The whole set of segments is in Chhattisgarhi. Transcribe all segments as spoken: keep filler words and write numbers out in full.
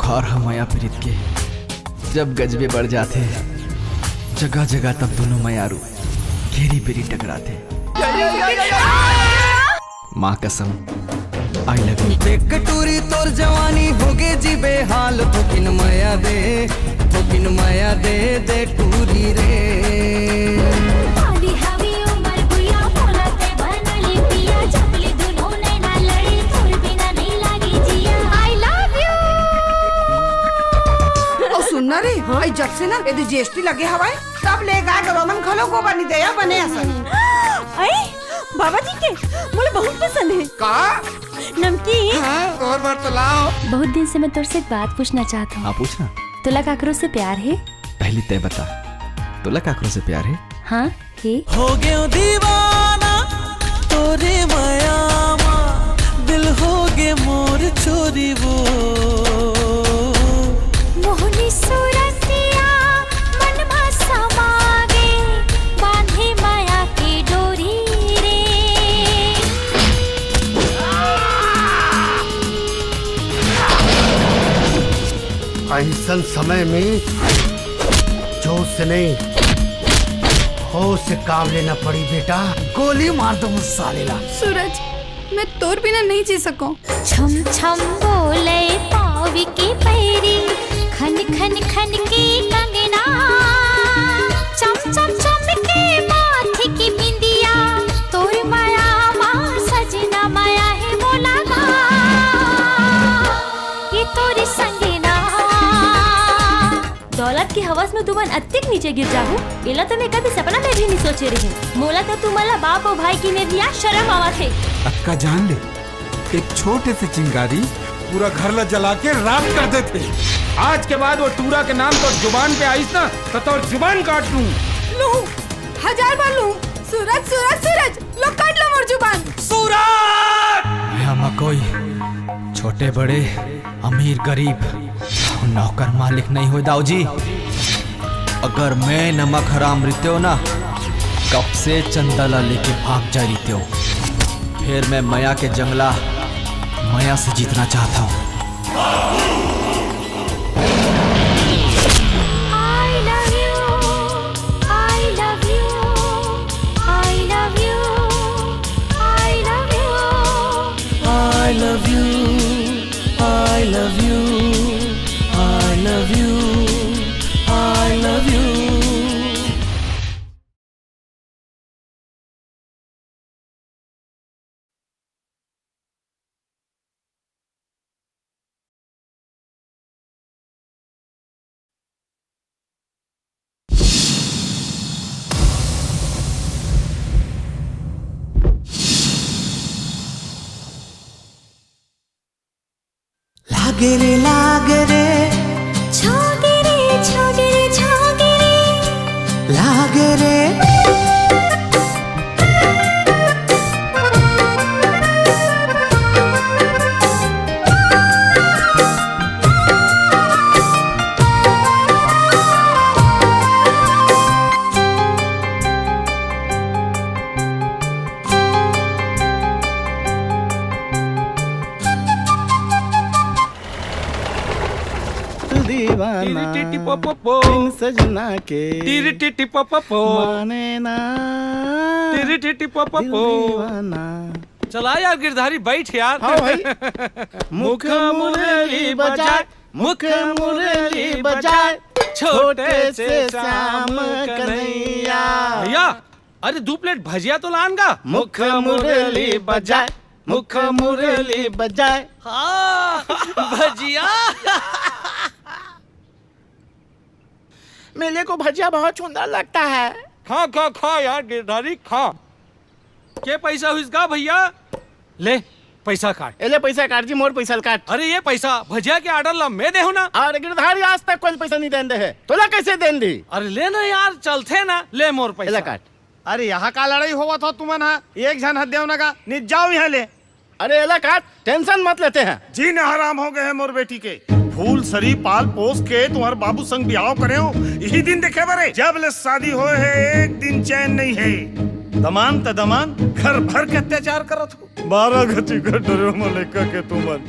और हम मया प्रीत के जब गजबे बढ़ जाथे, जगह जगह तब दोनों मयारू घेरी बेरी टकराथे। माँ कसम, आई लव यू। देख टूरी तोर जवानी होगे जी बेहाल, थोकिन मया दे, थोकिन मया दे, दे टूरी रे। काली हवी उमर भुइया, मोला ते बनली पिया, जबले दुनो नैना लड़ी, तोर बिना नहीं लागी जिया। I love you। अउ सुन ना रे, हाँ? भाई जब से ना यदि जीएसटी लगे हवाए, तब ले गाय गरवा मन घलो गोबर नहीं देया बने असन। आई बाबा जी के मोला बहुत पसंद है। का? नमकीन। हाँ, और बार तो लाओ। बहुत दिन से मैं तोर से एक बात पूछना चाहता हूँ। हाँ, पूछना। तोला काकरो से प्यार है? पहली तय बता, तोला काकरो से प्यार है? हाँ, है। हो गयो दीवाना तोरे मया मा, दिल हो गे मोर चोरी वो। मोहनी सूरतिया मन मा समा गे, बांधे मया के डोरी रे। अइसन समय में जोश से नहीं, होश से काम लेना पड़ी बेटा। गोली मार दो उस साले ला। सूरज, मैं तोर बिना नहीं जी सकूं। छम छम बोले पावी के पैरी, खन खन खन के कंगना, चम चम चम के माथे की बिंदिया, तोर माया मा सजना माया है मोला गा, ये तोर संगना। दौलत के हवस में तुमन अतिक नीचे गिर जाहू, एला तो मैं कभी सपना में भी नहीं सोचे रही। मोला तो तुमन ला बाप अउ भाई की नजरिया शर्म आवत हे। अतका जान ले, एक छोटे से चिंगारी पूरा घर ला जला के राख कर देथे। आज के बाद वो टूरा के नाम तोर जुबान पे आइस ना, तो तोर जुबान काट लूं। लूं, हजार बार लूं। सूरज, सूरज, सूरज, लो काट लो मोर जुबान। सूरज! यहाँ मा कोई छोटे बड़े, अमीर गरीब, नौकर मालिक नहीं होय दाऊ जी। अगर मैं नमक हराम रितेव ना, कब से चंदा ला लेके भाग जा रितेव। फिर मैं मया के जंगला मया से जीतना चाहता हूँ। I love you, I love you, I love you, I love you। I love you, I love you, I love you, I love you। लागे रे, लागे रे। छोगे रे, छोगे रे, छोगे रे। लागे रे। दीवाना टिरी टिटी पो पो पो। बिन सजना के टिरी टिटी पो पो पो। माने ना टिरी टिटी पो पो दिल पो। दीवाना। चला यार गिरधारी, बैठ यार। हाँ भाई। मुख मुरली बजाए, मुख मुरली बजाए, छोटे से श्याम कन्हैया। भैया, अरे दू प्लेट भजिया तो लान गा। मुख मुरली बजाए, मुख मुरली बजाए। हाँ, भजिया। मेले को भजिया बहुत सुंदर लगता है। खा, खा, खा यार गिरधारी, खा। के पैसा हुइस गा भैया? ले, पैसा काट। ए ले पैसा काट जी, मोर पैसा ल काट। अरे ये पैसा भजिया के ऑर्डर ला मैं देहूं ना। अरे गिरधारी आज तक कोई पैसा नहीं देन दे हे, तोला कैसे देन दी? अरे ले ना यार, चलथे ना, ले मोर पैसा। एला काट। अरे यहाँ का लड़ाई होवत हो तुमन हा? एक झन ह देव ना का, नित जाओ यहाँ ले। अरे एला काट, टेंशन मत लेते हैं। जीना हराम हो गए है मोर बेटी के। फूल सरी पाल पोस के तुम्हारे बाबू संग बिहाव करे हो, यही दिन देखे बरे। जब ले शादी होए है, एक दिन चैन नहीं है। दमान त दमान, घर भर के अत्याचार करत हो। बारह गति का डरे मलेका के तुमन।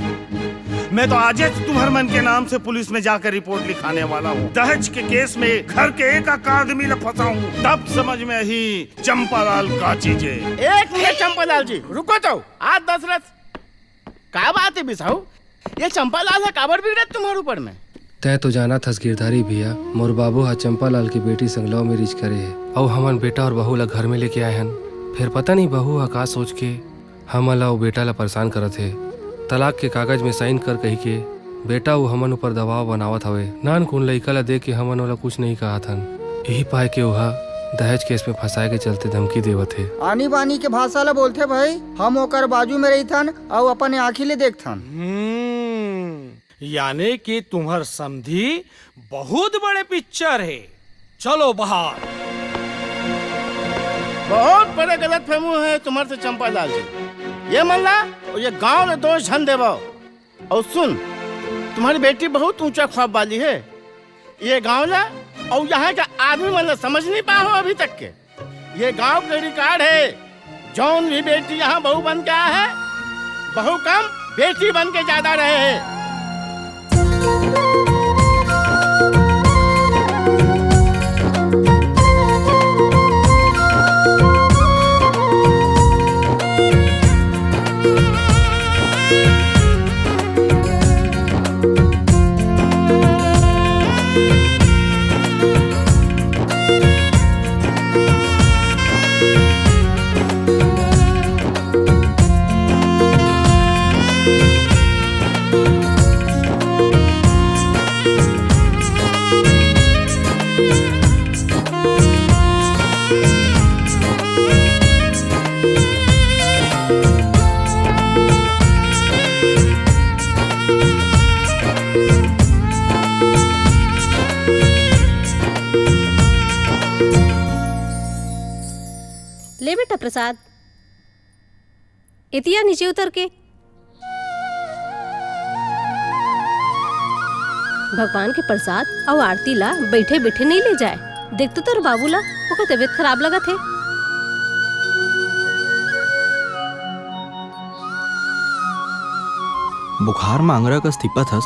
मैं तो आजेच तुम्हर मन के नाम से पुलिस में जाकर रिपोर्ट लिखाने वाला हूँ। दहेज के केस में घर के एक एक आदमी ला फंसाहूँ, तब समझ में आही चंपालाल का चीज हे। एक मिनट चंपालाल जी, रुको तो। आज दशरथ, का बात हे बिसाहू? ये चंपालाल ह काबर बिगड़त तुम्हर ऊपर में? तैं तो जानत हस गिरधारी भैया, मोर बाबू ह चंपालाल के बेटी संग love marriage करे हे, अउ हमन बेटा अउ बहू ला घर में लेके आए हन। फेर पता नहीं बहू ह का सोच के हमन ला अउ बेटा ला परेशान करत हे। तलाक के कागज में sign कर कहिके बेटा अउ हमन ऊपर दबाव बनावत हवे। नानकुन लइका ला देख के हमन ओला कुछ नहीं कहत हन। यही पाय के ओहा दहेज केस में फंसाए के चलते धमकी देवत हे। आनी बानी के भाषा ला बोलथे भाई, हम ओकर बाजू में रहिथन अउ अपन आँखी ले देखथन। हम्म, याने कि तुम्हर समधी बहुत बड़े पिक्चर हे। चलो बाहर। बहुत बड़े गलतफहमी हे तुम्हर से चंपालाल जी। ये मन ला अउ ये गांव ला दोष झन देवव। अउ सुन, तुम्हर बेटी बहुत ऊंचा ख्वाब वाली हे। ये गांव ला अउ यहाँ के आदमी मन ला समझ नहीं पाए हो अभी तक के। ये गांव के रिकॉर्ड हे, जौन भी बेटी यहाँ बहू बन के आए हे, बहू कम, बेटी बन के ज्यादा रहे हे। ले बेटा प्रसाद, एतिया नीचे उतर के। भगवान के प्रसाद अउ आरती ला बैठे बैठे नहीं ले जाए। देख तो तोर बाबू ला, ओकर तबीयत खराब लगत हे। बुखार म अंगरा कस तिपत हस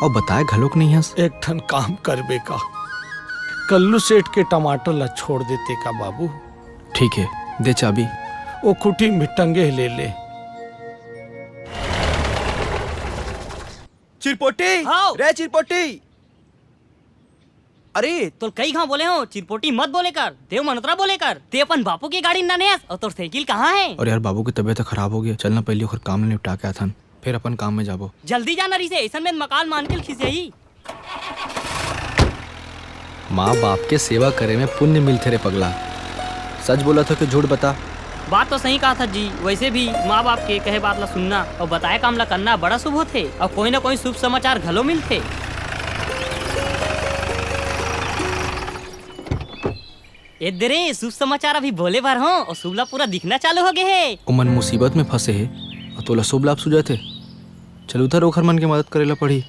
अउ बताए घलोक नइ हस। एक ठन काम करबे का, कल्लू सेठ के टमाटर ला छोड़ देते का बाबू? ठीक हे, दे चाबी। ओ खुटी में टंगे हे, ले ले। चिरपोटी, हाव। रे चिरपोटी। अरे, तोल कई घांव बोले हों, चिरपोटी मत बोले कर, देव मनोतरा बोले कर। ते अपन बापू के गाड़ी म नाने हस, अउ तोर साइकिल कहाँ हे? अरे यार, बाबू के तबीयत खराब हो गे, चल ना पहिली ओखर काम ल निपटा के आथन, फेर अपन काम में जाबो। जल्दी जा ना रिसे, अइसन में मकाल मानके ल खिसियाही। माँ बाप के सेवा करे में पुण्य मिलथे रे पगला। सच बोलत हों कि झूठ बता? बात तो सही कहत हस जी, वइसे भी माँ बाप के कहे बात ला सुनना अउ बताए काम ला करना बड़ा शुभ होथे अउ कोई ना कोई शुभ समाचार घलो मिलथे। ए दे रे, शुभ समाचार अभी बोले बर हों अउ शुभ लाभ पूरा दिखना चालू हो गे हे। ओमन मुसीबत में फंसे हे अउ तोला शुभ लाभ सूझत हे। चल उधर ओखर मन के मदद करे ला पड़ही।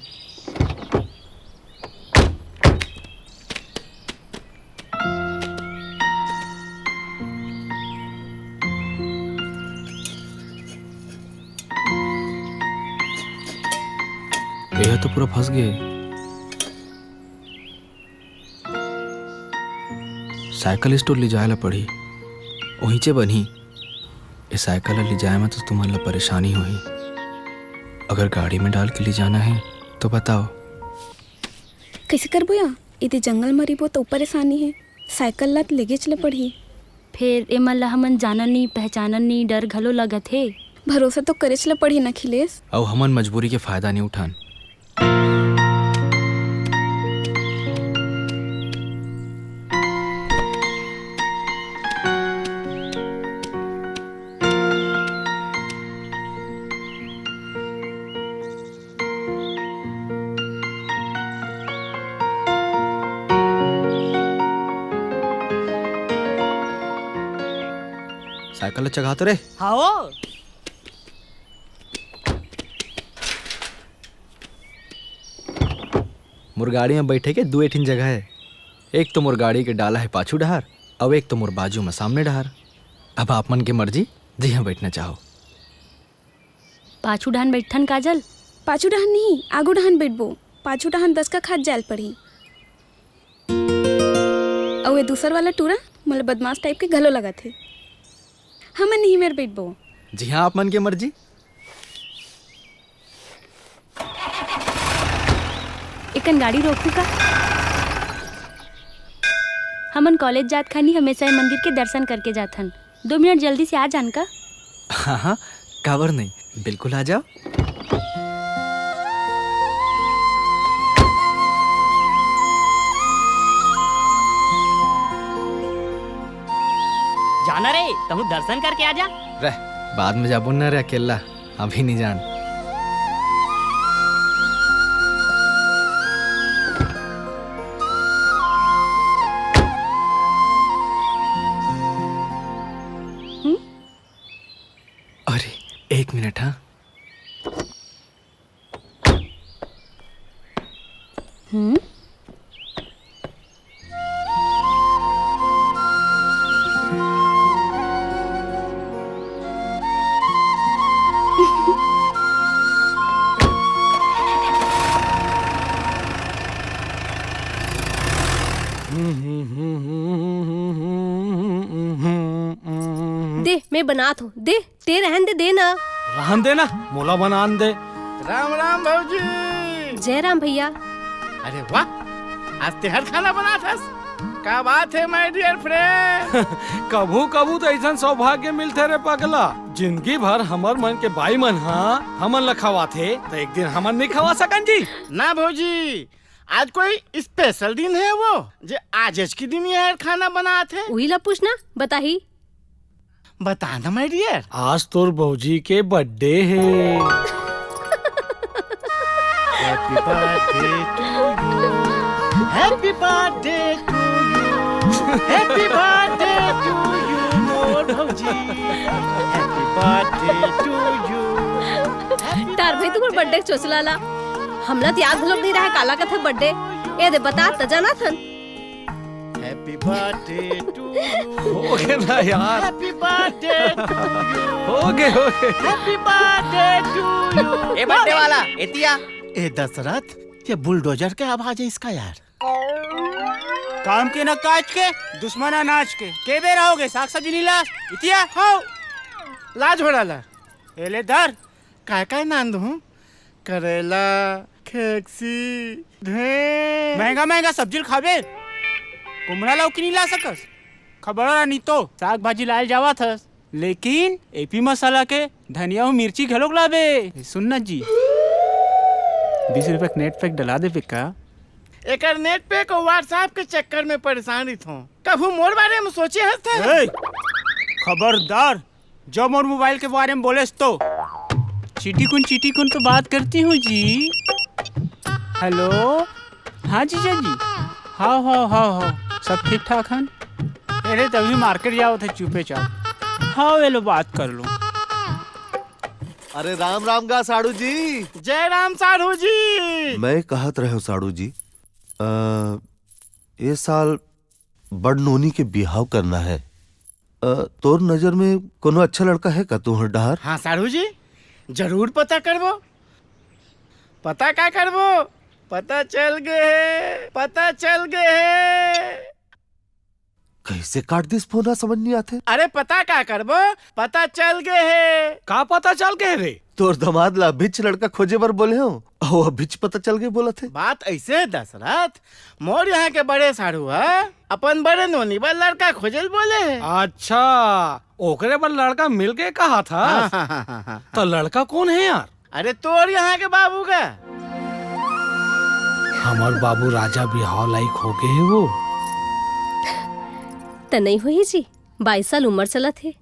एहा तो पूरा फंस गे। साइकिल स्टोर ले जाए ला पड़ही, उहींचे बनही। ए साइकिल ला ले जाए में तो तुमन ला परेशानी होही। अगर गाड़ी में डाल के ले जाना हे तो बताओ। कइसे करबो या? एदे जंगल म रहिबो त परेशानी हे। साइकिल ला त लेगेच ले पड़ही। फेर एमन ला हमन जानन नी, पहचानन नी, डर घलो लगत हे। भरोसा तो करेच ले पड़ही न अखिलेश। अउ हमन मजबूरी के फायदा नी उठान। साइकिल ल चघा तो रे। हाँ ओ। मोर गाड़ी में बैठे के दू ठिन जगह हे। एक तो मोर गाड़ी के डाला हे पाछू डहार, अउ एक तो मोर बाजू में सामने डहार। अब आप मन के मर्जी, जिहां बैठना चाहो। पाछू डहान बैठन काजल। पाछू डहन नहीं, आगू डहन बइठबो। पाछू डहन दस का खात जायल पड़ही। अउ ए दूसर वाला टूरा मोला बदमाश टाइप के घलो लगत हे। हमन नहीं मेर बइठबो। जी हाँ, आप मन के मर्जी। एकन गाड़ी रोकहू का? हमन कॉलेज जात खानी हमेशा ए मंदिर के दर्शन करके जाथन। दो मिनट जल्दी से आ जान का? हाँ हाँ, काबर नहीं, बिल्कुल आ जाओ। जाना रे, तहूँ दर्शन करके आ जा। रह, बाद में जाबो ना रे अकेला, अभी नहीं जान। हम्म? अरे, एक मिनट, हाँ। हम्म? दे, मैं बनात हूँ। दे, ते रहन दे, दे ना। रहन दे ना, मोला बनान दे। राम राम भौजी। जय राम भैया। अरे वाह, आज तेहर खाना बनात हस। का बात है my dear friend। कभू कभू तो ऐसन सौभाग्य मिलथे रे पगला, जिंदगी भर हमर मन के बाई मन हा हमन ला खवाथे, तो एक दिन हमन नहीं खवा सकन जी? ना भौजी, आज कोई स्पेशल दिन है वो, जे आज के दिन ये खाना बनात है। उही ला पूछना, बताही। बता ना my dear। आज तोर भौजी के बर्थडे है। Happy birthday to you। Happy birthday to you। Happy birthday to you मोर भौजी। Happy birthday to you। तार भाई तुम्हार बर्थडे के चोचला ला। हमला तो याद घलोक नहीं रहा काला कथे बर्थडे। ए दे बता त जाना थन। Happy birthday to you। हो गए ना यार। Happy birthday to you। हो गए, हो गए। Happy birthday to you। A birthday वाला, एतिया। ए दशरथ, ये बुलडोजर के आवाज है इसका यार। काम के ना काज के, दुश्मन अनाज के। के बेरा हो गए, साग सब्जी नहीं लास? इतिया। हाउ। लाज हो डाला। ए ले धर। काय काय नांद हूँ? करेला, खेकसी, ढेर। महंगा महंगा सब्जी ल खाबे, कुमड़ा लौकी नहीं ला सकस। खबर रहा नहीं तो साग भाजी लायल जावत हस, लेकिन एपी मसाला के धनिया अउ मिर्ची घलोक लाबे। सुन ना जी, बीस रुपया के नेट पैक डला देबे का? एकर नेट पैक अउ WhatsApp के चक्कर में परेशान रहिथों। कभू मोर बारे में सोचे हस ते? ए, खबरदार, जो मोर मोबाइल के बारे में बोलेस तो। चीटी कुन, चीटी कुन तो बात करती हूँ जी। हेलो, हाँ जीजा जी, हाव हाव हाव हाव, सब ठीक ठाक हन। अरे तभी मार्केट जावत हे चुपे चाप। हाव, ये लो बात कर लो। अरे राम राम गा साड़ू जी। जय राम साढ़ू जी। मैं कहत रहे हूँ साड़ू जी, अ, ये साल बड़ नोनी के बिहाव करना है। अ, तोर नजर में कोनो अच्छा लड़का है का तुहर डहार? हाँ साढ़ू जी, जरूर पता करबो। पता का करबो? पता चल गे हे, पता चल गे हे। कैसे काट दिस फोन, समझ नहीं आते। अरे पता का करबो, पता चल गे हे। का पता चल गे रे? तोर दमाद ला अभिच लड़का खोजे बर बोले हो, अउ अभिच पता चल गे बोलत हे। बात ऐसे हे दशरथ, मोर यहाँ के बड़े साढ़ू ह अपन बड़े नोनी बर लड़का खोजे ल बोले हे। अच्छा, ओकरे बर लड़का मिल गे कहा था। हाँ, हाँ, हाँ, हाँ, हाँ। तो लड़का कौन है यार? अरे तोर यहाँ के बाबू का। हमर बाबू राजा बिहाव लायक हो गे हे वो। त नहीं होही जी, बाईस साल उम्र चलत हे।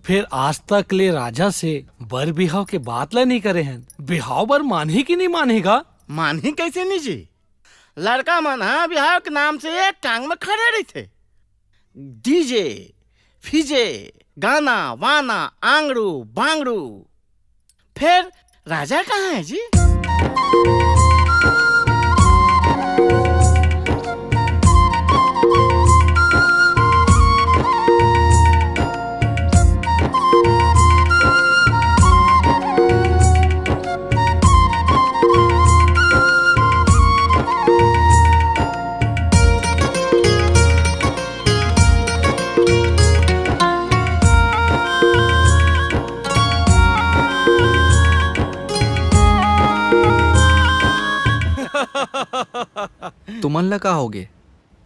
फिर आज तक ले राजा से बर बिहाव के बात ला नहीं करे हन। बिहाव बर मानही कि नहीं मानही गा? मानही कैसे नहीं जी? लड़का मन ह बिहाव के नाम से एक टांग में खड़े रहिथे। डीजे, फीजे, गाना, वाना, आंगड़ू, बांगड़ू। फिर राजा कहाँ है जी? तुमन ला का होगे?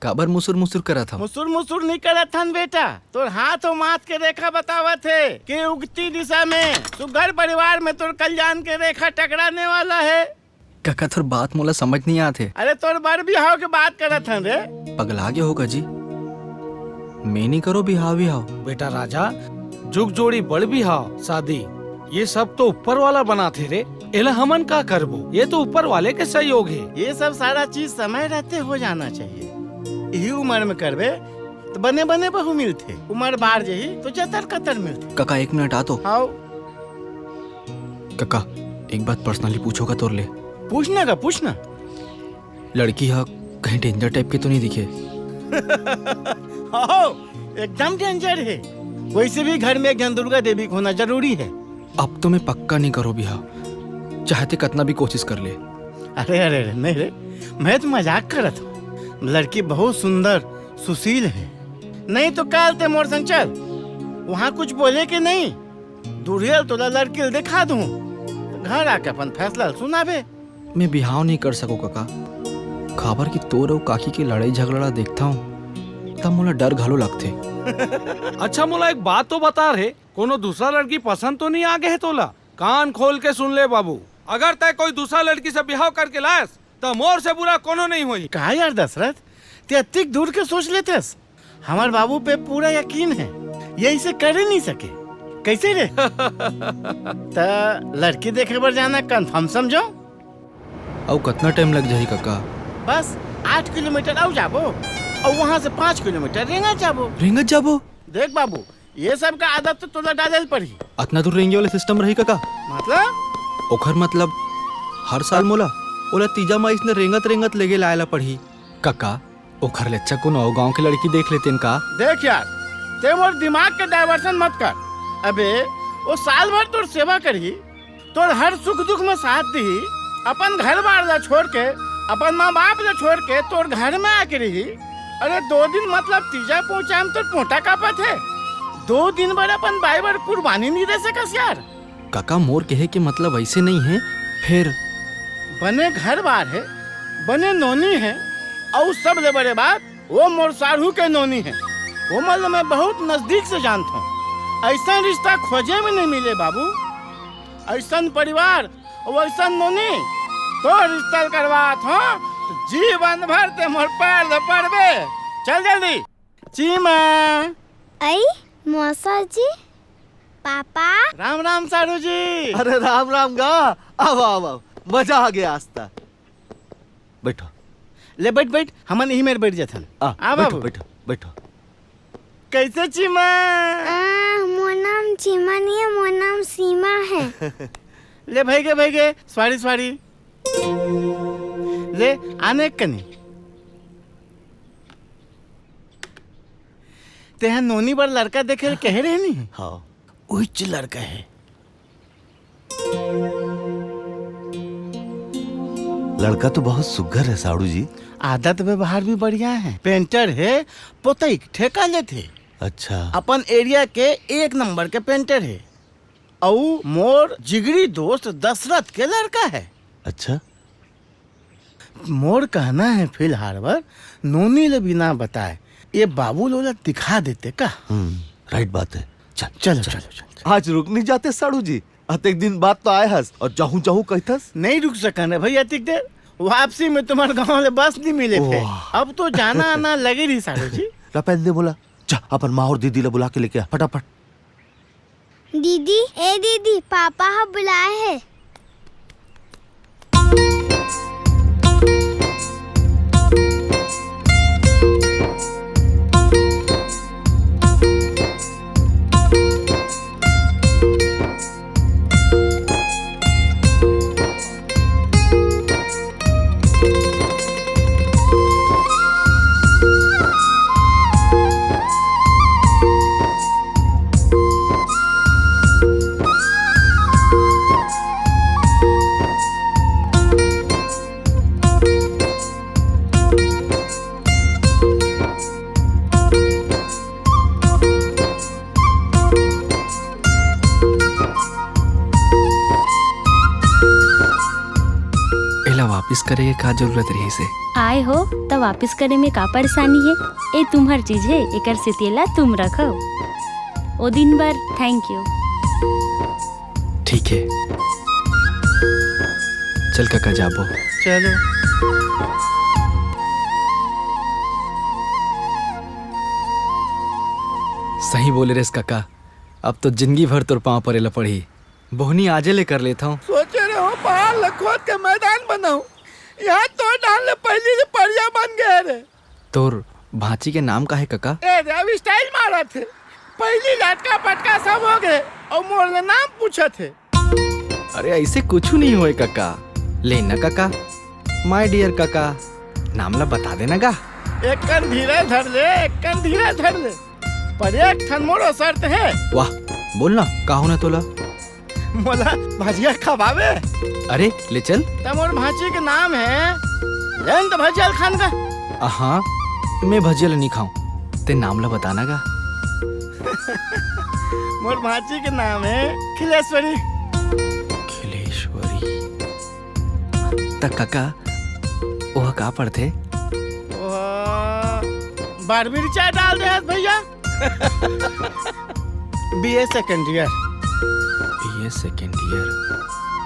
काबर मुसुर मुसुर करत हव? मुसुर मुसुर नहीं करत हन बेटा, तोर हाथ अउ माथ के रेखा बतावत हे कि उगती दिशा में सुघर परिवार में तोर कल्याण के रेखा टकराने वाला हे। कका, तोर बात मोला समझ नहीं आत हे। अरे, तोर बर बिहाव के बात करत हन रे। पगला गे हो का जी? मैं नहीं करो बिहाव विहाव। बेटा राजा, जुग जोड़ी बड़ बिहाव शादी, ये सब तो ऊपर वाला बनाथे रे। एला हमन का करबो? ये तो ऊपर वाले के सहयोग हे। ये सब सारा चीज समय रहते हो जाना चाहिए। यही उम्र में करबे तो बने बने बहू मिलथे, उम्र बाढ़ जही तो जतर कतर मिलथे। कका, एक मिनट आ तो। आओ। कका, एक बात personally पूछों का तोर ले? पूछना का, पूछना। लड़की हा कहीं danger type के तो नहीं दिखे? हो, एकदम danger हे। वैसे भी घर में एक झन दुर्गा देवी के होना जरूरी हे। अब तो मैं पक्का नहीं करो बिहाव, चाहे ते कतना भी कोशिश कर ले। अरे, अरे, अरे, नहीं रे, मैं तो मजाक करत हूँ। लड़की बहुत सुंदर, सुशील हे। नहीं तो काल ते मोर संग चल, वहाँ कुछ बोले के नहीं, दूरियल तोला लड़की ल दिखा दूँ, घर आके अपन फैसला ल सुनाबे। मैं बिहाव नहीं कर सको कका, काबर कि तोर अउ काकी के लड़ाई झगड़ा ला देखता हूँ, तब मोला डर घलो लगथे। अच्छा, मोला एक बात तो बता रे, कोनो दूसरा लड़की पसंद तो नहीं आ गे हे तोला? कान खोल के सुन ले बाबू, अगर तय कोई दूसरा लड़की से बिहाव करके लायस, त मोर से बुरा कोनो नहीं होई। का यार दशरथ, ते अतिक दूर के सोच लेथस? हमर बाबू पे पूरा यकीन हे, ये इसे कर ही नहीं सके। कैसे रे? त लड़की देखे बर जाना confirm समझो। अउ कतना time लग जाही कका? बस आठ किलोमीटर अउ जाबो, अउ वहाँ से पाँच किलोमीटर रेंगत जाबो। रेंगत जाबो? देख बाबू, ये सब का आदत तो तोला डाले ल पड़ही। अतना दूर रेंगे वाला system रही कका? मतलब? ओखर मतलब हर साल मोला ओला तीजा म अइसने रेंगत रेंगत लेगे लाए ला पड़ही। कका, ओखर ले अच्छा कोनो अउ गांव के लड़की देख लेतेन का? देख यार, ते मोर दिमाग के diversion मत कर। अबे, वो साल भर तोर सेवा करही, तोर हर सुख दुख में साथ दिही, अपन घर बार ला छोड़ के, अपन माँ बाप ला छोड़ के तोर घर में आके रही। अरे, दो दिन मतलब तीजा पहुँचाए में तोर पोटा कापत हे, दो दिन बर अपन बाई बर कुर्बानी नहीं दे सकस यार। काका, मोर कहे के मतलब ऐसे नहीं हे। फिर बने घर बार हे, बने नोनी हे, अउ सबले बड़े बात, वो मोर साढ़ू के नोनी हे। वो मतलब मैं बहुत नजदीक से जानत हूँ। ऐसा रिश्ता खोजे में नहीं मिले बाबू। ऐसन परिवार, अउ ऐसन नोनी, तोर रिश्ता करवात हूँ, जीवन भर ते मोर पैर ले पड़बे। चल जल्दी। चीमा। आई, मौसा जी, पापा। राम राम साढ़ू जी। अरे राम राम गा, आवा, आवा, मजा आ गया आज त। बैठो। ले बैठ, बैठ, हमन इही मेर बैठ जाथन। आ, आ बैठो, बाबू। बैठो, बैठो। कैसे चीमा? आ, मोर नाम चीमा नहीं है, मोर नाम सीमा है। ले भई गे, भई गे, सॉरी, सॉरी। ले, आने कनी। तेहा नोनी बर लड़का देखे ल कहे रहे नी? हाँ। उहिच लड़का है। लड़का तो बहुत सुग्घर है साड़ू जी। आदत व्यवहार भी बढ़िया है। पेंटर है, पोतई के ठेका लेथे। अच्छा। अपन एरिया के एक नंबर के पेंटर है। अउ मोर जिगरी दोस्त दशरथ के लड़का है। अच्छा। मोर कहना है फिलहाल बर नोनी ले बिना बताए ये बाबू ल ओला दिखा देते का? हम्म, राइट बात है। चल, चलो, चल। चलो, चलो। आज रुक नहीं जाते साड़ू जी, अतेक दिन बाद तो आए हस और जाहूं जाहूं कहथस। नहीं रुक सकन रे भई अतिक देर, वापसी में तुम्हार गांव ले बस नहीं मिले थे। वाह। अब तो जाना आना लगे रही साड़ू जी। ला पहन दे बोला, जा अपन माँ और दीदी ला बुला के लेके आ फटाफट। दीदी, ए दीदी, पापा ह बुलाए हे। ये का जरूरत रहिस हे? आए हो त वापिस करे में का परेशानी हे? ए तुम्हर चीज हे, एकर सेती एला तुम रखव। ओ दिन बर thank you। ठीक हे, चल कका जाबो। चलो। सही बोले रेस कका, अब तो जिंदगी भर तोर पाँव परे ला पड़ही। बोहनी आजे ले कर लेथव। सोचे रहे हो पहाड़ ला खोद के मैदान बनाऊं, यहाँ तो डाल ले पहली से पड़िया बन गए रे। तोर भांची के नाम का हे कका? ए रे, अब style मारत हे। पहली लटका पटका सब हो गए और मोर ले नाम पूछत हे। अरे ऐसे कुछ नहीं होए कका, ले ना कका, my dear कका, नाम ला बता देना गा। एक कन धीरे धर ले, एक कन धीरे धर ले, पर एक ठन मोरो शर्त हे। वाह, बोल ना, का होना तोला? मोला भजिया खवावे। अरे, ले चल। त मोर भांची के नाम हे, ले न त भजिया ल खान का। हाँ, मैं भजिया ल नहीं खाऊं। ते नाम ला बताना गा। मोर भांची के नाम हे खिलेश्वरी। खिलेश्वरी। त कका, ओह का पढ़थे? ओह बारहवीं रिचार्ज डाल दे हस भैया। B A second year। B A second year।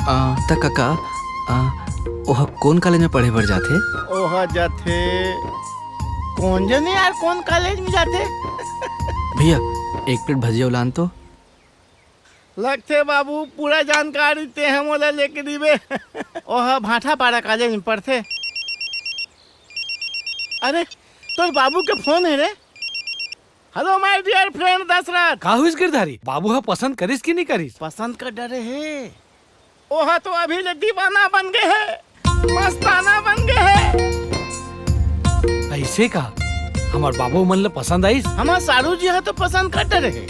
आ, त कका, आ, ओह कौन कॉलेज में पढ़े बर जाथे? ओह जाथे, कौन जने यार, कौन कॉलेज में जाथे? भैया, एक प्लेट भजिया उलान तो। लगथे बाबू, पूरा जानकारी ते ह मोला लेके दिबे। ओह भाठापारा कॉलेज में पढ़थे। अरे, तोर बाबू के फोन हे रे। Hello my dear friend Dashrath. का होइस गिरधारी? बाबू ह पसंद करिस कि नहीं करिस? पसंद कर डरे हे। ओह तो अभी ले दीवाना बन गए हे, मस्ताना बन गए हे। ऐसे का? हमार बाबू मन ल पसंद आइस? हमार सारू जी ह तो पसंद कर डरे हे।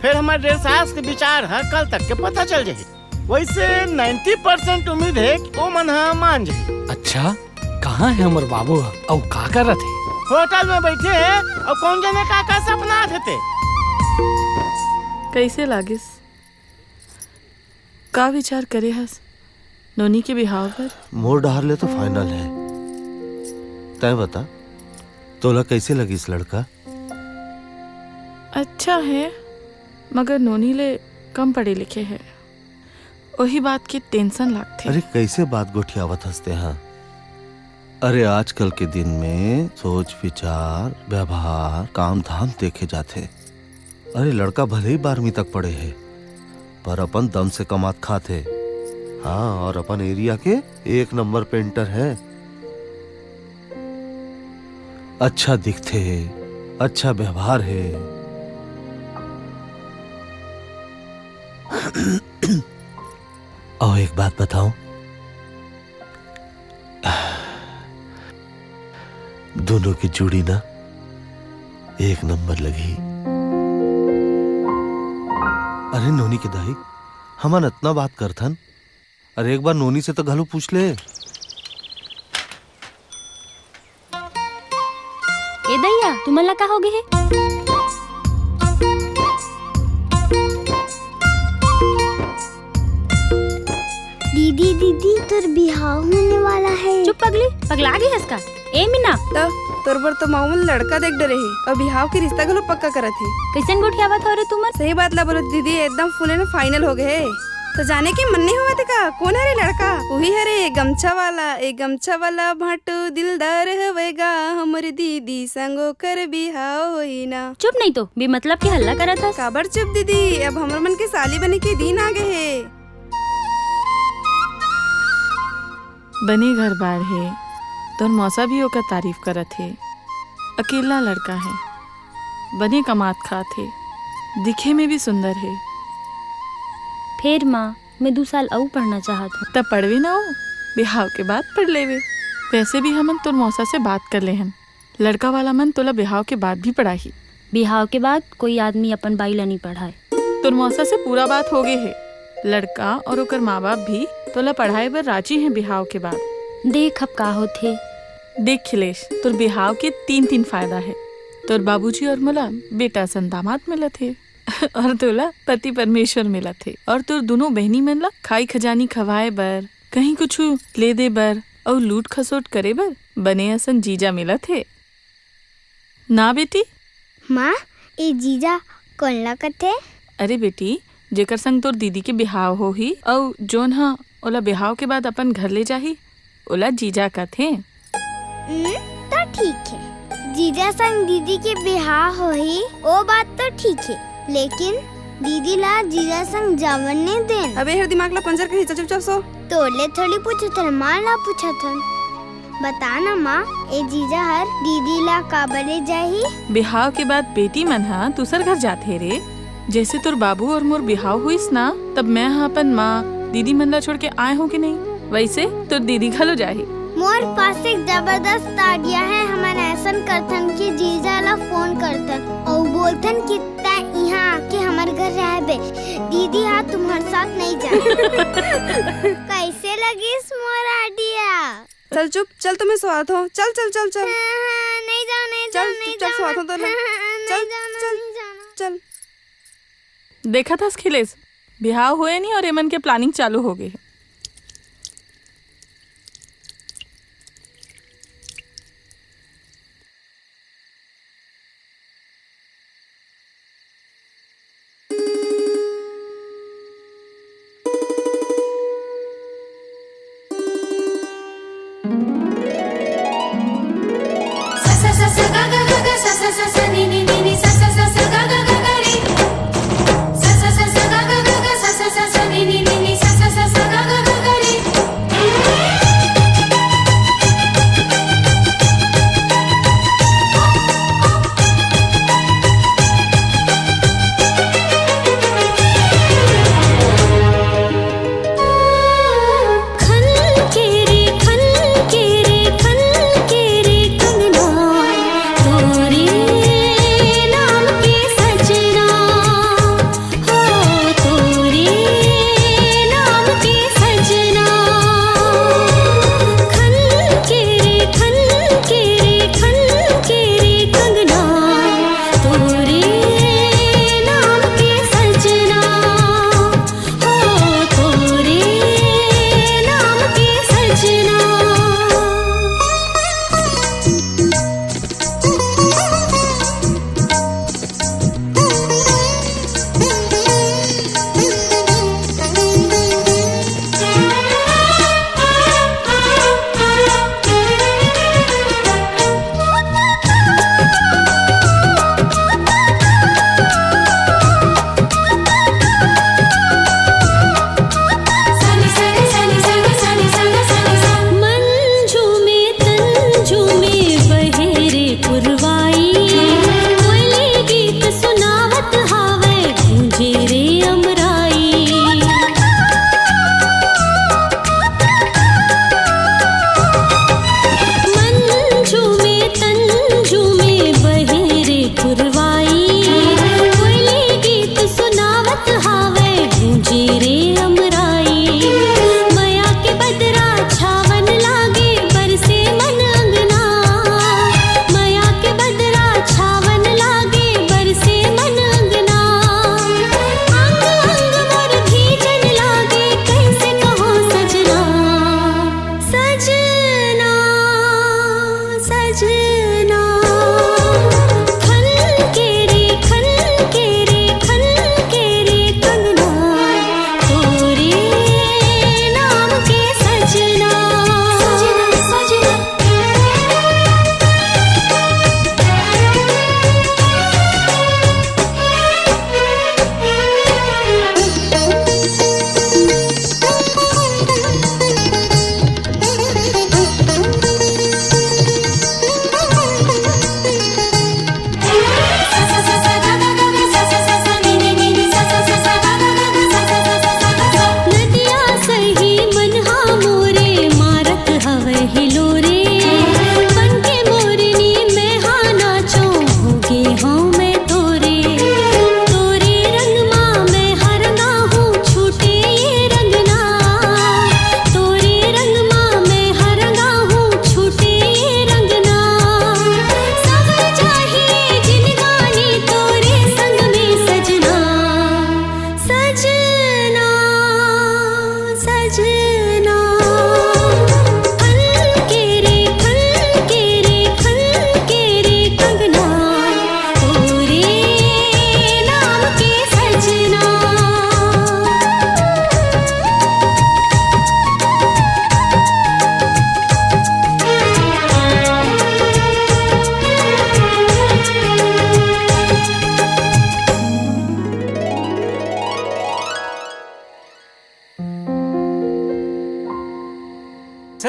फिर हमार डेढ़ सास के विचार ह कल तक के पता चल जाही। वैसे ninety percent उम्मीद हे कि ओ मन ह मान जाही। अच्छा, कहाँ हे हमर बाबू ह? अउ का करत हे? होटल में बैठे हे अउ कौन जने का का सपना आथे ते। कैसे लागिस? का विचार करे हस नोनी के बिहाव बर? मोर डहर ले तो final हे। तैं बता, तोला कैसे लगिस लड़का? अच्छा हे, मगर नोनी ले कम पढ़े लिखे हे, ओही बात के tension लागथे। अरे, कैसे बात गोठियावत हस ते हा? अरे, आजकल के दिन में सोच विचार, व्यवहार, काम धाम देखे जाथे। अरे, लड़का भले ही बारहवीं तक पढ़े हे, पर अपन दम से कमात खात हे। हाँ, और अपन area के एक नंबर painter हे। अच्छा दिखथे, अच्छा व्यवहार हे। अउ एक बात बताओ, दोनों की जोड़ी ना एक नंबर लगी। अरे नोनी के दाई, हमन अतना बात करथन, अरे एक बार नोनी से तो घलो पूछ ले। ए दइया, तुमन ला का होगे हे? दीदी, दीदी, तोर बिहाव होने वाला हे। चुप पगली, पगला गे हस का? ए मीना। त तोर बर तो माऊ मन लड़का देख डरे हे अउ बिहाव के रिश्ता घलो पक्का करत हे। कइसन गोठियावत हव रे तुमन? सही बात ला बोलो दीदी, एकदम full and final हो गे हे। त जाने के मन नइ होवत हे का? कोन हरे लड़का? उही हरे, ए गमछा वाला, ए गमछा वाला भांटू दिलदार हवय गा, हमर दीदी संग ओकर बिहाव होही ना। चुप नहीं तो, बेमतलब के हल्ला करत हस। काबर चुप दीदी, अब हमर मन के साली बने के दिन आ गे हे। बने घर बार हे, तोर मौसा भी ओकर तारीफ करत हे। अकेला लड़का हे, बने कमात खात हे, दिखे में भी सुंदर हे। फेर माँ, मैं दू साल अउ पढ़ना चाहत हूँ। त पढ़वे ना हो, बिहाव के बाद पढ़ लेवे। वैसे भी हमन तोर मौसा से बात कर ले हन, लड़का वाला मन तोला बिहाव के बाद भी पढ़ाही। बिहाव के बाद कोई आदमी अपन बाई ला नहीं पढ़ाए। तोर मौसा से पूरा बात हो गे हे। लड़का और ओकर माँ बाप भी तोला पढ़ाए बर राजी हैं बिहाव के बाद। देख अब का होथे। देख खिलेश, तोर बिहाव के तीन तीन फायदा हे। तोर बाबूजी और मोला बेटा असन दामाद मिलत हे और तोला पति परमेश्वर मिलत हे और तोर दोनों बहिनी मन ला खाई खजानी खवाए बर, कहीं कुछु ले दे बर अउ लूट खसोट करे बर बने असन जीजा मिलत हे। ना बेटी? माँ, ए जीजा कोन ला कथे? अरे बेटी, जेकर संग तोर दीदी के बिहाव होही अउ जोन ह ओला बिहाव के बाद अपन घर ले जाही, ओला जीजा कथे। हम्म, तो ठीक हे। जीजा संग दीदी के बिहाव होही, ओ बात तो ठीक हे, लेकिन दीदी ला जीजा संग जावन नइ देन। अबे, एहर दिमाग ला पंचर करही, चल चुपचाप सो। तोले थोड़ी पूछत हन, माँ ला पूछत हन। बता ना माँ, ए जीजा हर दीदी ला काबर ले जाही? बिहाव के बाद बेटी मन ह दूसर घर जाथे रे। जैसे तोर बाबू अउ मोर बिहाव होइस ना, तब मैं ह अपन माँ, दीदी मन ला छोड़ के आए हों कि नहीं, वैसे तोर दीदी घलो जाही। मोर पास एक जबरदस्त idea हे, हमन ऐसन करथन कि जीजा ला फोन करथन अउ बोलथन कि तैं इहाँ आके हमर घर रहबे, दीदी हा तुम्हर साथ नइ जाय। कैसे लगिस मोर idea? चल चुप, चल तो मैं सोआत हों। चल, चल, चल, चल। हाँ, हाँ, नहीं जाओ, नहीं चल, जाओ, नहीं चुपचाप जाओ सोआत ना। हों तो ना। हाँ, हाँ, नहीं चल, जाओ ना, चल, नहीं जाओ ना। चल। देखत हस खिलेश, बिहाव होए नहीं अउ एमन के planning चालू हो गे हे।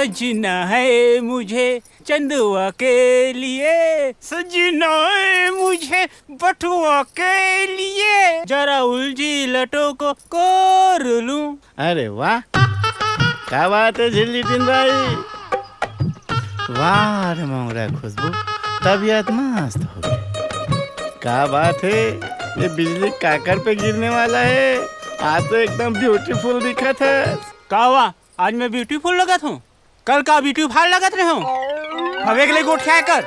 जीना है मुझे चंदुआ के लिए, सजना है मुझे बटुआ के लिए, जरा उलझी लटों को कोर लूं। अरे वाह, का बात है झिल्ली टिन भाई। वाह रे मोंगरा खुशबू, तबीयत मस्त हो गई। का बात है, ये बिजली काकर पे गिरने वाला है। आज तो एकदम ब्यूटीफुल दिखत है। का हुआ, आज मैं ब्यूटीफुल लगत हूँ? कल का ब्यूटीफाल लगत रहे हूँ? हवे के ले गोठिया कर,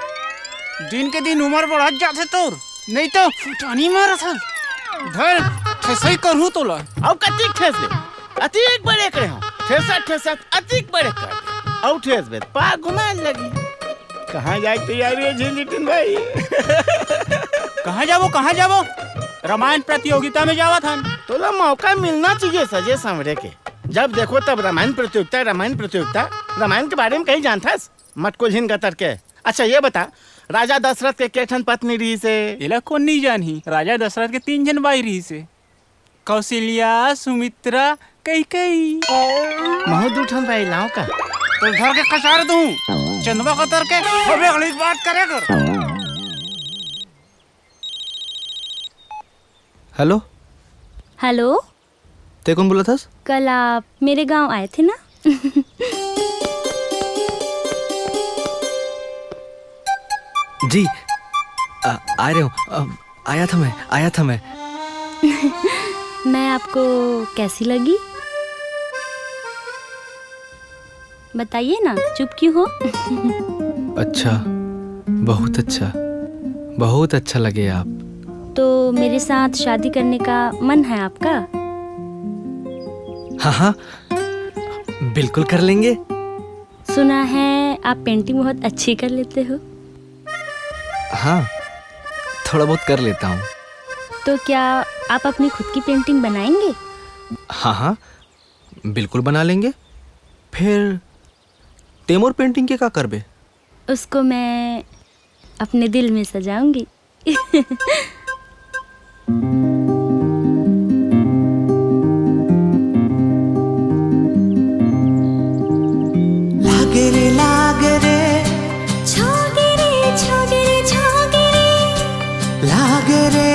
दिन के दिन उम्र बढ़त जाथे तोर, नहीं तो फुटानी मारत हस। धर, ठेसई करहूँ तोला। अउ कतिक ठेस ले, अतिक बड़े करे हूँ, ठेसत ठेसत अतिक बड़े कर दे। अउ ठेस बे, पा घुमाए लगी। कहाँ जाए के तैयारी है झिल्ली टिन भाई? कहाँ जाबो, कहाँ जाबो? रामायण प्रतियोगिता में जावत हन। तोला मौका मिलना चाहिए सजे संवरे के। जब देखो तब रामायण प्रतियोगिता, रामायण प्रतियोगिता। रामायण के बारे में कहीं जानथस? मटकुलहिन गतर के। अच्छा ये बता, राजा दशरथ के के ठन पत्नी रहिस हे? एला कोन नहीं जानही, राजा दशरथ के तीन झन बाई रहिस हे, कौशल्या, सुमित्रा, कैकई। महू दू ठन बाई लाओ का? तो घर के कचार दूं, चंदवा कतर के, अबे अगली बात करे कर। हेलो। हेलो। ते कोन बोलत हस? कल आप मेरे गांव आए थे ना? जी, आ, आ रहे हूँ। आ, आया था मैं, आया था मैं। मैं आपको कैसी लगी? बताइए ना, चुप क्यों हो? अच्छा, बहुत अच्छा, बहुत अच्छा लगे आप। तो मेरे साथ शादी करने का मन है आपका? हाँ हाँ, बिल्कुल कर लेंगे। सुना है आप पेंटिंग बहुत अच्छी कर लेते हो। हाँ, थोड़ा बहुत कर लेता हूँ। तो क्या आप अपनी खुद की पेंटिंग बनाएंगे? हाँ हाँ, बिल्कुल बना लेंगे। फिर ते मोर पेंटिंग के का करबे? उसको मैं अपने दिल में सजाऊंगी। लागे रे, लागे रे। छोगे रे, छोगे रे, छोगे रे। लागे रे।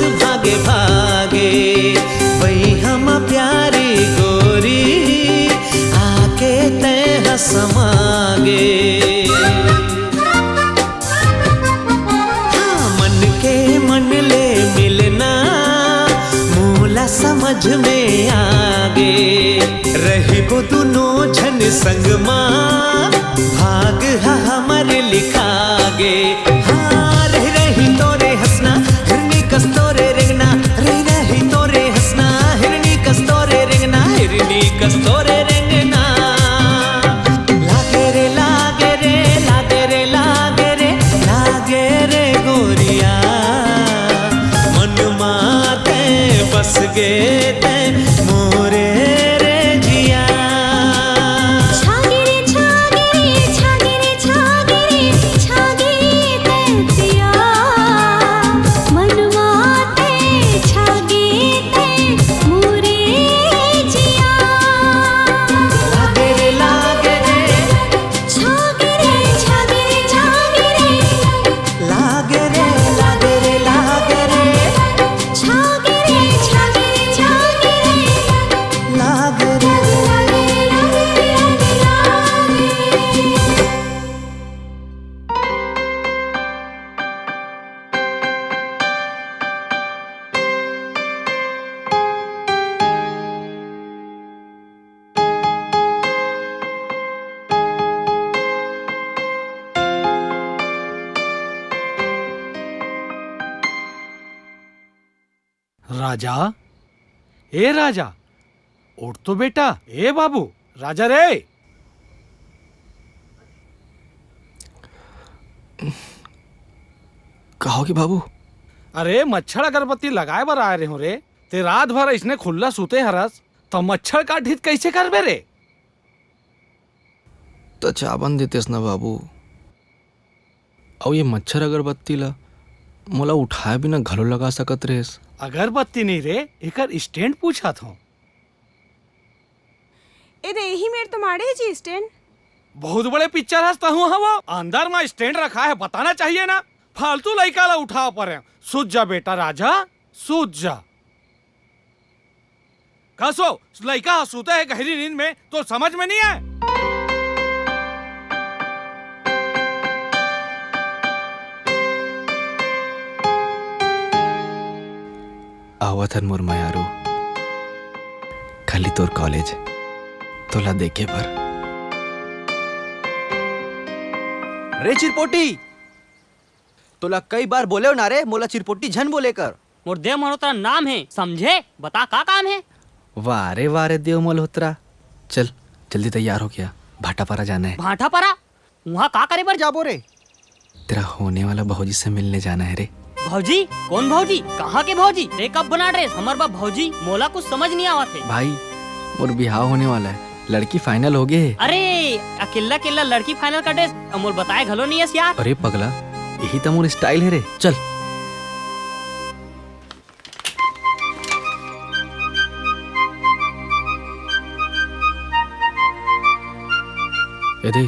भागे भागे वही हम प्यारी गोरी, आके तै हसमागे। हाँ, मन के मन ले मिलना मोला समझ में आगे। रहिबो दुनों झन संग मा, भाग ह हमर लिखागे। हाँ, रहि रहि तोरे हंसना, हिरनी कस तोरे रेंगना, रहि रहि तोरे हंसना, हिरनी कस तोरे रेंगना, हिरनी कस तोरे रेंगना। लागे रे, लागे रे, लागे रे, लागे रे, लागे रे गोरिया। मन मा तै बस गे तै मोरे रे जिया। छागे रे, छागे रे, छागे रे, छागे रे, छागे तै पिया। मन मा तै छागे तै मोरे जिया। लागे रे, लागे रे। छागे रे, छागे रे, छागे रे। लागे रे, लागे रे, लागे रे। छागे रे, छागे रे, छागे रे। लागे रे, लागे रे, लागे रे, लागे रे। राजा, ए राजा, उठ तो बेटा, ए बाबू, राजा रे। का होगे बाबू? अरे, मच्छर अगरबत्ती लगाए बर आए रहे हो रे। ते रात भर इसने खुल्ला सुते हरस, त मच्छर काटही त कइसे करबे रे? त चाबन देतेस ना बाबू। अउ ये मच्छर अगरबत्ती ला मोला उठाए बिना घलो लगा सकत रहेस। अगरबत्ती नहीं रे, एकर स्टैंड पूछत हों। ए दे, एही मेर तो माड़े हे जी स्टैंड। बहुत बड़े पिक्चर हस तहूं ह वो। अंदर मा स्टैंड रखा है, बताना चाहिए ना। फालतू लइका ला उठाव परे। सूत जा बेटा राजा, सूत जा। कस ओ, लइका ह सूते हे गहरी नींद में, तो समझ में नहीं आए? आवत हन मोर मयारू, खाली तोर कॉलेज तोला देखे बर। रे चिरपोटी, तोला कई बार बोलेव ना रे, मोला चिरपोटी झन बोले कर। मोर देव मल्होत्रा नाम हे, समझे? बता का काम हे? वाह रे वाह रे देव मल्होत्रा। चल, जल्दी तैयार हो के आ, भाटापारा जाना हे। भाटापारा? उहाँ का करे बर जाबो रे? तेरा होने वाला भौजी से मिलने जाना हे रे। भौजी? कौन भौजी? कहाँ के भौजी? ते कब बना ड्रेस? हमर बा भौजी, मोला कुछ समझ नहीं आवत हे। भाई, मोर बिहाव होने वाला हे, लड़की फाइनल हो गे हे। अरे, अकेल्ला अकेल्ला लड़की फाइनल का ड्रेस, अउ मोर बताए घलो नहीं हस यार। अरे पगला, यही त मोर स्टाइल हे रे। चल। ए दे,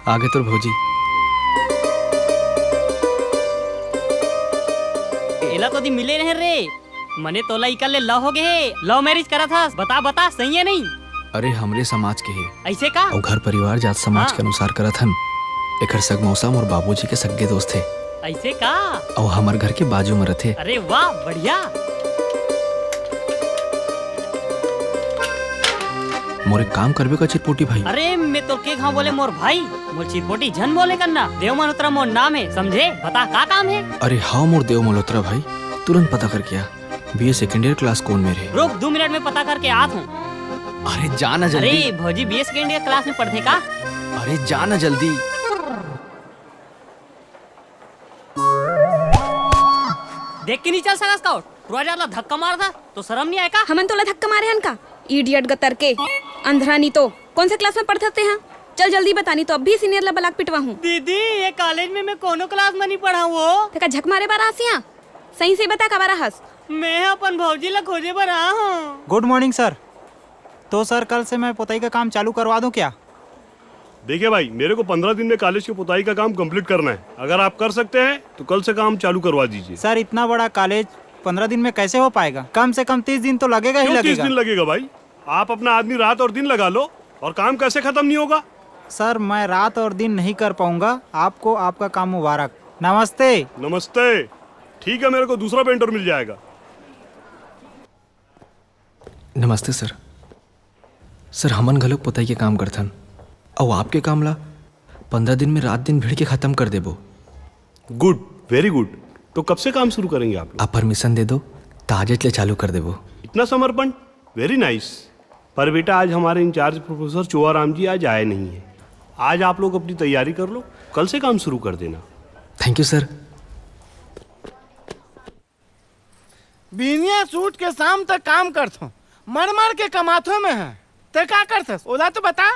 आगे तोर भौजी। एला तो दी मिले रहे रे। मने तोला इकर ले लव हो गे हे। लव मैरिज करत हस? बता, बता, सही हे नहीं? अरे, हमरे समाज के हे। अइसे का? अउ घर परिवार जात समाज हाँ। के अनुसार करत हन। एकर सग मौसा मोर बाबूजी के सग्गे दोस्त हे। अइसे का? अउ हमर घर के बाजू म रथे। अरे वाह, बढ़िया। मोर एक काम करबे का चिरपोटी भाई? अरे, मैं तोर के घाव बोले मोर भाई, मोर चिरपोटी झन बोले करना। देव मल्होत्रा मोर नाम हे, समझे? बता का काम हे? अरे हाँ मोर देव मल्होत्रा भाई, तुरंत पता करके आ। बीए सेकंड ईयर क्लास कोन मेर हे? रुक, दू मिनट में पता करके आत हूँ। अरे जा ना जल्दी। अरे भौजी बीए सेकंड ईयर क्लास में पढ़थे का? अरे जा ना जल्दी। देख के नहीं चल सकस का? टुरा जात ला धक्का मारथा तो शरम नहीं आए का? हमन तोला धक्का मारे हन का? इडियट गतर के, अंधरा नहीं तो। कौन से क्लास में पढ़थस तेहा? चल जल्दी बता, नहीं तो अभी सीनियर ला बलाक पिटवा हूँ। दीदी, ये कॉलेज में मैं कोनो क्लास में नहीं पढ़ा हूँ वो। तेका झक मारे बर आसिया? सही से बता, काबर आहस? मैं ह अपन भौजी ला खोजे बर आ हूँ। गुड मॉर्निंग सर। तो सर, कल से मैं पुताई का काम चालू करवा दूं क्या? देखिए भाई, मेरे को पंद्रह दिन में कॉलेज की पुताई का काम कंप्लीट करना है। अगर आप कर सकते हैं तो कल से काम चालू करवा दीजिए। सर, इतना बड़ा कॉलेज, पन्द्रह दिन में कैसे हो पाएगा? कम से कम तीस दिन तो लगेगा ही क्यों तीस लगेगा। दिन लगेगा भाई? आप अपना आदमी रात और दिन लगा लो, और काम कैसे खत्म नहीं होगा? सर, मैं रात और दिन नहीं कर पाऊंगा। आपको आपका काम मुबारक। नमस्ते। नमस्ते। ठीक है, मेरे को दूसरा पेंटर मिल जाएगा। नमस्ते सर। सर, हमन घलोक पोताई के काम करथन, अउ आपके काम ला पन्द्रह दिन में रात दिन भिड़ के खत्म कर देबो। गुड, वेरी गुड। तो कब से काम शुरू करेंगे आप लोग? आप परमिशन दे दो, त आजेच ले चालू कर देबो। इतना समर्पण, वेरी नाइस। पर बेटा, आज हमारे इंचार्ज प्रोफेसर चोआराम जी आज आए नहीं है। आज आप लोग अपनी तैयारी कर लो, कल से काम शुरू कर देना। Thank you sir. बिहनिया से उठ के शाम तक काम करथों, मर मर के कमाथों मैं है। ते का करथस, ओला तो बता।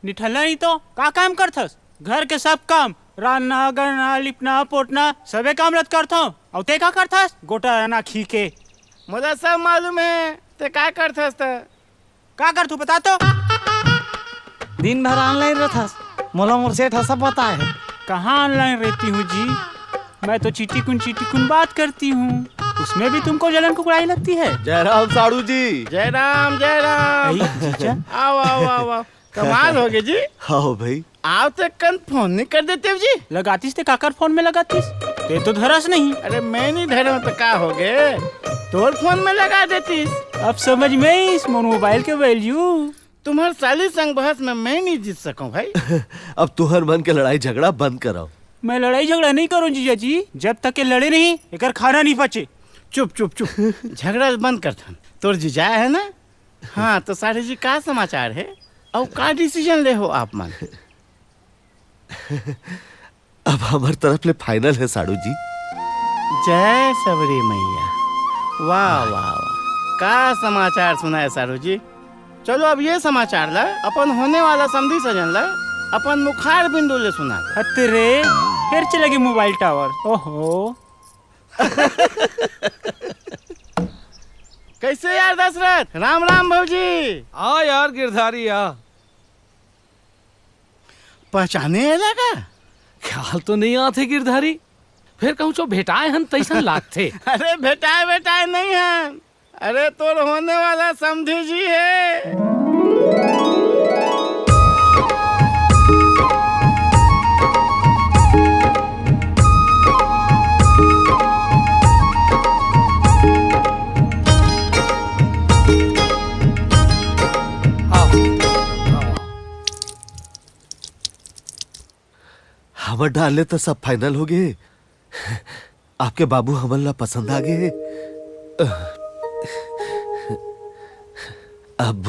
निठल्ला नहीं तो का काम करथस? घर के सब काम, रांधना, गढ़ना, लिपना, पोटना, सबे काम लत करथों। अउ ते का करथस? गोटा ना खी के। मोला सब मालूम है, ते का करथस त। का करथू बता तो? दिन भर ऑनलाइन रहथस, मोला मोर सेठ ह सब पता है। कहाँ ऑनलाइन रहती हूँ जी? मैं तो चिटिकुन चिटिकुन बात करती हूँ, उसमें भी तुमको जलन कुकड़ाई लगती है। जय राम साड़ू जी। जय राम, जय राम। अरे जीजा। आओ, आओ, आओ, आओ। कमाल हो गए जी। हाँ भाई। आओ ते कन फोन नहीं कर देते हो जी। लगातीस ते काकर फोन में लगातीस? ते तो धरस नहीं। अरे मैं नहीं धरे हूँ तो का हो गए? तोर फोन में लगा देतीस। अब समझ में आइस मोर मोबाइल के वैल्यू। तुम्हर साली संग बहस में मैं नहीं जीत सकूं भाई। अब तुहर मन के लड़ाई झगड़ा बंद कराओ। मैं लड़ाई झगड़ा नहीं करूं जीजा जी, जब तक ये लड़े नहीं, एकर खाना नहीं पचे। चुप, चुप, चुप। झगड़ा बंद कर थन। तोर जीजा है ना? हाँ, तो साढ़ू जी का समाचार है? अउ का डिसीजन ले हो आप मन? अब हमर तरफ ले फाइनल है साड़ू जी। जय सबरी मैया। वाह, वाह, वाह। का समाचार सुनाए साड़ू जी? चलो अब ये समाचार ला अपन होने वाला समधी सजन ला अपन मुखार बिंदु ले सुना। हत रे, फिर चले गए मोबाइल टावर। ओहो। कैसे यार दशरथ? राम राम भौजी। आ यार गिरधारी आ। पहचाने एला का? ख्याल तो नहीं आथे गिरधारी, फेर कहूँ चो भेटाए हन तैसन लागथे। अरे भेटाए भेटाए नहीं हन, अरे तोर होने वाला समधी जी है। हमर डाले तो सब फाइनल हो गए। आपके बाबू हमन ला पसंद आ गए। अब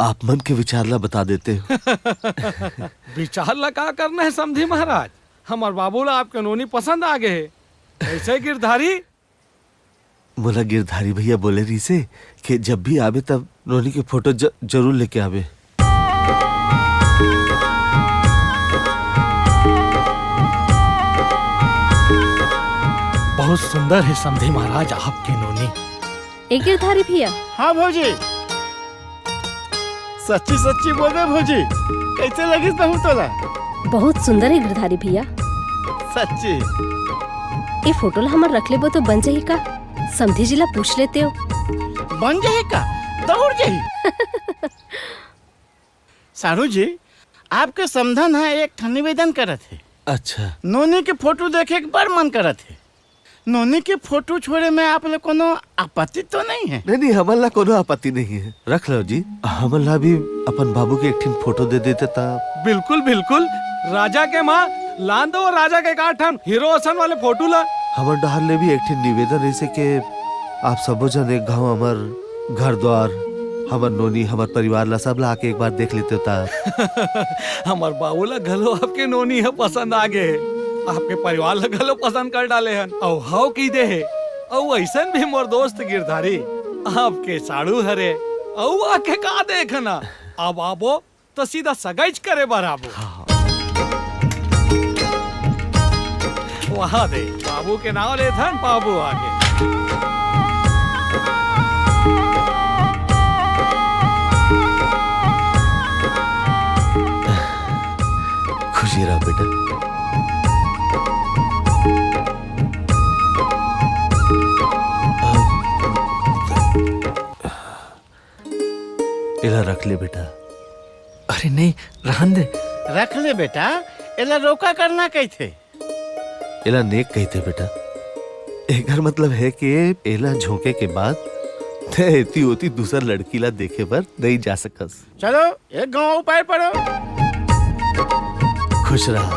आप मन के विचार ला बता देते हो। विचार ला का करना है समधी महाराज, हमर बाबू ला आपके नोनी पसंद आ गए है। ऐसे गिरधारी मोला गिरधारी भैया बोले रहिसे कि जब भी आबे तब नोनी के फोटो ज-, जरूर लेके आबे। बहुत सुंदर है समधी महाराज आपके नोनी। ए गिरधारी भैया। हाँ भौजी। सच्ची सच्ची बोल बे भौजी, कैसे लगिस बहू तोला? बहुत सुंदर है गिरधारी भैया। सच्ची। ए फोटो ला हमर रख लेबो तो बन जाही का? समधी जी ला पूछ लेते हो। बन जाही का? दौड़ जाही। साढ़ू जी, आपके समधन ह एक ठन निवेदन करत हे। अच्छा। नोनी के फोटो देखे के बड़ मन करत हे। नोनी के फोटो छोड़े में आप ला कोनो आपत्ति तो नहीं है? नहीं, नहीं, हमन ला कोनो आपत्ति नहीं है। रख लो जी, हमन ला भी अपन बाबू के एक ठिन फोटो दे देते ता। बिल्कुल, बिल्कुल। राजा के माँ लान दो राजा के एकाध ठन हीरो असन वाले फोटो ला। हमर डहर ले भी एक ठिन निवेदन रहिसे के आप सबो झन एक घाव हमर घर द्वार, हमर नोनी, हमर परिवार ला, सब ला आके एक बार देख लेते ता। हमर बाबू ला घलो आपके नोनी ह पसंद आ गे हे, आपके परिवार ला घलो पसंद कर डाले हन, अउ हव कहि दे हे, अउ अइसन भी मोर दोस्त गिरधारी आपके साढ़ू हरे, अउ आके का देखना, अब आबो तो सीधा सगाईच करे बर आबो। हाँ। वहा दे, बाबू के नाव लेथन, बाबू आगे। खुशी रह बेटा। एला रख ले बेटा। अरे नहीं, रहन दे। रख ले बेटा, एला रोका करना कहिथे। एला नेक कहिथे बेटा। एकर मतलब हे कि एला झोंके के बाद तैं एती ओती दूसर लड़की ला देखे बर नइ जा सकस। चलो, एक गांव अउ पार पड़ो। खुश रहा।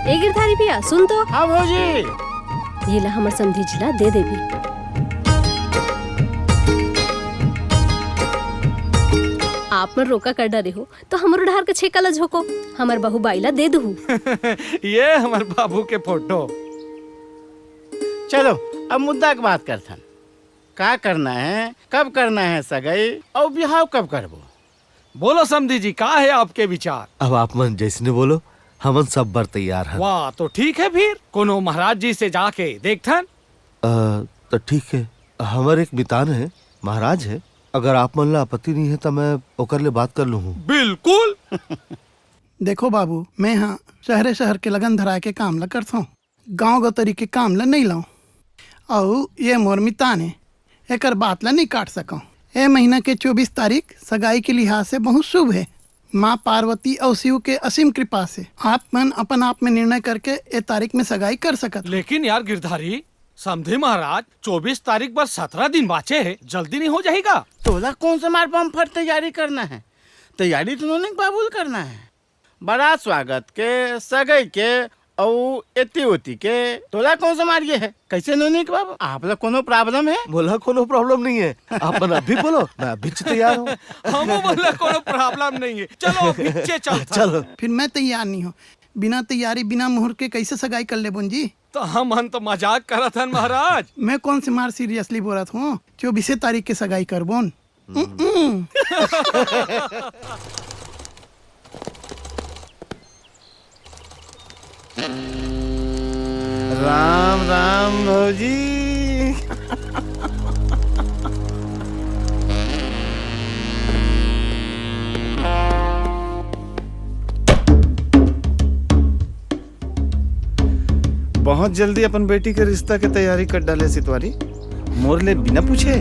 ए गिरधारी भैया, सुन तो। हाँ भौजी। ये ला हमर समधी जी ला दे देबे। आप मन रोका कर डरे हो, तो हमरो डहर के छेका ला झोंको, हमर बहू बाई ला दे दुहू। ये हमर बाबू के फोटो। चलो, अब मुद्दा के बात करथन। का करना हे, कब करना हे सगई, अउ बिहाव कब करबो? बोलो समधी जी, का हे आपके विचार? अब आप मन जइसने बोलो, हमन सब बर तैयार हन। वाह, तो ठीक हे फिर, कोनो महाराज जी से जाके देखथन। अ, त ठीक हे, हमर एक मितान हे, महाराज हे, अगर आप मन ला आपत्ति नइ हे, त मैं ओकर ले बात कर लूहूँ। बिल्कुल। देखो बाबू, मैं हा शहरे शहर के लगन धराए के काम ला करथौं, गांव गतरी के काम ला नइ लौं। अउ ये मोर मितान हे, एकर बात ला नइ काट सकौं। ए महीना के चौबीस तारीख सगाई के लिहाज से बहुत शुभ हे। माँ पार्वती अउ शिव के असीम कृपा से आप मन अपन आप में निर्णय करके ए तारीख में सगाई कर सकत हो। लेकिन यार गिरधारी, समधी महाराज, चौबीस तारीख बर सतरा दिन बाचे हे, जल्दी नइ हो जाही का? तोला कोन से मार बम फट तैयारी करना हे? तैयारी तो नोनी के बाबू ल करना हे। बरात स्वागत के, सगई के, अउ एती ओती के, तोला कोन से मार गे हे? कइसे नोनी के बाबू? आप ला कोनो problem हे? मोला कोनो problem नइ हे, आप मन अभी बोलो, मैं अभी तैयार हौं। हमू मन ला कोनो problem नइ हे, चलो अभी चलथन। चलो। फिर मैं तैयार नइ हौं, बिना तैयारी, बिना मुहूर्त के कइसे सगाई कर लेबोन जी? त हमन तो मजाक करत हन महाराज। मैं कोन से मार seriously बोलत हौं, चौबीसे तारीख के सगाई करबोन। राम राम भौजी। बहुत जल्दी अपन बेटी के रिश्ता के तैयारी कर डाले सितवारी, मोर ले बिना पूछे।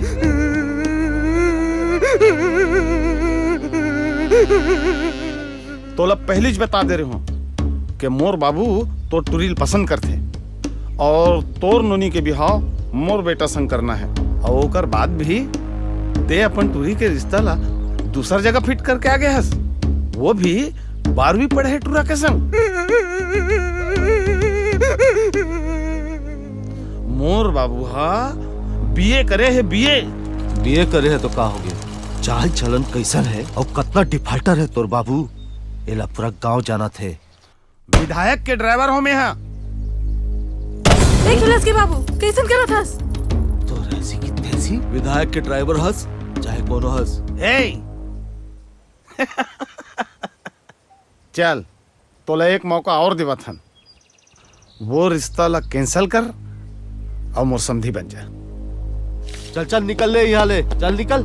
तोला पहिलीच बता दे रहे हौं कि मोर बाबू तोर टुरी ल पसंद करथे अउ तोर नोनी के बिहाव मोर बेटा संग करना हे। अउ ओकर बाद भी तैं अपन टुरी के रिश्ता ला दूसर जगह fit करके आ गे हस, वो भी बारहवीं पढ़े टुरा के संग। मोर बाबू हा B A करे हे, B A। B A करे हे तो का होगे? चाल चलन कइसन हे अउ कतना defaulter हे तोर बाबू, एला पूरा गांव जानत हे। विधायक के driver हौं मैं हा। देख लेस के बाबू, कइसन करत हस? तोर ऐसी की तैसी। विधायक के driver हस, चाहे कोनो हस। ए! चल, तोला एक मौका अउ देवत हन, वो रिश्ता ला cancel कर अउ मोर समधी बन जा। चल, चल, निकल ले इहाँ ले, चल निकल।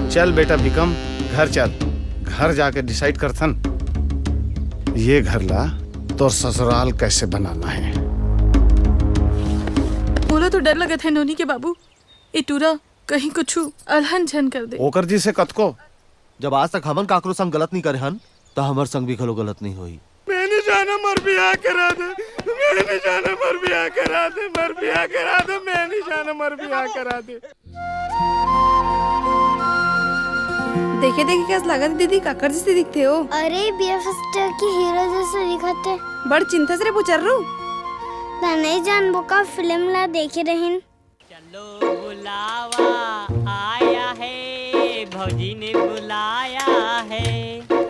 चल बेटा भिकम, घर चल, घर जाके decide करथन, ये घर ला तोर ससुराल कइसे बनाना हे। मोला तो डर लगत हे नोनी के बाबू, ए टूरा कहीं कुछु अलहन झन कर दे। ओकर जी से कतको। जब आज तक हमन काकरो संग गलत नइ करे हन, त हमर संग भी घलो गलत नइ होही। मैं नइ जानंव, मोर बिहाव करा दे। मैं नइ जानंव, मोर बिहाव करा दे। मोर बिहाव करा दे। मैं नइ जानंव, मोर बिहाव करा दे। देखे देखे कस लागत हे दीदी, काकर जइसे दिखथे ओ। अरे, बियर फेस्टिवल के हीरो जइसे दिखत हे। बड़ चिंतस रे बुचर्रू। त नइ जानबो का, फिल्म ला देखे रहिन। चलो बुलावा आया है, भौजी ने बुलाया है।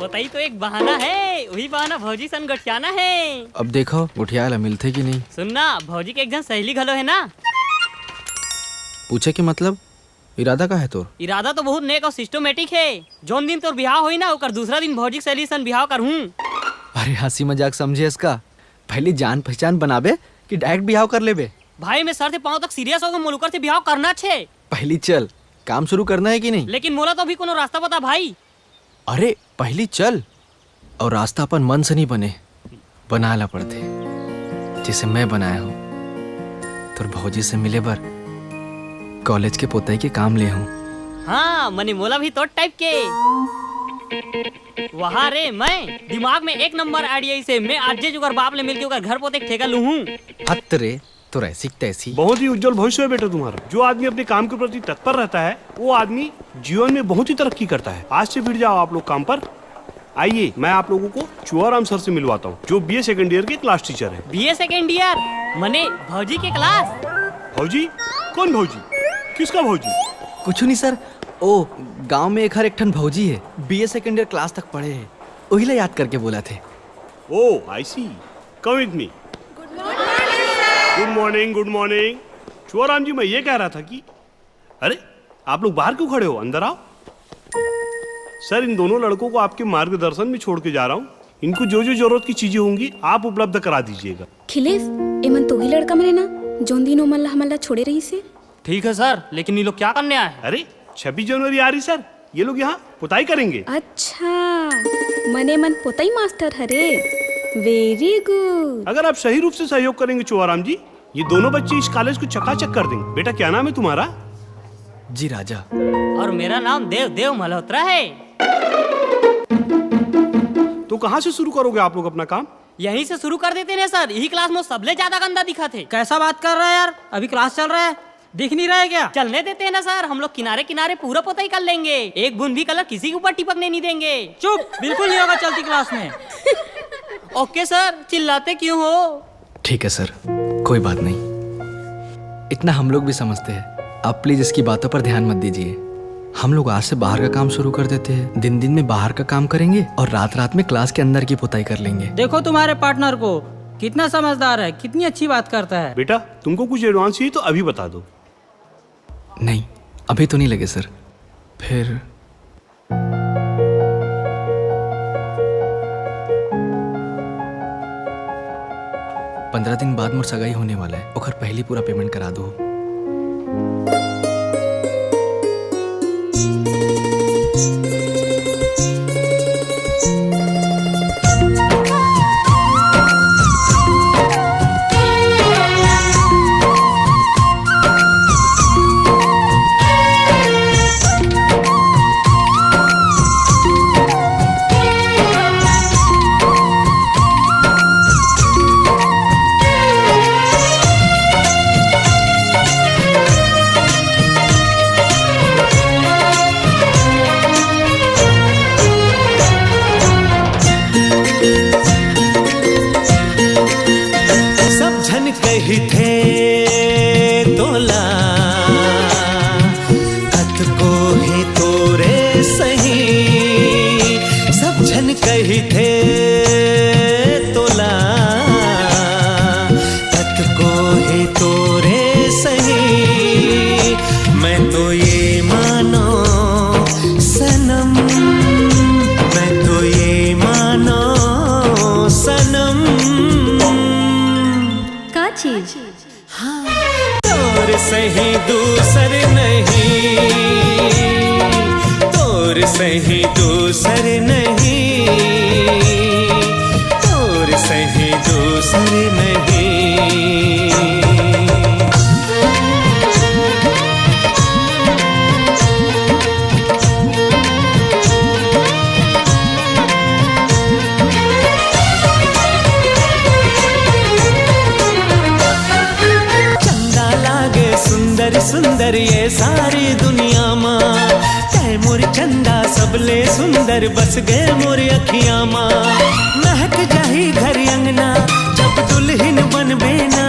ओतई तो एक बहाना है, वही बहाना भौजी सन गोठियाना है। अब देखो, गोठियाए ला मिलथे कि नहीं। सुन ना, भौजी के एक झन सहेली घलो है ना। पूछे के मतलब, इरादा का है तोर? इरादा तो बहुत नेक और systematic है। जौन दिन तोर बिहाव होही ना, ओकर दूसरा दिन भौजी के सहेली सन बिहाव करहूँ। अरे, हंसी मजाक समझे हस का? पहली जान पहचान बनाबे कि direct बिहाव कर लेबे? भाई, मैं सर से पाँव तक serious हो गए, मोला ओकर से बिहाव करना छे। पहली चल, काम शुरू करना है कि नहीं? लेकिन मोला तो अभी कोनो रास्ता बता भाई। अरे, पहली चल, अउ रास्ता अपन मन से नहीं बने, बनाए ला पड़थे, जैसे मैं बनाया हूँ। तोर भौजी से मिले बर कॉलेज के पोतई के काम ले हूँ। हाँ, मने मोला भी तोर टाइप के। वहा रे, मैं दिमाग में एक नंबर आइडिया से, मैं आज जे ओकर बाप ले मिलके ओकर घर पोते के ठेका लूहूँ। हत रे, तो ऐसी की तैसी। बहुत ही उज्जवल भविष्य है बेटा तुम्हारा। जो आदमी अपने काम के प्रति तत्पर रहता है, वो आदमी जीवन में बहुत ही तरक्की करता है। आज से भिड़ जाओ आप लोग काम पर। आइए, मैं आप लोगों को चुआराम सर से मिलवाता हूँ, जो बीए सेकंड ईयर के क्लास टीचर है। BA second year? मने भौजी के क्लास? भौजी? कौन भौजी? किसका भौजी? कुछ नहीं सर, ओ, गांव में एक हर एक ठन भौजी है, बीए सेकंड ईयर क्लास तक पढ़े है, वही ला याद करके बोला थे। Oh, I see. Come with me. Good morning, good morning. चुआराम जी, मैं ये कह रहा था कि, अरे, आप लोग बाहर क्यों खड़े हो? अंदर आओ। सर, इन दोनों लड़कों को आपके मार्गदर्शन में छोड़ के जा रहा हूँ। इनको जो जो जरूरत की चीजें होंगी, आप उपलब्ध करा दीजिएगा। खिलेश, एमन तो ही लड़का मने ना, जोन दिन ओमन ला हमन ला छोड़े रहिस हे। ठीक है सर, लेकिन ये लोग क्या करने आए हैं? अरे, छब्बीस जनवरी आ रही सर, ये लोग यहाँ पुताई करेंगे। अच्छा, मने मन पोतई मास्टर हरे। वेरी गुड। अगर आप सही रूप से सहयोग करेंगे चुआराम जी, ये दोनों बच्चे इस कॉलेज को चकाचक कर देंगे। बेटा, क्या नाम है तुम्हारा? जी राजा। और मेरा नाम देव देव मल्होत्रा है। तो कहाँ से शुरू करोगे आप लोग अपना काम? यहीं से शुरू कर देते हैं सर, यही क्लास में सबले ज्यादा गंदा दिखा थे। कैसा बात कर रहा है यार, अभी क्लास चल रहा है, दिख नहीं रहा है क्या? चलने देते हैं ना सर, हम लोग किनारे किनारे पूरा पोताई कर लेंगे, एक बूंद भी कलर किसी के ऊपर टिपकने नहीं देंगे। चुप, बिल्कुल नहीं होगा चलती क्लास में। ओके सर, चिल्लाते क्यों हो? ठीक है सर, कोई बात नहीं, इतना हम लोग भी समझते हैं। आप प्लीज इसकी बातों पर ध्यान मत दीजिए। हम लोग आज से बाहर का काम शुरू कर देते हैं। दिन दिन में बाहर का काम करेंगे और रात रात में क्लास के अंदर की पुताई कर लेंगे। देखो तुम्हारे पार्टनर को, कितना समझदार है, कितनी अच्छी बात करता है। बेटा, तुमको कुछ एडवांस चाहिए तो अभी बता दो। नहीं, अभी तो नहीं लगे सर। फिर पंद्रह दिन बाद मोर सगाई होने वाला है, ओखर पहली पूरा पेमेंट करा दो। सब झन कहिथे तोला, अतको हे तोरे सही। सब झन कहिथे तोला, अतको हे तोरे सही। मैं तो ये मानो सनम, मैं तो ये मानो सनम। का चीज? हाँ। तोर सही दूसर नहीं, तोर सही दूसर नहीं, तोर सही दूसर नहीं। चंदा लागे सुंदर सुंदर ये सारी दुनिया मा, तै मोर चंदा सबले सुंदर बस गे मोर अखियां मा। महक जाही घर अंगना जब दुल्हन बनबे ना,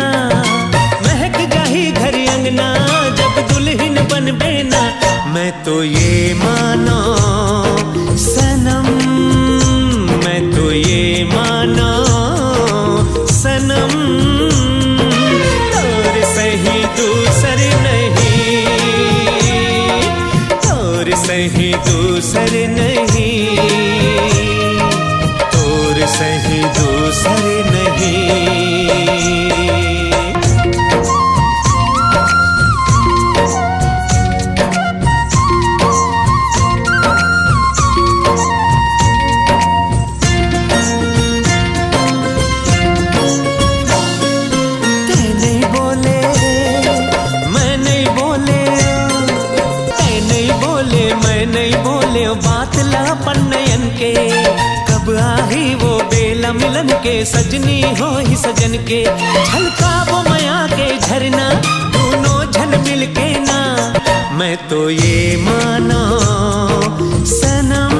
महक जाही घर अंगना जब दुल्हन बनबे ना। मैं तो ये मानो सनम, मैं तो ये मानो सनम, तोर सही दूसर नहीं, तोर सही दूसर नहीं, तोर सही दूसर नहीं। तै नहीं बोले, मैं नहीं बोले, तन के सजनी होही सजन के, छलकाबो मया के झरना, दूनों झन मिलके ना। मैं तो ये मानो सनम,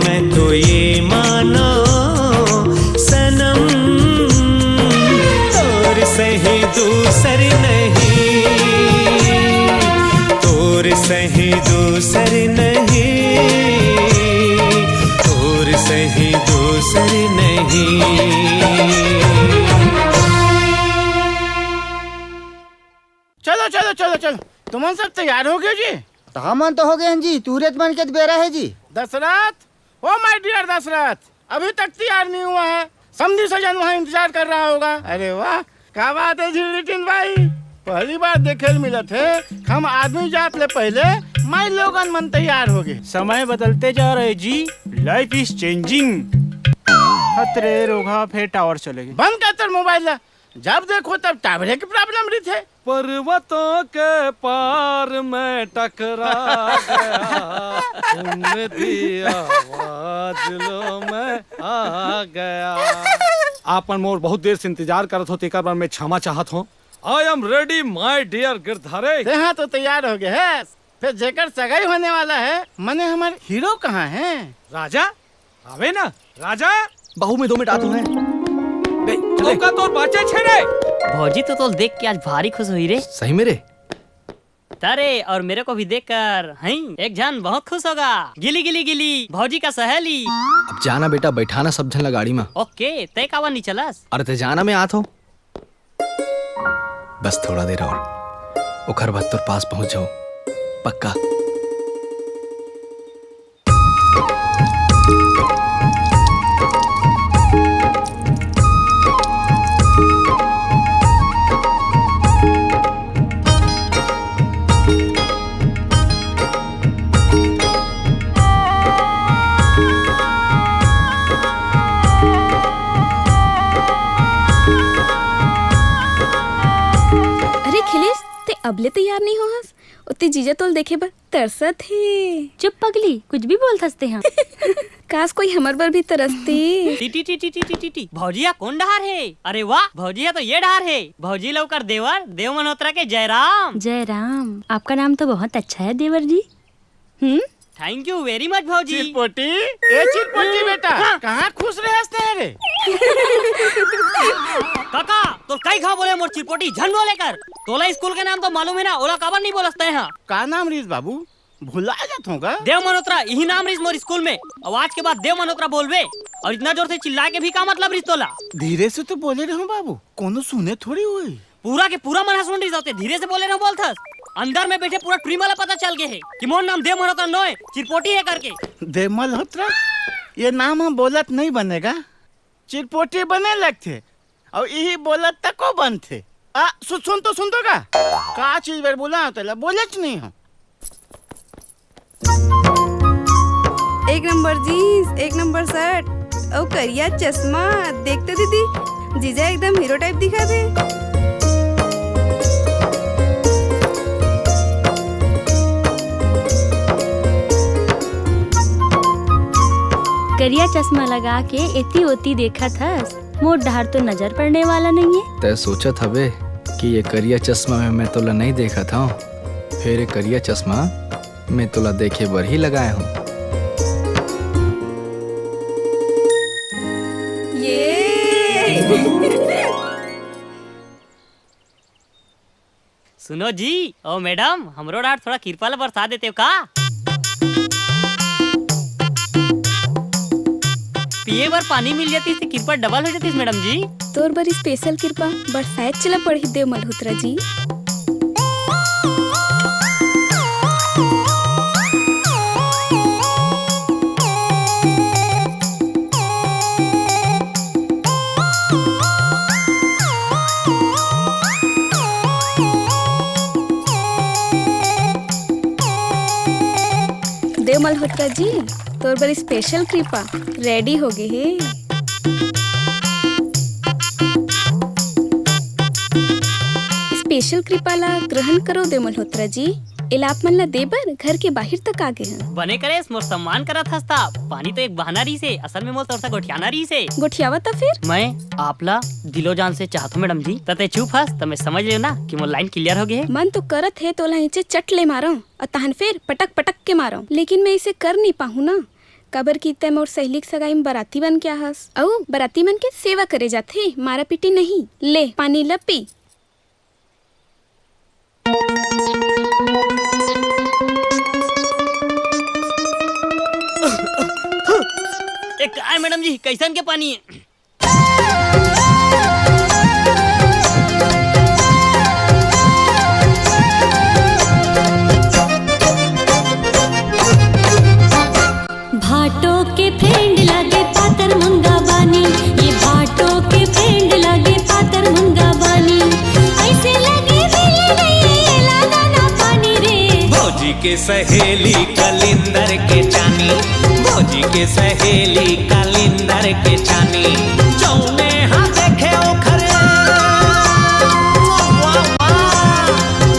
मैं तो ये मानो सनम, तोर सही दूसर नहीं, तोर सही दूसर नहीं, तोर सही दूसर नहीं। चलो, चलो, चलो, चलो, तुमन सब तैयार हो गए जी? त हमन तो हो गए हैं जी, तूरेत मन के त बेरा है जी। दशरथ, ओ my dear दशरथ, अभी तक तैयार नहीं हुआ है। समधी सजन वहाँ इंतजार कर रहा होगा। अरे वाह, क्या बात है झिलरिटिन भाई, पहली बार देखे ल मिलत है। हम आदमी जात ले पहले माई लोगन मन तैयार हो गए। समय बदलते जा रहे जी, life is changing। हतरे रोघा, फेर टावर चले गए। बंद कर तोर मोबाइल ला, जब देखो तब टावरे के प्रॉब्लम रहिथे। पर्वतों के पार में टकरा गया, उन्नति आवाज लो मैं आ गया। आप मन मोर बहुत देर से इंतजार करत हो, तेकर बर मैं क्षमा चाहत हों। I am ready, my dear Girdhari. तेहा तो तैयार हो गए है, फिर जेकर सगाई होने वाला है, मने हमर हीरो कहाँ है? राजा, आवे ना राजा। बहू में दो मिनट आतो है। बे, चले। ओका तोर बाचे छे रे। भौजी तो तोल देख के आज भारी खुश हुई रे। सही में रे। तारे और मेरे को भी देखकर, हैं, एक जन बहुत खुश होगा। गिली गिली गिली, भौजी का सहेली। अब जाना बेटा, बैठाना सब झन ला गाड़ी में। ओके, तय कावा नहीं चलस? अरे ते जाना, मैं आत हो। बस थोड़ा देर और, ओखर बाद तोर पास पहुंच जाऊं, पक्का। अरे खिलेश, ते अबले तैयार नहीं हो हस? ओती जीजा तोल देखे बर तरसत हे। चुप पगली, कुछ भी बोलथस ते हा। काश कोई हमर बर भी तरसती। टी, टी, टी, टी, टी, टी, टी, टी। भौजिया कौन डहार हे? अरे वाह, भौजिया तो ये डहार हे। भौजी लौकर देवर, देव मल्होत्रा के जयराम। जयराम, आपका नाम तो बहुत अच्छा है देवर जी। हम्म? Thank you very much भौजी। चिरपोटी, ए चिरपोटी बेटा, हाँ। कहाँ खुश रहस ते रे? काका, तोर कई घाव बोले मोर चिरपोटी झन बोले कर। तोला स्कूल के नाम तो मालूम है ना, ओला काबर नहीं बोलस ते हा? का नाम रहिस बाबू? भुला जात हों का? देव मल्होत्रा, यही नाम रहिस मोर स्कूल में। और आज के बाद देव मल्होत्रा बोलबे और इतना जोर से चिल्लाए के भी का मतलब रहिस तोला? धीरे से तो बोले रहूं बाबू, कोनो सुने थोड़ी होही। पूरा के पूरा मन ह सुन रहिस, ते धीरे से बोले रहूं बोलथस। अंदर में बैठे पूरा टीम वाला पता चल गए है कि मोर नाम देव मल्होत्रा नोय, चिरपोटी है करके। देव मल्होत्रा, ये नाम हम बोलत नहीं बनेगा, चिरपोटी बने लगथे। अउ इही बोलत तको बनथे। आ, सु-, सुन तो, सुन तो का? का चीज बर बोला तेला? बोलेच नहीं हो। एक नंबर जींस, एक नंबर शर्ट, अउ करिया चश्मा। देख तो दीदी, जीजा एकदम हीरो टाइप दिखत हे। करिया चश्मा लगा के एती ओती देखत हस। मोर डहार तो नजर पड़ने वाला नहीं है। तै सोचत हवे कि ये करिया चश्मा में मैं तोला नहीं देखत हूँ, फिर ये करिया चश्मा मैं तोला देखे बर ही लगाए हूँ। ये सुनो जी, ओ मैडम, हमरो डार थोड़ा किरपा ला बरसा देतेव का? पिए बर पानी मिल जातिस त किरपा डबल हो जातिस मैडम जी। तोर बर स्पेशल किरपा बरसाएच ला पड़ही देव मल्होत्रा जी। देव मल्होत्रा जी, तोर बर स्पेशल कृपा रेडी हो गे हे। स्पेशल कृपा ला ग्रहण करो देव मल्होत्रा जी। एला आप मन ला दे बर घर के बाहिर तक आ गे हन। बने करेस, मोर सम्मान करत हस ता। पानी तो एक बहाना रहिस हे, असल में मोर तोर से गोठियाना रहिस हे। गोठियावा त फिर? मैं आप ला दिलो जान से चाहत हूँ मैडम जी। त तैं चुप हस त मैं समझ लेव ना कि मोर लाइन क्लियर हो गे हे। मन तो करत हे तोला इचे चट ले मारंव अउ तहन फिर पटक पटक के मारंव, लेकिन मैं इसे कर नहीं पाहूँ ना, काबर कि तैं मोर सहेली के सगाई में बराती बन के आहस, अउ बराती मन के सेवा करे जाथे, मारा पीटी नहीं। ले पानी ल पी। ए, काय मैडम जी, कैसन के पानी हे? भाटो के friend लागे पातर मुंगा बानी, ये भाटो के friend लागे पातर मुंगा बानी। ऐसे लगे मिले नहीं ये लागा ना पानी रे। भौजी के सहेली कलिंदर के चानी, भौजी के सहेली कलिंदर के चानी। जौने हा देखे ओखर, वाह, वाह।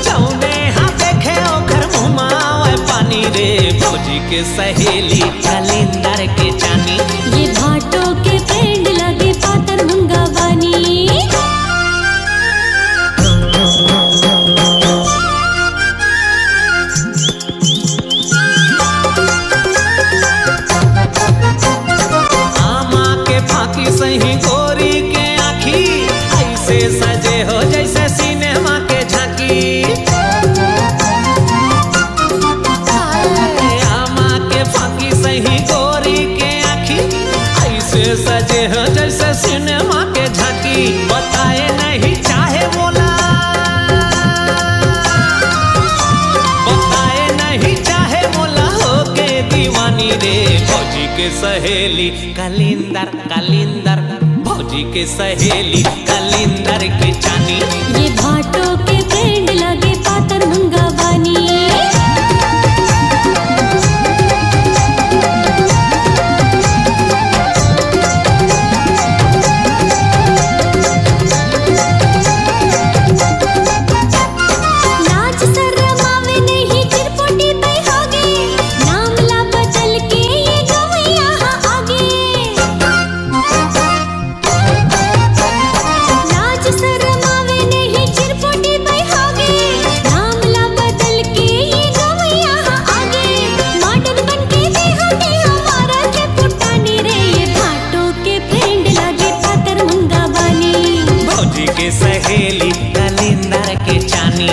जौने हा देखे ओखर मुँह मा आवे पानी रे। भौजी के सहेली कलिंदर के चानी। ये भाटो के friend लागे पातर मुंगा बानी। आमा के फांकी सही गोरी के आँखी, ऐसे सजे हो जैसे सिनेमा के झांकी। आमा के फांकी सही गोरी के आँखी, ऐसे सजे हो जैसे सिनेमा के झांकी। बताए नहीं चाहे मोला, बताए नहीं चाहे मोला होके दीवानी रे। भौजी के सहेली कलिंदर, कलिंदर, भौजी के सहेली कलिंदर के चानी। ये भाटो के friend लागे पातर मुंगा बानी। लाज शरम आवे नहीं, चिरपोटी तय होगे, नाम ला बदल के ये गवैया हा आगे। लाज शरम आवे नहीं, चिरपोटी तय होगे, नाम ला बदल के ये गवैया हा आगे। Modern बन के देहा के हमारा के पुटानी रे, ये भाटो के friend लागे पातर मुंगा बानी। भौजी के सहेली कलिंदर के चानी।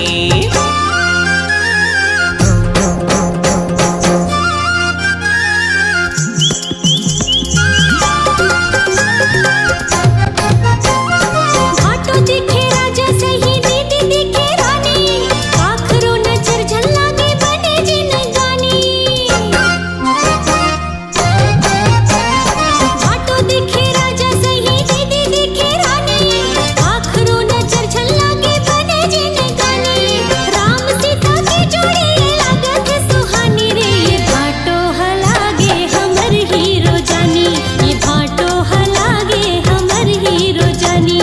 भाटो दिखे राजा सही दीदी दिखे रानी, आखरो नजर झल्ला के बने जिनगानी। भाटो दिखे राजा सही दीदी दिखे रानी, आखरो नजर झल्ला के बने जिनगानी। राम सीता के जोड़ी ये लागत सुहानी रे, ये भाटो हलागे हमर हीरो जानी, ये भाटो हलागे हमर हीरो जानी।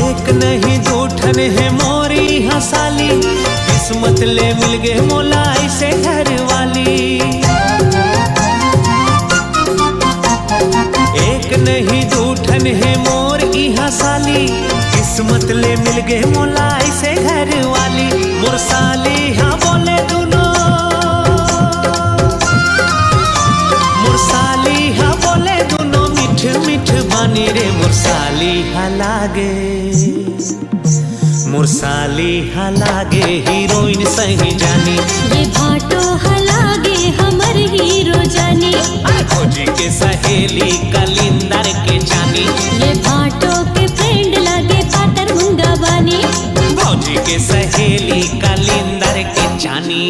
एक नहीं दो ठन हे मोरी हंसाली, किस्मत ले मिल गे मोला ऐसे घर वाली। एक नहीं दो ठन हे मोर इहाँ साली, किस्मत ले मिल गे मोला ऐसे घर वाली। मोर साली हाँ बोले दुनो, मोर साली हाँ बोले दुनो मीठ मीठ बानी रे। मोर साली हाँ लागे, मोर साली हा लागे हीरोइन सही जानी। ये भाटो हा लागे हमर हीरो जानी। अरे भौजी के सहेली कलिंदर के चानी। ये भाटो के friend लागे पातर मुंगा बानी। भौजी के सहेली कलिंदर के चानी।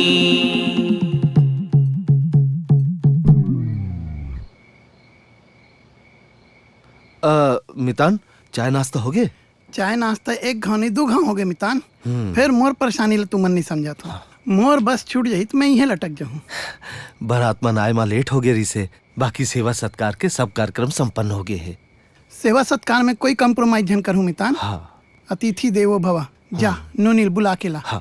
अ, मितान, चाय नाश्ता होगे? चाय नाश्ता एक घाव नहीं, दू घाव होगे मितान। हम्म। फेर मोर परेशानी ल तुमन नहीं समझत हो। हाँ। मोर बस छूट जाही त मैं इहें लटक जाहूँ। बरात मन आए मा लेट हो गे रिसे, बाकी सेवा सत्कार के सब कार्यक्रम संपन्न हो गे हे। सेवा सत्कार में कोई compromise झन करहूँ मितान। हाँ। अतिथि देवो भव। जा, हाँ। नोनी ल बुला के ला। हाँ।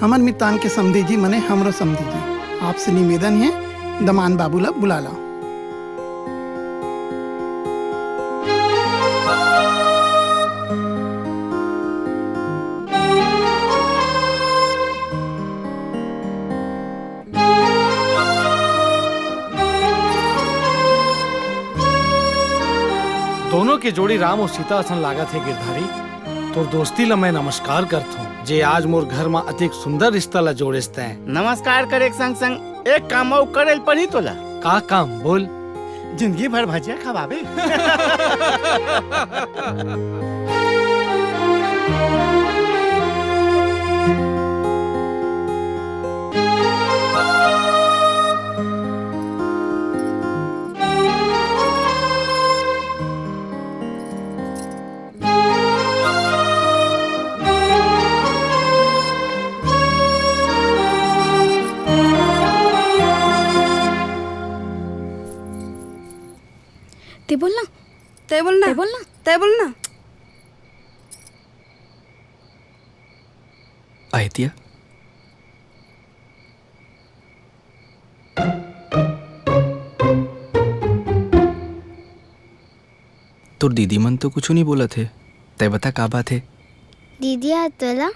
हमर मितान के समधी जी मने हमरो समधी जी, आपसे निवेदन हे, दमान बाबू ला बुला लाओ। दोनों के जोड़ी राम अउ सीता असन लागत हे गिरधारी। तोर दोस्ती ला मैं नमस्कार करथों, जे आज मोर घर म अतेक सुंदर रिश्ता ला जोड़ेस तैं। नमस्कार करे के संग संग एक काम अउ करे ल पड़ही तोला। का काम? बोल। जिंदगी भर भजिया खवाबे। ते बोल ना। तय बोल ना। तय बोल ना। तय बोल ना। आयतिया, तोर दीदी मन तो कुछु नहीं बोलत हे, तय बता का बात हे? दीदी ह तोला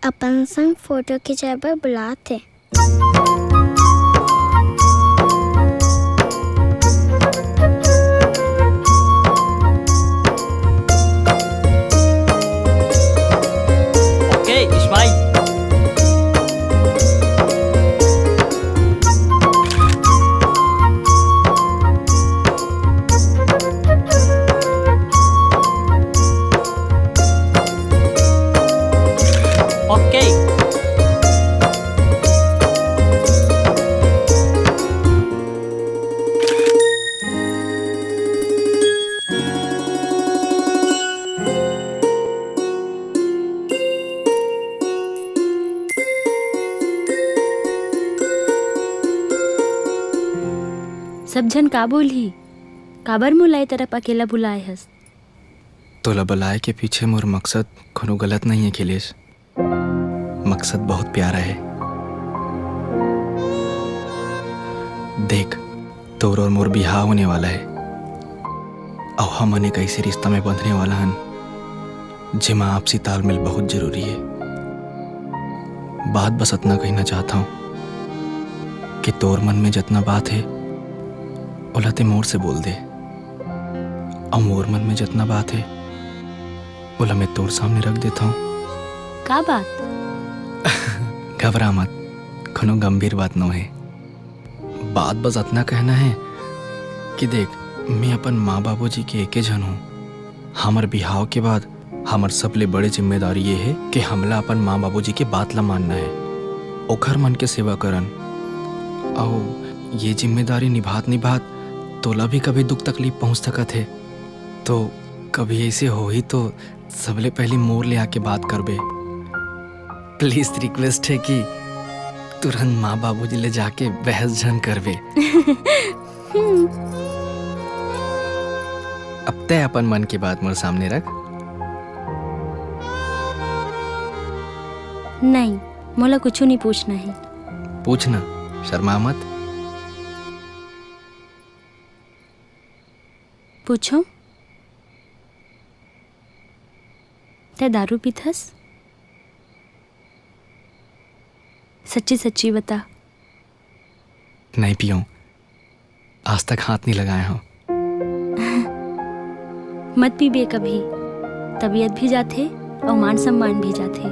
अपन संग फोटो खिंचाए बर बुलात हे। ओके, स्माइल। ओके। सब झन का बोलही? काबर मोला ए तरफ अकेला बुलाए हस? तोला बलाए के पीछे मोर मकसद कोनो गलत नहीं है, अखिलेश। मकसद बहुत प्यारा है। देख, तोर और मोर बिहाव होने वाला है, अउ हमन एक ऐसे रिश्ता में बंधने वाला हन, जेमा आपसी तालमेल बहुत जरूरी है। बात बस अतना कहना चाहत हंव कि तोर मन में जतना बात है, ओला ते मोर से बोल दे, अउ मोर मन में जतना बात है, ओला मैं तोर सामने रख देत हंव। का बात? घबरा मत, कोनो गंभीर बात नो है। बात बस अतना कहना है कि देख, मैं अपन माँ बाबूजी के एके झन हूँ। हमर बिहाव के बाद हमर सबले बड़े जिम्मेदारी ये हे कि हमला अपन माँ बाबूजी के बात ला मानना हे, ओखर मन के सेवा करन। अउ ये जिम्मेदारी निभात निभात तोला भी कभी दुख तकलीफ पहुँच सकत हे। तो कभी ऐसे होही तो सबले पहली मोर ले आके बात करबे। प्लीज रिक्वेस्ट हे कि तुरंत माँ बाबूजी ले जाके बहस झन करबे। अब तय अपन मन के बात मोर सामने रख। नहीं, मोला कुछु नहीं पूछना हे। पूछना, शर्मा मत। पूछो। तै दारू पीथस? सच्ची सच्ची बता। नहीं पीऊँ, आज तक हाथ नहीं लगाए हूँ। मत पीबे कभी, तबीयत भी जाथे अउ मान सम्मान भी जाथे।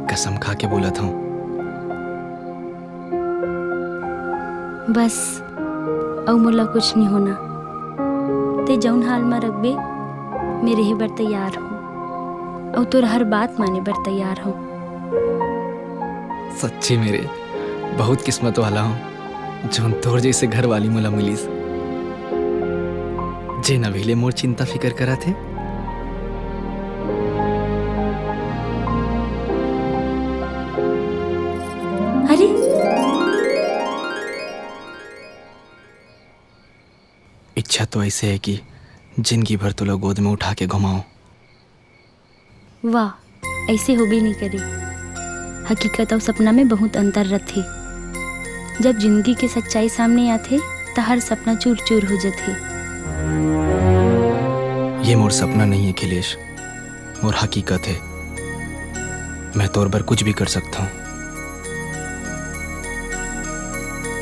कसम खा के बोलत हूँ। बस, अउ मोला कुछ नहीं होना। ते जउन हाल म रखबे, मैं रेहे बर तैयार हूँ, अउ तोर हर बात माने बर तैयार हूँ। सच्ची में रे, बहुत किस्मत वाला हूँ, जउन तोर जइसे घरवाली मोला मिलिस, जेन अभी ले मोर चिंता फिकर करत हे। अरे, इच्छा तो ऐसे है कि जिंदगी भर तोला गोद में उठा के घुमाऊं। वाह, ऐसे होबे नहीं करे। हकीकत अउ सपना में बहुत अंतर रथे। जब जिंदगी के सच्चाई सामने आथे, त हर सपना चूर-चूर हो जथे। ये मोर सपना नहीं है, खिलेश, मोर हकीकत है। मैं तोर बर कुछ भी कर सकता हूँ।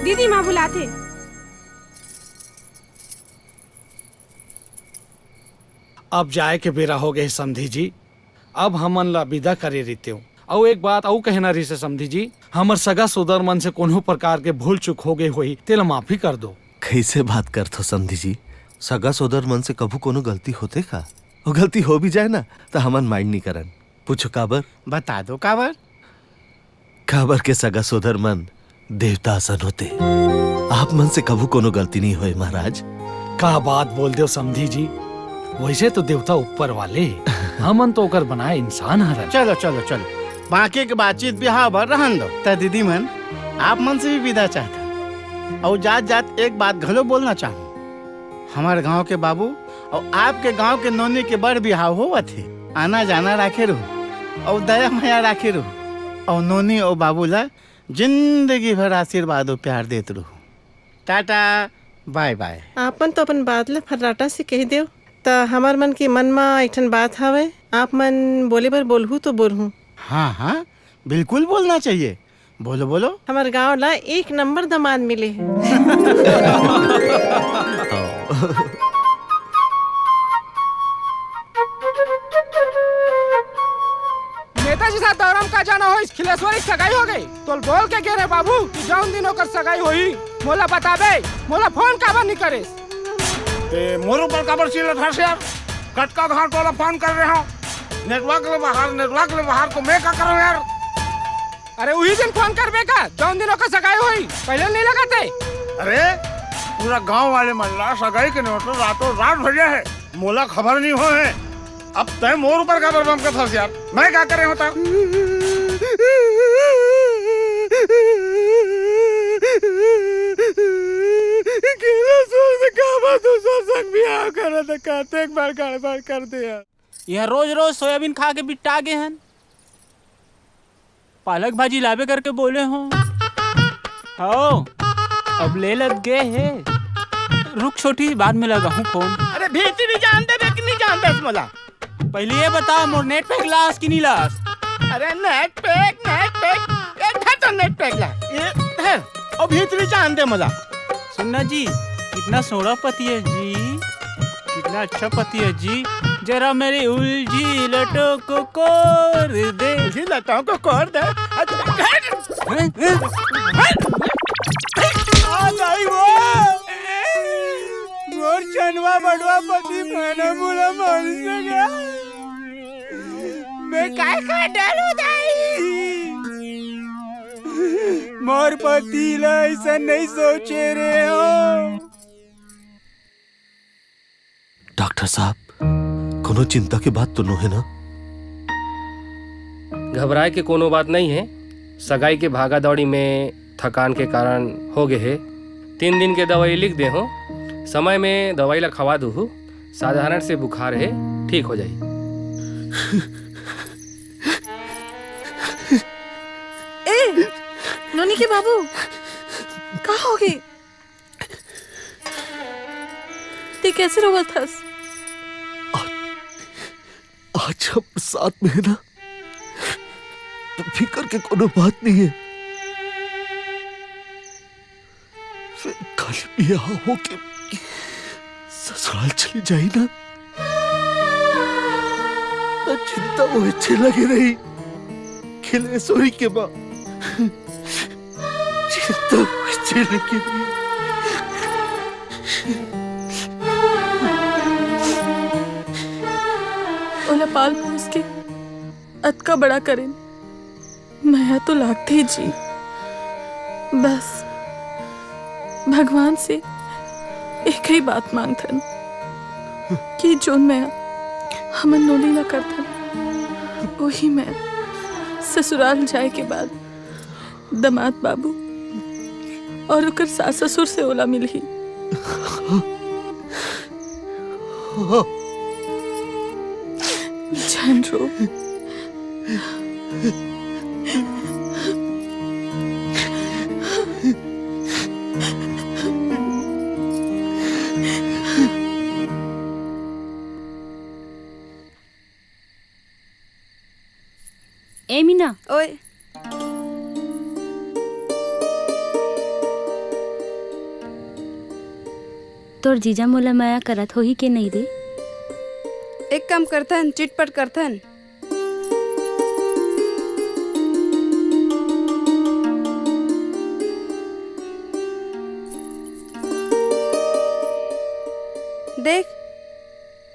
दीदी माँ बुलाथे। अब जाए के बेरा हो गए समधी जी, अब हमन ला विदा करे रहितेव। अउ एक बात अउ कहना रहिसे समधी जी, हमर सगा सोदर मन से कोनो प्रकार के भूल चूक हो गए होही, तेला माफी कर दो। कैसे बात करथो समधी जी? सगा सोदर मन से कभू कोनो गलती होथे का? अउ गलती हो भी जाए ना, त हमन mind नहीं करन। पूछो काबर? बता दो काबर? काबर के सगा सोदर मन देवता असन होते। आप मन से कभू कोनो गलती नहीं होए महाराज। का बात बोल देव समधी जी, वैसे तो देवता ऊपर वाले, हमन तो ओकर बनाए इंसान हरन। चलो, चलो, चलो, बाकी के बातचीत बिहाव बर रहन दो। त दीदी मन, आप मन से भी विदा चाहत हन। अउ जात जात एक बात घलो बोलना चाहूँ। हमार गांव के बाबू अउ आपके गांव के नोनी के बड़ बिहाव होवत हे। आना जाना राखे रहू अउ दया मया राखे रहू अउ नोनी अउ बाबू ला जिंदगी भर आशीर्वाद अउ प्यार देत रहू। टाटा, बाय बाय। आपन तो अपन बात ला फर्राटा से कह देव, त हमर मन के मन म एक ठन बात हवय, आप मन बोले बर बोलहू तो बोलहू। हाँ, हाँ, बिल्कुल बोलना चाहिए। बोलो, बोलो। हमर गांव ला एक नंबर दमाद मिले हे। नेताजी साथ दौरा म का जाना होइस, खिलेश्वरी सगाई हो गई। तोल बोल के गे रे बाबू कि जौन दिन ओकर सगाई होही, मोला बताबे, मोला फोन काबर नहीं करे? ते मोर ऊपर काबर चिल्लत हस यार? कतका घांव तोला फोन कर रहे हो, network ले बाहर, network ले बाहर, तो मैं का करूं यार? अरे उही दिन फोन करबे का, जौन दिन ओकर सगाई होही, पहले नहीं लगाते? अरे पूरा गांव वाले मन ला सगाई के नोट रातों रात भेजे है, मोला खबर नहीं हो है। अब तय मोर ऊपर काबर बम के फंस यार, मैं का करे होता? गिला सोच काबर दूसर संग बिहाव करत, काते एक बार गड़बड़ कर दे यार। यहाँ रोज रोज सोयाबीन खा के बिट्टा गे हन। पालक भाजी लाबे करके बोले हो। हो, अब ले लग गे हे। रुक छोटी, बाद में लगाहूँ फोन। अरे भीतरी जान दे बे कि नहीं जान दे मोला? पहले ये बता, मोर नेट पैक लास कि नहीं लास? अरे नेट पैक, नेट पैक, ये धर तो नेट पैक ला, ये धर। अब भीतरी जान दे मोला। सुनना जी, कितना सोहना पति है जी, कितना अच्छा पति है जी। जरा मेरी उलझी लटों को कोर दे। उलझी लटों को कोर दे। अच्छा, हैं? हैं? आ दाई वो। मोर चनवा बड़वा पति मैंने बुरा मार सका। मैं काय का डरू दाई? मोर पति ला ऐसा नहीं सोचे रे हो। डॉक्टर साहब, कोनो चिंता के बात तो नो है ना? घबराए के कोनो बात नहीं है। सगाई के भागा दौड़ी में थकान के कारण हो गए है। तीन दिन के दवाई लिख दे हो, समय में दवाई ला खवा दूहू। साधारण से बुखार है, ठीक हो जाई। ए, नोनी के बाबू, का हो गए? ते कैसे रोवत हस? आज, आज हम साथ में है ना, तो फिकर के कोनो बात नहीं है। फिर कल बियाह होके ससुराल चली जाई ना, त चिंता ओइसे लगे रही, खिलेश्वरी के माँ। चिंता ओइसे लगे रही। पाल पोस के अतका बड़ा करेन, मया तो लागथे जी। बस भगवान से एक ही बात मांगथन कि जोन मया हमन नोनी ला करथन, वही मया ससुराल जाए के बाद दमाद बाबू और ओकर सास ससुर से ओला मिलही। झन रो। ए मीना, ओए। तोर जीजा मोला मया करत होही के नहीं रे? एक काम करथन, चिटपट करथन। देख,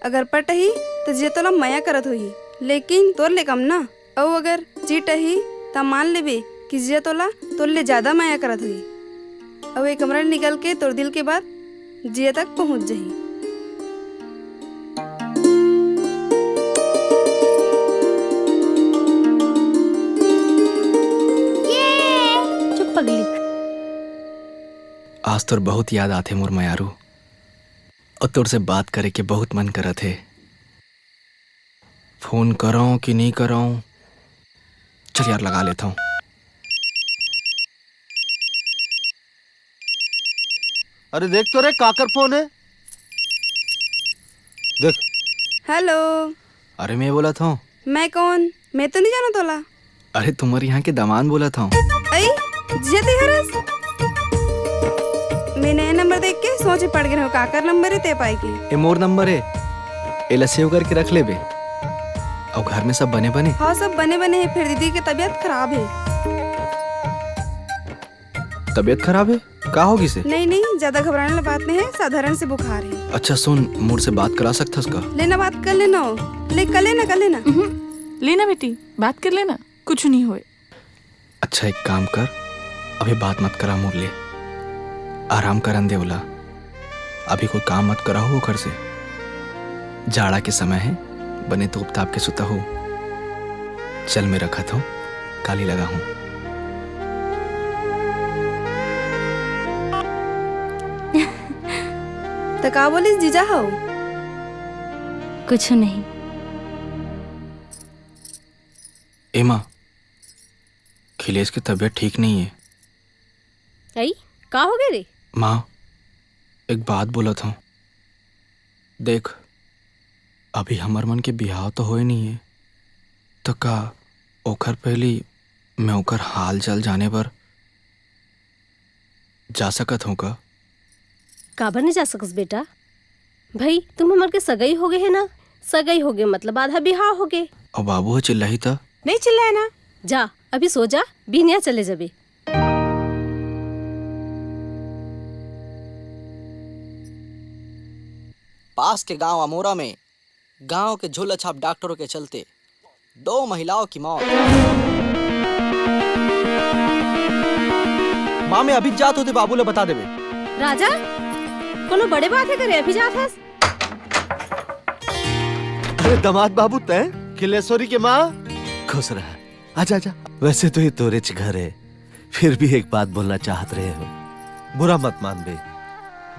अगर पटही, त जीजा तोला मया करत होही, लेकिन तोर ले कम ना। अउ अगर चिटही, त मान लेबे कि जीजा तोला तोर ले ज्यादा मया करत होही। अउ ए कमरा ले निकल के तोर दिल के बात जीजा तक पहुंच जही। चुप पगली। आज तोर बहुत याद आथे मोर मयारू, अउ तोर से बात करे के बहुत मन करत हे। फोन करंव कि नहीं करंव? चल यार, लगा लेथंव। अरे देख तो रे, काकर फोन हे। देख। हेलो। अरे मैं बोलत हंव। मैं कौन? मैं तो नहीं जानंव तोला। अरे तुम्हर इहाँ के दमांद बोलत हंव। अई, जीजा तैं हरस? मैं नया नंबर देख के सोचे पड़ गे हंव, काकर नंबर हे तैं पाय के। ए मोर नंबर हे, एला save करके रख लेबे। अउ घर में सब बने बने? हाँ, सब बने बने हे, फेर दीदी के तबीयत खराब हे। तबीयत खराब हे? का हो गिस हे? नहीं, नहीं, ज्यादा घबराने वाला बात नहीं हे, साधारण से बुखार हे। अच्छा सुन, मोर से बात करा सकथस का? ले ना, बात कर ले ना। ले, कर ले ना, कर ले ना। उहुं, ले ना बेटी, बात कर ले ना, कुछ नहीं होय। अच्छा एक काम कर, अभी बात मत करा मोर ले, आराम करन दे ओला। अभी कोई काम मत कराहू ओकर से। जाड़ा के समय हे, बने तोप ताप के सुतहू। चल मैं रखत हंव, काली लगाहूं। त का बोलिस जीजा हव? कुछ नहीं। ए माँ, खिलेश के तबीयत ठीक नहीं हे। अई, का हो गे रे? माँ, एक बात बोलत हंव। देख, अभी हमर मन के बिहाव तो होय नहीं हे, त का ओखर पहिली मैं ओखर हाल चाल जाने बर जा सकत हंव का? काबर नहीं जा सकस बेटा? भई, तुम हमर के सगई हो गे हे ना? सगई हो गे मतलब आधा बिहाव हो गे। अउ बाबू ह चिल्लाही त? नहीं चिल्लाय ना। जा, अभी सो जा, बिहनिया चले जाबे। पास के गांव अमोरा में गांव के झोला छाप डॉक्टरों के चलते दो महिलाओं की मौत। माँ, मैं अभी जात हंव, तैं बाबू ला बता देबे। राजा, कोनो बड़े बात हे करे, अभी जात हस? अरे दमाद बाबू, तैं खिलेश्वरी के माँ? खुश रह, आजा, आजा। वैसे तो ये तोरेच घर हे, फिर भी एक बात बोलना चाहत रहेंव। बुरा मत मानबे,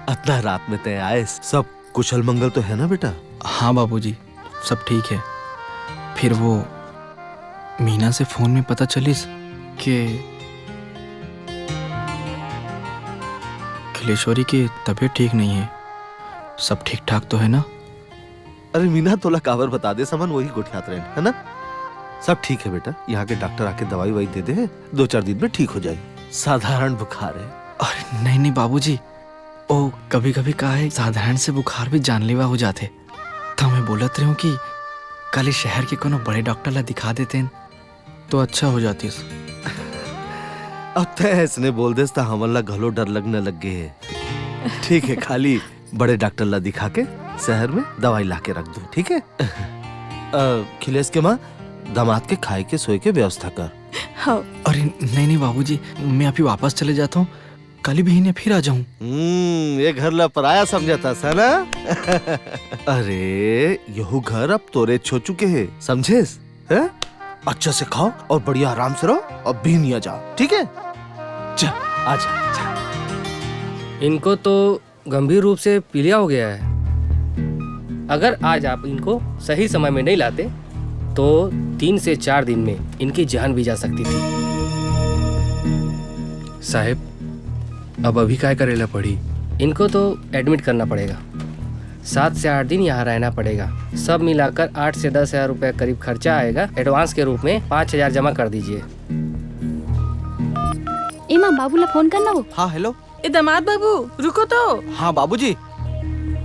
अतना रात में तैं आएस, सब कुशल मंगल तो हे ना बेटा? हाँ बाबूजी, सब ठीक हे। फिर वो मीना से फोन में पता चलिस के खिलेश्वरी के तबीयत ठीक नहीं हे, सब ठीक ठाक तो हे ना? अरे मीना, तोला काबर बता देस, हमन वही गोठियात रहेन, हे ना? सब ठीक हे बेटा, इहाँ के डॉक्टर आके दवाई-ववाई दे दे हे, दो चार दिन में ठीक हो जाही। साधारण बुखार हे। अरे नहीं, नहीं बाबूजी, ओ कभी-कभी का हे, साधारण से बुखार भी जानलेवा हो जाथे। त मैं बोलत रहेंव कि काली शहर के कोनो बड़े डॉक्टर ला दिखा देतेन, तो अच्छा हो जातिस। अब तैं अइसने बोल देस त हमन ला घलो डर लगने लग गे हे। ठीक हे, खाली बड़े डॉक्टर ला दिखा के शहर में दवाई ला के रख दूं, ठीक हे? अ, खिलेश के माँ, दामाद के खाए के सोए के व्यवस्था कर। हाँ। अरे नहीं नहीं बाबूजी, मैं अभी वापस चले जाता हूँ, कल ही बिहनिया फिर आ जाऊँ। हम्म, ये घर ला पराया समझत हस, है ना? अरे, यहू घर अब तोरे हो चुके हे, समझेस? हैं? अच्छा से खाओ और बढ़िया आराम से रहो, अब बिहनिया जाओ, ठीक है? जा, आ जा, जा। इनको तो गंभीर रूप से पीलिया हो गया है। अगर आज आप इनको सही समय में नहीं लाते, तो तीन से चार दिन में इनकी जान भी जा सकती थी। साहेब, अब अभी काय करेला पड़ी? इनको तो एडमिट करना पड़ेगा, सात से आठ दिन यहाँ रहना पड़ेगा। सब मिलाकर आठ से दस हजार रुपए करीब खर्चा आएगा। एडवांस के रूप में पाँच हजार जमा कर दीजिए। ए माँ, बाबू ला फोन करना वो। हाँ, हेलो। ए दामाद बाबू, रुको तो। हाँ बाबूजी।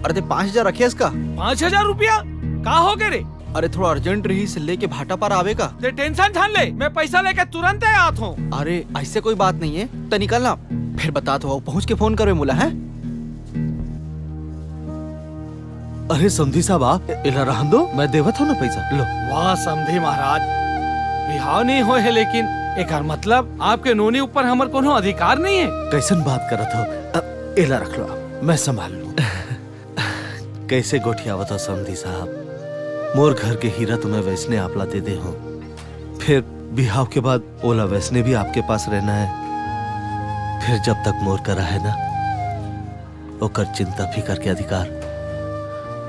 अरे ते पाँच हजार रखे इसका। पाँच हजार रुपया? का हो गए रे? अरे थोड़ा अर्जेंट रही से लेके भाटापारा आवे का। ते टेंशन झन ले, मैं पैसा लेके तुरंत ही आत हूँ। अरे ऐसे कोई बात नहीं है, ते निकल ना, फिर बतात हूँ, पहुँच के फोन करबे मोला, हैं? अरे समधी साहब, आप एला रहन दो, मैं देवत हूँ ना पैसा, लो। वाह समधी महाराज, बिहाव नहीं होए हे, लेकिन एकर मतलब आपके नोनी ऊपर हमर कोनो अधिकार नहीं है। कैसन बात करत हो? अ, एला रख लो आप, मैं संभाल लूँ। कैसे गोठियावत हो समधी साहब, मोर घर के हीरा तो मैं वैसने आपला दे दे हूँ, फिर बिहाव के बाद ओला वैसने भी आपके पास रहना है, फिर जब तक मोर करा है ना, ओकर चिंता फिकर के अधिकार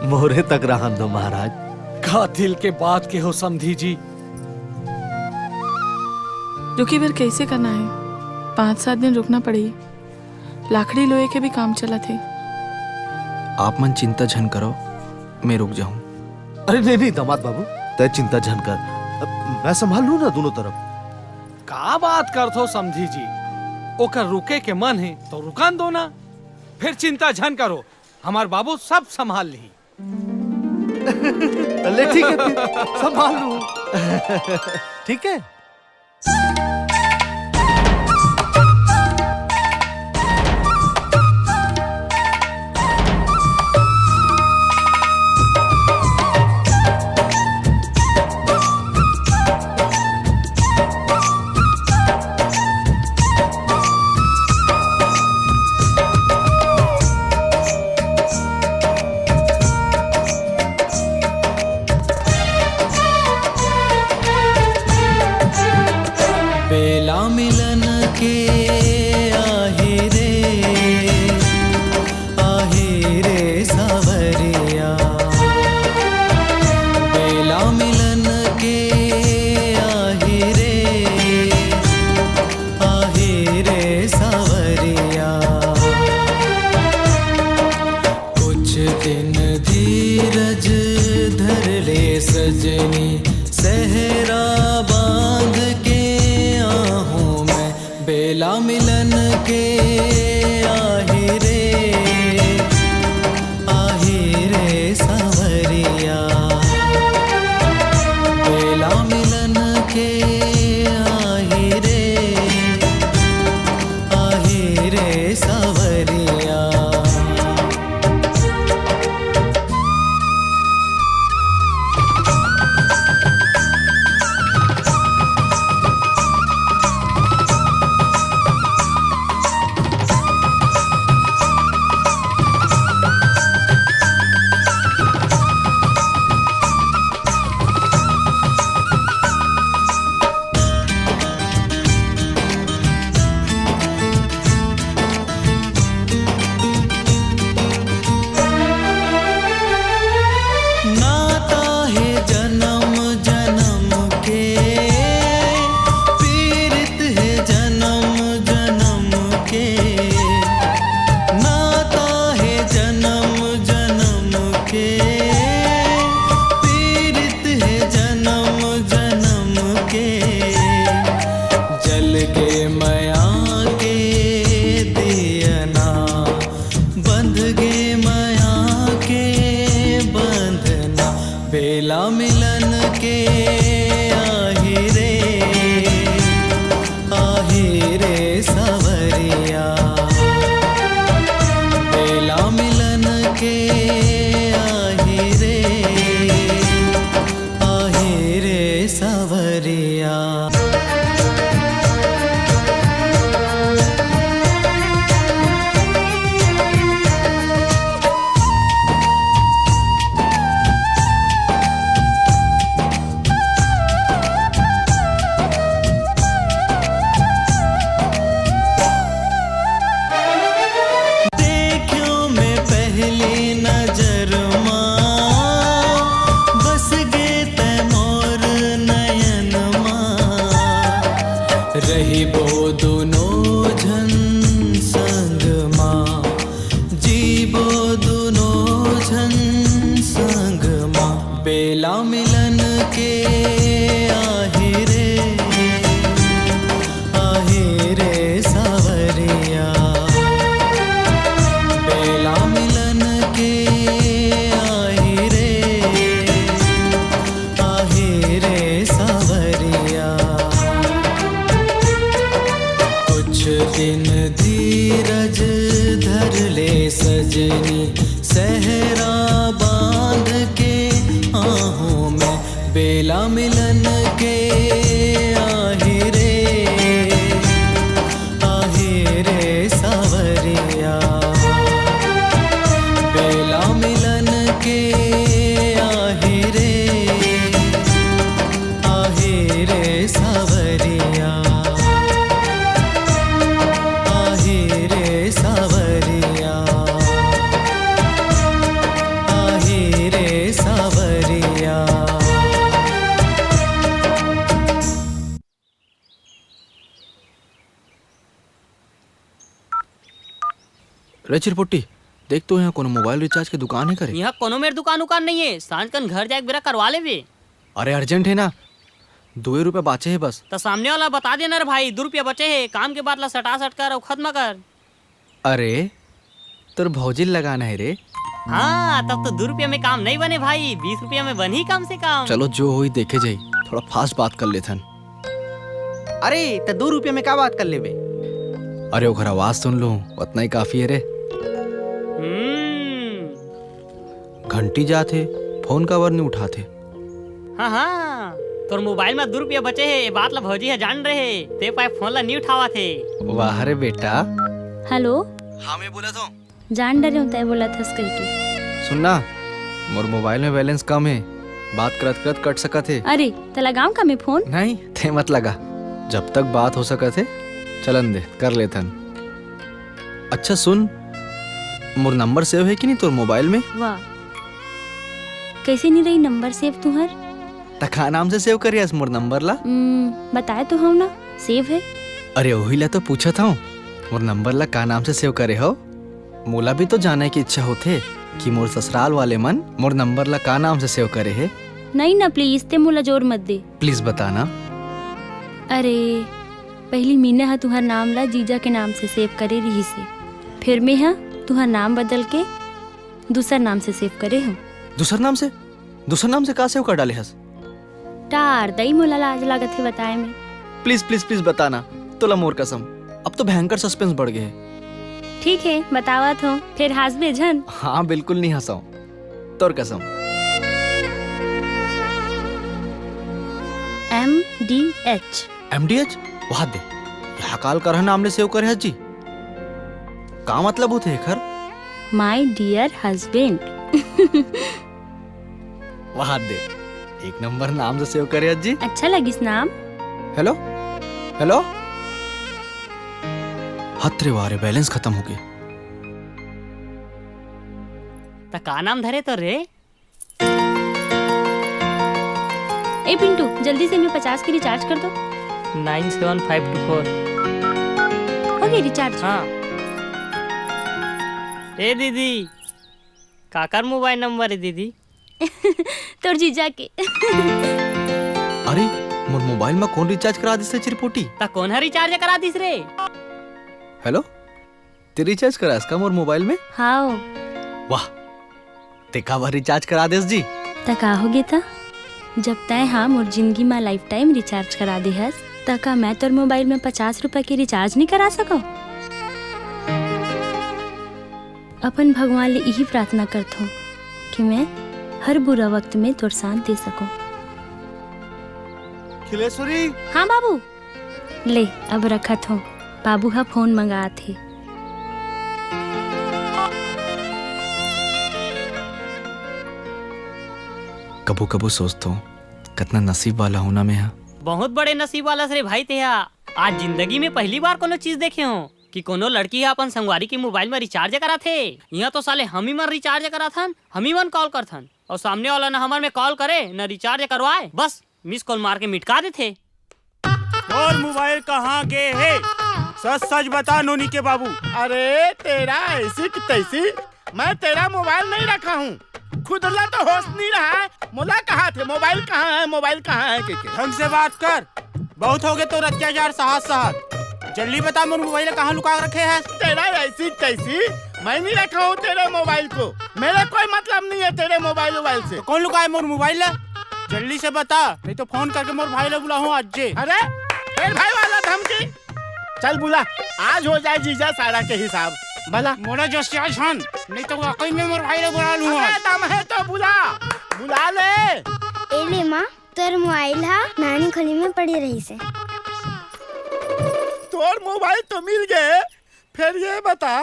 मोरे तक रहन दो महाराज। का दिल के बात के हो समधी जी। रुकी, फेर कैसे करना है? पाँच सात दिन रुकना पड़ी। लाकड़ी लोए के भी काम चलत हे। आप मन चिंता झन करो, मैं रुक जाऊं। अरे नहीं नहीं दामाद बाबू, तय चिंता झन कर, मैं संभाल लूं ना दोनों तरफ। का बात करथो समधी जी, ओकर रुके के मन हे तो रुकन दो ना, फिर चिंता झन करो, हमार बाबू सब संभाल ली। ले ठीक है, फिर संभाल लूं। ठीक है। बेला मिलन के आही रे, आही रे सावरिया। बेला मिलन के आही रे, आही रे सावरिया। कुछ दिन धीरज धर ले सजनी, सहरा बांध के आहूं मैं। बेला मिलन के आही रे, आही रे सावरिया। बेला मिलन के आही रे, आही रे सावरिया। नाता हे जन्म जन्म के, पीरित हे जन्म जन्म के। नाता हे जन्म जन्म के, पीरित हे जन्म जन्म के। जल गे मया के दियना, बंध गे मया के बंधना। बेला मिलन के आही रे, आही रे सावरिया। बेला मिलन के आही रे, रमा, बस गे तै मोर नयन मा, रहिबो दुनो झन संग मा, जीबो दुनो झन संग मा। बेला मिलन के आही रे, आही रे सावरिया, बेला मिलन के आही रे, आही रे सावरिया। कुछ दिन धीरज धर ले सजनी, सहरा बांध के आहूं मैं, बेला मिलन के आही रे, आही रे सावरिया, बेला मिलन के आही रे, आही रे सावरिया, आही रे सावरिया, आही रे सावरिया। रे चिरपुट्टी, देख तो यहाँ कोनो मोबाइल रिचार्ज के दुकान हे करे? यहाँ कोनो मेर दुकान उकान नहीं है, सांझ कन घर जाए के बेरा करवा लेबे। अरे अर्जेंट है ना, दुए रुपया बाचे है बस। त सामने वाला बता देना रे भाई, दू रुपया बचे है, काम के बात ला सटा सट कर अउ खत्म कर। अरे तोर भौजी ल लगाना है रे। हाँ, तब तो दू रुपया में काम नहीं बने भाई, बीस रुपया में बनही कम से कम। चलो जो होही देखे जाही, थोड़ा फास्ट बात कर लेथन। अरे त दू रुपया में का बात कर लेबे? अरे ओकर आवाज सुन लूं, उतना ही काफी है रे। हम्म। घंटी जात हे, फोन काबर नहीं उठात हे? हाँ हाँ, तोर मोबाइल में दू रुपया बचे हे, ये बात ला भौजी ह जान रहे, ते पाए फोन ला नहीं उठावत हे। वाह रे बेटा। हेलो। हाँ मैं बोलत हूँ। जान डरे हूँ तय बोलत हस कहिके। सुन ना, मोर मोबाइल में बैलेंस कम हे, बात करत करत कट सकत हे। अरे त लगाऊं का मैं फोन? नहीं, ते मत लगा, जब तक बात हो सकत हे चलन दे, कर लेथन। अच्छा सुन, मोर नंबर सेव हे कि नहीं तोर मोबाइल में? वाह, कैसे नहीं रही नंबर सेव तुहर? त का नाम से सेव करे हस मोर नंबर ला? हम्म, बताए तो हूँ ना, सेव है। अरे वही ला तो पूछत हूँ, मोर नंबर ला का नाम से सेव करे हो? मोला भी तो जाने की इच्छा होथे कि मोर ससुराल वाले मन मोर नंबर ला का नाम से सेव करे हे। नहीं ना, प्लीज, ते मोला जोर मत दे। प्लीज बताना। अरे, पहली मीना ह तुहर नाम ला जीजा के नाम से सेव करे रिहिस हे, फिर मैं ह तुहर नाम बदल के दूसर नाम से सेव करे हूँ। दूसर नाम से? दूसर नाम से का सेव कर डाले हस? टार दई, मोला लाज लागत हे बताए में। प्लीज, प्लीज, प्लीज बताना, तोला मोर कसम, अब तो भयंकर सस्पेंस बढ़ गए हे। ठीक है, बतावत हूँ, फिर हंसबे झन। हाँ, बिल्कुल नहीं हंसाऊं, तोर कसम। M D H. M D H? वहा दे, यहाँ काल करह नाम ले सेव करे हस जी। का मतलब होथे एखर? My dear husband। वहा दे, एक नंबर नाम से सेव करे हस जी। अच्छा लगिस नाम। Hello, hello. हत रे वाह रे, बैलेंस खतम होगे। त का नाम धरे तो रे? ए पिंटू, जल्दी से मैं पचास के रिचार्ज कर दो। Nine seven five two four। हो गई रिचार्ज? हाँ। ए दीदी, काकर मोबाइल नंबर है दीदी? तोर जीजा के। अरे, मोर मोबाइल में कौन रिचार्ज करा दिस रे चिरपोटी? त कौन ह रिचार्ज करा दिस रे? हेलो, ते रिचार्ज करास का मोर मोबाइल में? हाव। वाह, ते काबर रिचार्ज करा देस जी? त का होगे त? जब तैं हा मोर जिंदगी मा लाइफ टाइम रिचार्ज करा दे हस, त का मैं तोर मोबाइल में पचास रुपया के रिचार्ज नहीं करा सकव? अपन भगवान ले इही प्रार्थना करथों कि मैं हर बुरा वक्त में तोर साथ दे सकूं। खिलेश्वरी। हाँ बाबू। ले, अब रखत हों, बाबू ह फोन मंगात हे। कभू-कभू सोचथों, कतना नसीब वाला हूं ना मैं ह। बहुत बड़े नसीब वाला हस रे भाई तेहा। आज जिंदगी में पहली बार कोनो चीज देखे हों। कि कोनो लड़की ह अपन संगवारी के मोबाइल म रिचार्ज कराथे। इहाँ तो साले हमी मन रिचार्ज कराथन, हमी मन कॉल करथन, अउ सामने वाला न हमर में कॉल करे, न रिचार्ज करवाए, बस मिस कॉल मार के मिटका देथे। तोर मोबाइल कहाँ गे हे? सच सच बता नोनी के बाबू। अरे तेरा ऐसी की तैसी, मैं तेरा मोबाइल नहीं रखा हूँ। खुद ला तो होश नहीं रहा है, मोला कहा थे मोबाइल कहाँ है, मोबाइल कहाँ है के, के? ढंग से बात कर, बहुत हो गए तोर अत्याचार सहत सहत। जल्दी बता मोर मोबाइल कहाँ लुका रखे है? तेरा ऐसी की तैसी, मैं नहीं रखा हूँ तेरे मोबाइल को। मेरा कोई मतलब नहीं है तेरे मोबाइल वोबाइल से। तो कौन लुकाए मोर मोबाइल ला? जल्दी से बता, नहीं तो फोन करके मोर भाई ला बुलाहूँ आज जे। अरे, तेरे भाई वाला धमकी? चल बुला, आज हो जाए जीजा सारा के हिसाब। भला मोला जस आज हन, नहीं तो वाकई में मोर भाई ला बुला लूँ अरे आज। दम है तो बुला, बुला ले। ए ले माँ, तोर मोबाइल हा नानी खोली में पड़ी रहिसे। तोर मोबाइल तो मिल गए, फिर ये बता,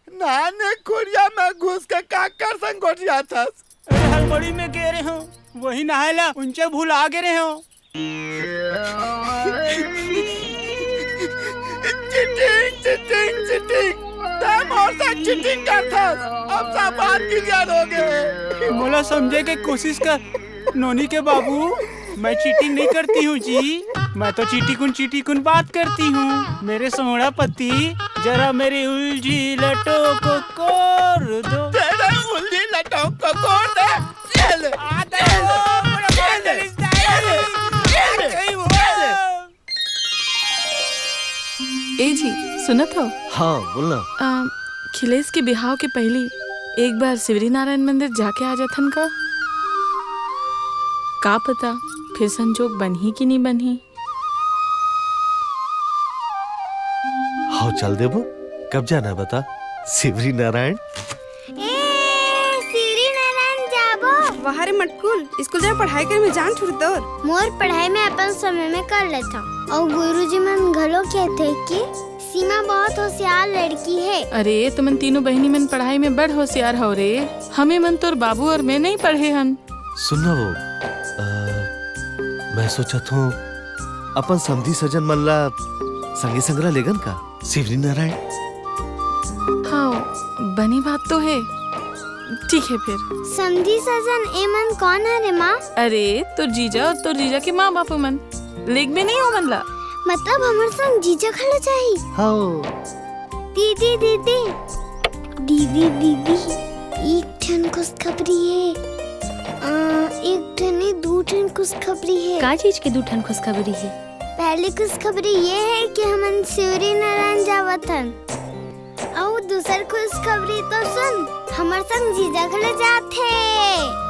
नाने कुरिया में घुस के काकर संग गोठियाथस? अरे हड़बड़ी में गे रहे हों, वही नहाए ला उंचे भुला गे रहे हों। Cheating, cheating, cheating. तैं मोर साथ चीटिंग करथस। अब सब बात क्लियर हो गए। मोला समझे के कोशिश कर। नोनी के बाबू, मैं चीटिंग नहीं करती हूँ जी, मैं तो चीटीकुन चीटीकुन बात करती हूँ। मेरे सोहरा पति, जरा मेरी उलझी लटों को कोर दो। तेरे उलझी लटों को कोर दे। ये ले। ये ले। ये ले। ये ले। ए जी, सुनत हो? हाँ, बोलना। अ, खिलेश के बिहाव के पहली एक बार शिवरी नारायण मंदिर जाके आ जाथन का? का पता, फिर संजोग बनही कि नहीं बनही। हाँ, चल देबो। कब जाना है बता? शिवरी नारायण। ए, सिरी नारायण जाबो। वाह रे मटकुल, स्कूल जाए पढ़ाई करे में जान छुट तोर। मोर पढ़ाई में अपन समय में कर लेथव। अउ गुरुजी मन घलो कहथे कि सीमा बहुत होशियार लड़की हे। अरे, तुमन तीनों बहिनी मन पढ़ाई में बड़ होशियार हव रे। हमें मन तोर बाबू अउ मैं नहीं पढ़े हन। सुन ना वो, अ, मैं सोचत हूँ, अपन समधी सजन मन ला संगे संगरा लेगन का? शिवरी नारायण। हाँ, बने बात तो हे। ठीक हे फिर। समधी सजन ए मन कौन हरे माँ? अरे, तोर जीजा अउ तोर जीजा के माँ बाप मन। लेगबे नहीं ओ मन ला। मतलब हमर संग जीजा घलो जाही? हाँ। दीदी, दीदी। दीदी, दीदी, एक ठन खुशखबरी हे। अ, एक ठन नहीं, दू ठन खुशखबरी हे। का चीज के दू ठन खुशखबरी हे? पहली खुशखबरी ये हे कि हमन शिवरी नारायण जावत हन। अउ दूसर खुशखबरी तो सुन, हमर संग जीजा घलो जात हे।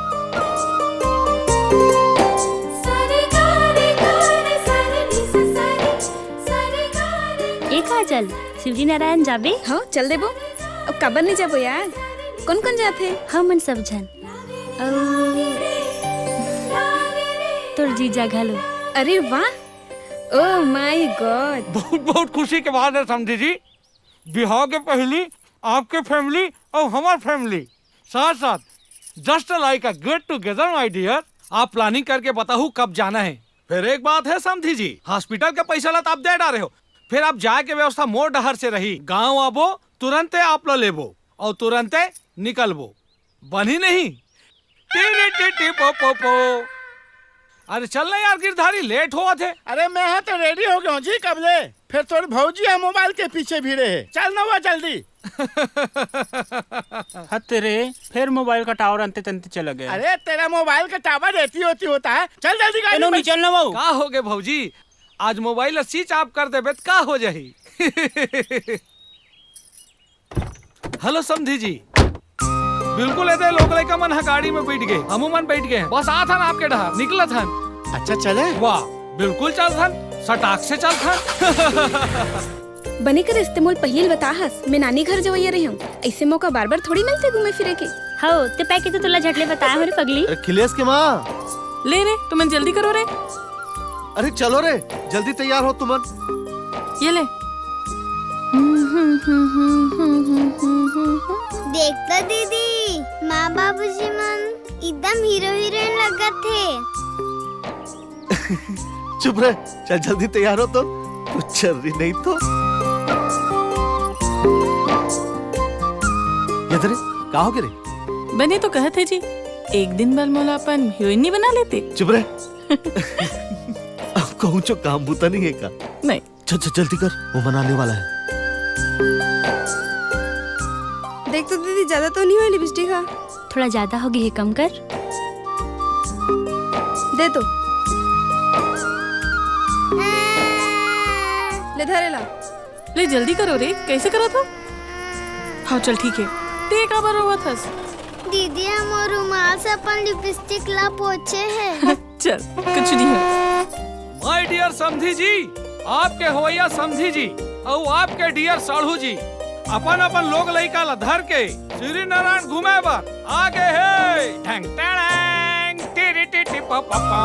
ए काजल, शिवरी नारायण जाबे? हाँ, चल देबो। अब काबर नहीं जाबो यार? कौन कौन जात हे? हमन सब झन। अउ तोर जीजा घलो। अरे वाह, Oh my God! बहुत बहुत खुशी के बात है समधी जी। बिहाव के पहली आपके family अउ हमार family, साथ साथ just like a get together my dear। आप planning करके बताहू कब जाना है। फिर एक बात है समधी जी, hospital के पैसा ला तो आप दे डारे हो, फिर आप जाए के व्यवस्था मोर डहर से रही। गांव आबो, तुरंते आप ला लेबो अउ तुरंते निकलबो। बनी नहीं? टी री टी टी पो पो पो। अरे चल ना यार गिरधारी, late होवत हे। अरे मैं हा तो ready हो गया हूँ जी, कब ले? फिर तोर भौजी हा mobile के पीछे भिड़े हे, चल ना वो जल्दी। हत रे, फिर mobile का tower अंते तंते चला गया। अरे तेरा mobile का tower एती ओती होता है, चल जल्दी गाड़ी ए नोनी, में। चल ना वो। का हो गए भौजी, आज mobile switch off कर देबे त का हो जाही? Hello समधी जी, बिल्कुल एदे लोग लइका मन ह गाड़ी में बैठ गए, हमू मन बैठ गए हैं। बस आत हन आपके डहर, निकलत हन। अच्छा चले? वाह, बिल्कुल चलथन, सटाक से चलथन। बने करे इस्ते मोल पहिली ल बताहस, मैं नानी घर जवैया रही हूँ। ऐसे मौका बार बार थोड़ी मिलते घूमे फिरे के। हव, ते पै के तो तोला झटले बताए हो रे पगली। अरे खिलेश के माँ। ले रे, तुमन जल्दी करो रे। अरे चलो रे, जल्दी तैयार हो तुमन। ये ले। देख तो दीदी, माँ बाबूजी मन एकदम हीरो हीरोइन लगत हे। चुप रह, चल जल्दी तैयार हो तो, कुछ चल रही नहीं तो। ये धरे, का हो गे रे? बने तो कहत हे जी, एक दिन बर मोला अपन हीरोइन नहीं बना लेते? चुप रहे। अब कहूँ जो काम बूता नहीं है का? नहीं। चल, चल, जल्दी कर, वो मन आने वाला है। देख तो दीदी, ज्यादा तो नहीं हुई लिपस्टिक हा? थोड़ा ज्यादा हो गई है, कम कर। दे तो। ले धरे ला। ले जल्दी करो रे, कैसे करो तो? हाँ चल ठीक है। ते काबर रोवत हस? दीदी, हम वो रुमाल से अपन लिपस्टिक ला पोछे है। चल, कुछ नहीं है। My dear समधी जी, आपके होवइया समधी जी अउ आपके dear साढ़ू जी अपन अपन लोग लइका ला धर के श्री नारायण घूमे बर आगे हे। ढंग टड़ांग, टिरी टिटी पा पा पा।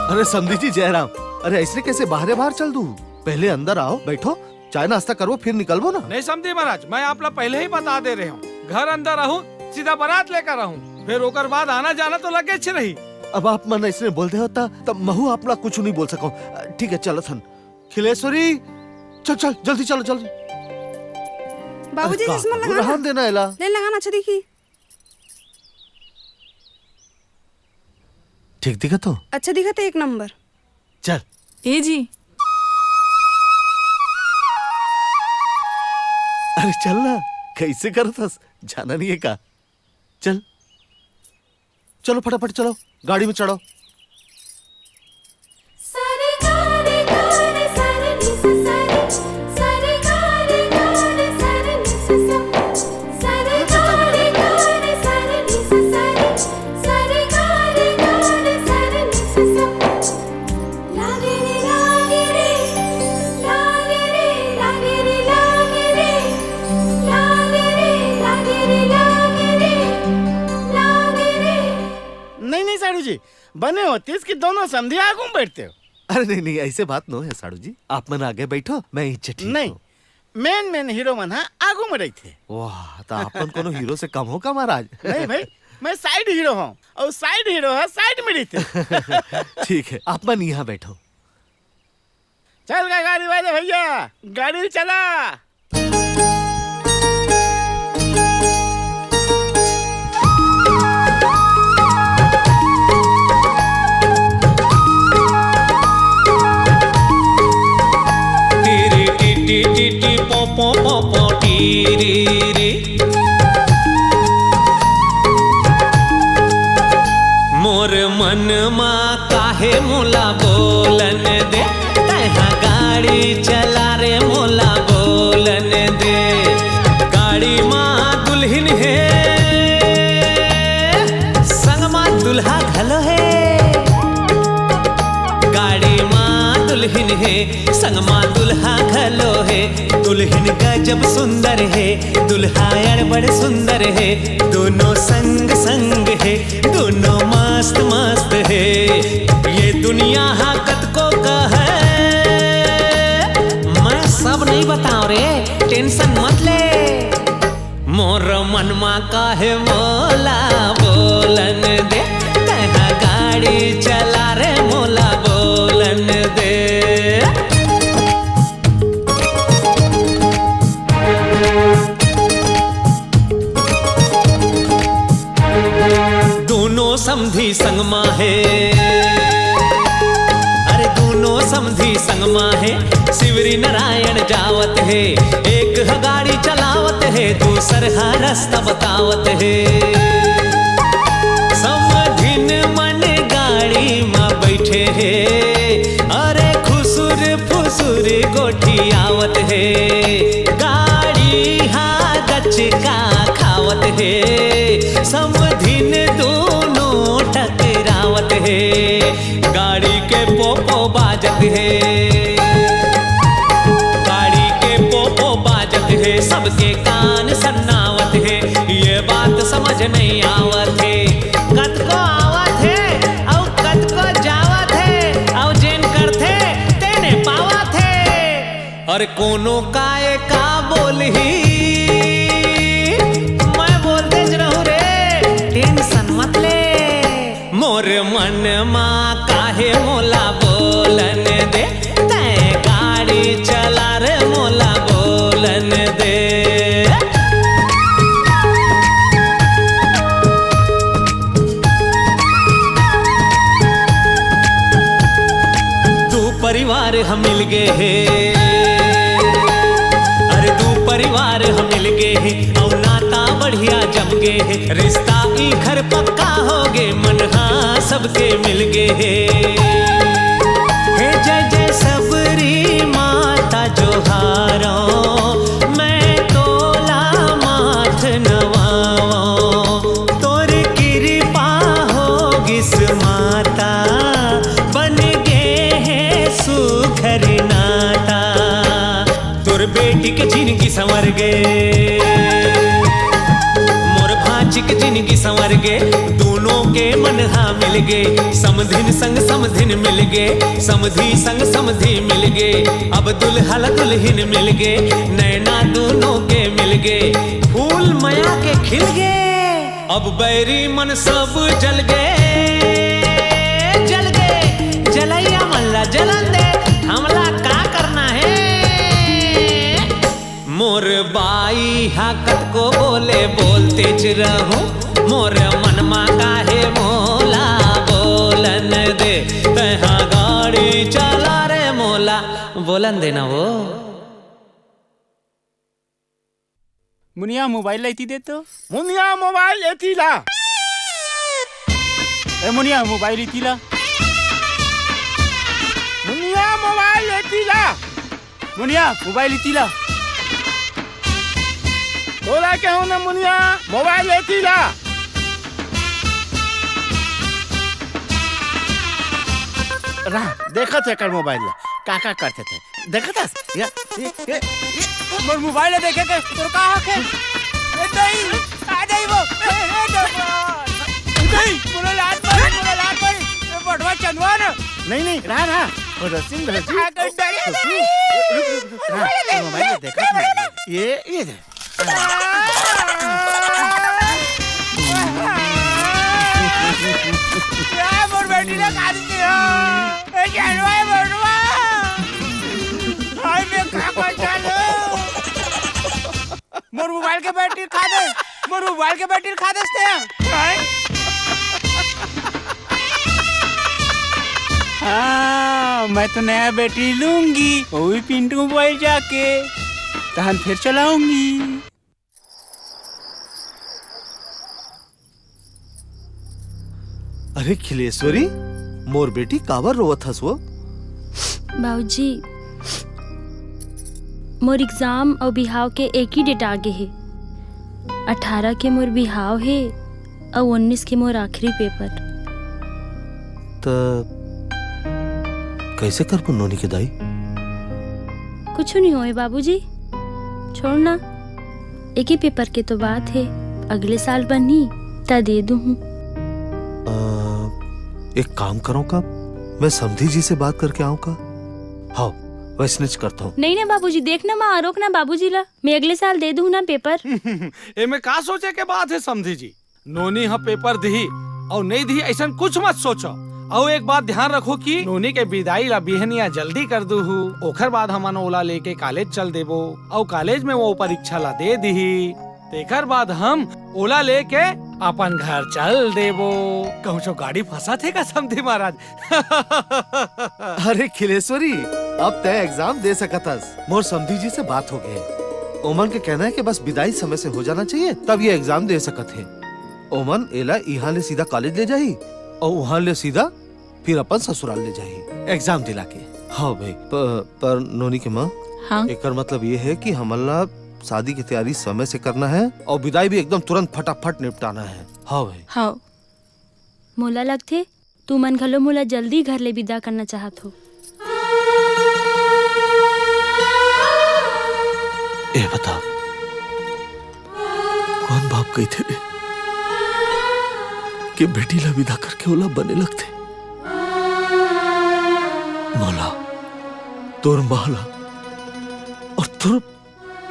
अरे समधी जी, जयराम, अरे ऐसे कैसे बाहरे बाहर चल दू? पहले अंदर आओ, बैठो, चाय नाश्ता करबो, फिर निकलबो ना। नहीं समधी महाराज, मैं आप ला पहले ही बता दे रहे हूँ, घर अंदर रहूँ, सीधा बारात लेकर रहूँ, फिर ओकर बाद आना जाना तो लगेच रही। अब आप मन ऐसे बोल दे होता, तब महू आप ला कुछ नहीं बोल सकूं। ठीक है, चलो थन। खिलेश्वरी, चल, चल, जल्दी चलो, जल्दी। बाबूजी, अरे, चश्मा का लगा ना। रहन देना एला। ले लगा ना, अच्छा दिखी। ठीक दिखा तो? अच्छा दिखा तो, एक नंबर। चल। ए जी। अरे चल ना, कैसे करत हस? जाना नहीं है का? चल, चलो फटाफट चलो, गाड़ी में चढ़ो। नहीं, नहीं, साढ़ू जी, बने होतीस कि दोनों समधी आगू में बैठते हो। अरे नहीं, नहीं, ऐसे बात नो है, साढ़ू जी। आप मन आगे बैठो, मैं इच्छे ठीक नहीं, हूँ। मेन, मेन हीरो मन हा आगू में रहिथे। वाह, तो आप मन कोनो हीरो से कम हो का, महाराज? नहीं भाई, मैं साइड हीरो हूँ, और साइड हीरो हा साइड में रहिथे। ठीक है, आप मन यहाँ बैठो। चल गा गाड़ी वाले भैया, गाड़ी चला। टीरी टी टी टी टी पो पो पो पो टीरी री। मोर मन मा काहे मोला बोलन दे, तैहा गाड़ी चला रे मोला बोलन दे। गाड़ी मा दुल्हिन हे, संग मा दूल्हा घलो हे। गाड़ी मा दुल्हिन हे, संग मा दूल्हा घलो हे। दुल्हिन गजब सुंदर हे, दूल्हा अड़बड़ सुंदर हे। दोनों संग संग हे, दोनों मस्त मस्त हे। ये दुनिया हा कतको कहे, मैं सब नहीं बताओ रे, टेंशन मत ले। मोर मन मा काहे मोला बोलन दे, तैहा गाड़ी चला रे मोला बोलन दे। दोनों समधी संग मा हे, अरे दोनों समधी संग मा हे, शिवरी नारायण जावत हे। एक ह गाड़ी चलावत हे, दूसर ह रस्ता बतावत हे। समधिन मन गाड़ी मा बैठे हे, अरे खुसुर फुसुर गोठियावत हे। गाड़ी हा गचका खावत हे, समधिन दोनों टकरावत हे। गाड़ी के पोपो बाजत हे, गाड़ी के पोपो बाजत हे, सबके कान सन्नावत हे। ये बात समझ नहीं आवत हे, कतको आवत हे अउ कतको जावत हे, अउ जेन करथे तेने पावत हे। अरे कोनो काय का बोलही, मैं बोल देच रहूं रे, टेंशन मत ले। मोर मन मा काहे मोला बोलन दे, तैं गाड़ी चला रे मोला बोलन हम मिल गए हे। अरे दू परिवार हम मिल गए हे, अउ नाता बढ़िया जम गए हे। रिश्ता ई घर पक्का हो गे, मन हा सबके मिल गए हे। हे जय जय सबरी माता जोहारो, मैं तोला माथ नवावो। तोर कृपा हो गिस माता, बन गे हे सुघर नाता। तोर बेटी के जिनगी संवर गे, मोर भांची के जिनगी संवर गे। दूनों के मन हा मिल गे, समधिन संग समधिन मिल गे, समधी संग समधी मिल गे। अब दुल्हा ला दुल्हिन मिल गे, नैना दूनों के मिल गे, फूल मया के खिल गे। अब बैरी मन सब जल गे, जल गे, जलैया मन ला जलन दे, हमला का करना हे? मोर बाई हा कतको बोले, बोलतेच रहूं, मोर मन मा काहे मोला बोलन दे, तैहा गाड़ी चला रे मोला बोलन दे ना वो। मुनिया, मोबाइल ला इती दे तो। मुनिया, मोबाइल एती ला। ए मुनिया, मोबाइल इती ला। मुनिया, मोबाइल एती ला। मुनिया, मोबाइल इती ला। तोला कहूं ना मुनिया, मोबाइल एती ला। रहा, देखत हे एकर मोबाइल ला, का का करथे ते। देखत हस? ये, ये, ये, ये। मोर मोबाइल ला देखे के तोर का हक हे? ए, नहीं, आ जाई वो। ए, ए, डोकरा। नहीं, मोला लात मारी, मोला लात मारी। ए, बटवा चंदवा ना। नहीं, नहीं, रहा, रहा। वो रसिंग, रसिंग। आ, डर, डर, डर। रुक, रुक, रुक, रहा। मोबाइल ला देखत हूं। ये, ये दे। ए, मोर बेटी ला काट दिया। ए, जानवा, ए, बटवा। हाय, मैं का कर डालूं? मोर मोबाइल के बैटरी खा दे, मोर मोबाइल के बैटरी खा दे ते। हां, मैं तो नया बैटरी लूंगी, वो भी पिंटू मोबाइल जाके, तहन फिर चलाऊंगी। अरे खिलेश्वरी, मोर बेटी, काबर रोवत हस वो? बाबूजी, मोर एग्जाम अउ बिहाव के एक ही डेट आगे हे। अठारह के मोर बिहाव हे अउ उन्नीस के मोर आखिरी पेपर। त कइसे करबो नोनी के दाई? कुछु नहीं होय बाबूजी, छोड़ ना। एक ही पेपर के तो बात हे, अगले साल बनही, त दे दूहूं। अ, एक काम करो का, मैं समधी जी से बात करके आऊं का? हाव, वैसनेच करता हूं। नहीं ना बाबूजी, देख ना मां, रोक ना बाबूजी ला, मैं अगले साल दे दूं ना पेपर। एमे का सोचे के बात हे समधी जी? नोनी ह पेपर दिही अउ नइ दिही, अइसन कुछ मत सोचो। अउ एक बात ध्यान रखो कि नोनी के बिदाई ला बिहनिया जल्दी कर दूहू, ओखर बाद हमन ओला लेके कॉलेज चल देबो, अउ कॉलेज में वो परीक्षा ला दे दिही, तेकर बाद हम ओला लेके अपन घर चल देबो। कहूं गाड़ी फंसत हे का समधी महाराज? अरे खिलेश्वरी, अब तैं एग्जाम दे सकत हस। मोर समधी जी से बात हो गे। ओमन के कहना हे कि बस बिदाई समय से हो जाना चाहिए, तब ये एग्जाम दे सकत हे। ओमन एला इहां ले सीधा कॉलेज ले जाही अउ उहां ले सीधा फिर अपन ससुराल ले जाही एग्जाम दिला के। हाव भाई, प-, पर नोनी के मां, हां। एकर मतलब ये हे कि हमन ला शादी के तैयारी समय से करना हे अउ बिदाई भी एकदम तुरंत फटाफट निपटाना हे। हाव भाई। हाव। मोला लगथे, तुमन घलो मोला जल्दी घर ले बिदा करना चाहत हो। ए बता, कोन बाप कहिथे रे कि बेटी ला बिदा करके ओला बने लगथे? मोला, तोर मां ला अउ तोर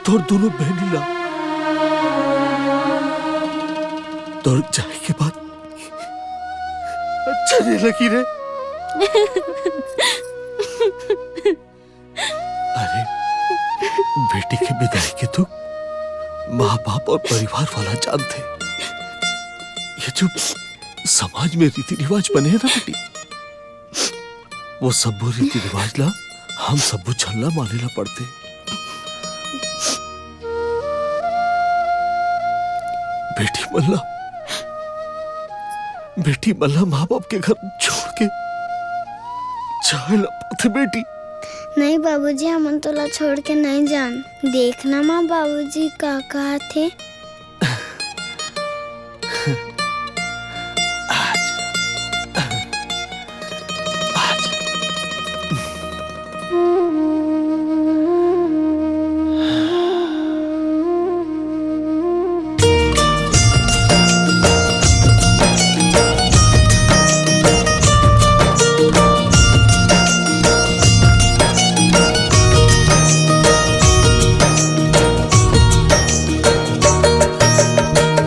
तोर दूनों बहिनी ला तोर जाए के बाद अच्छा नइ लगिस रे। अरे, बेटी के बिदाई के दुख माँ बाप अउ परिवार वाला जानथे। ये जो समाज में रीति रिवाज बने हे ना बेटी, वो सब्बो रीति रिवाज ला हम सबो झन ला माने ला पड़थे। बेटी मन ला, बेटी मन ला माँ बाप के घर छोड़ के जाए ला पड़थे बेटी। नहीं बाबूजी, हमन तोला छोड़ के नहीं जान। देखना माँ बाबूजी का कहत हे।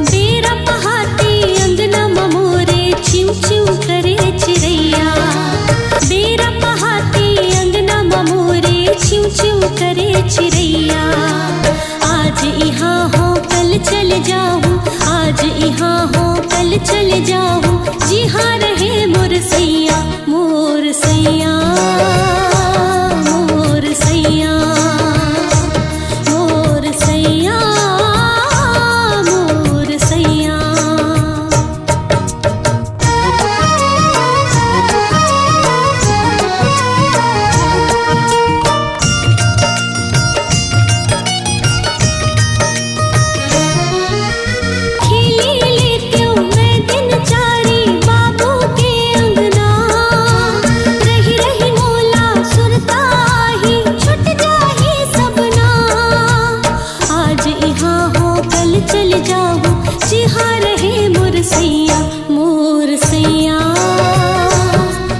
बेरा पहाती अंगना म मोरे चिव चिव करे चिरैया। बेरा पहाती अंगना म मोरे चिव चिव करे चिरैया। आज इहाँ हो कल चल जाहूँ, आज इहाँ हो कल चल जाहूँ, जिहाँ रहे मोर सैया, मोर सैया, मोर सैया, मोर सैया, मोर सैया। खेली लेतेव मैं दिन चारी बाबू के अंगना, रही रही मोला सुरता आही, छुट जाही सबना। आज इहाँ हो कल चल जाहूँ, जिहाँ रहे मोर सैया, मोर सैया,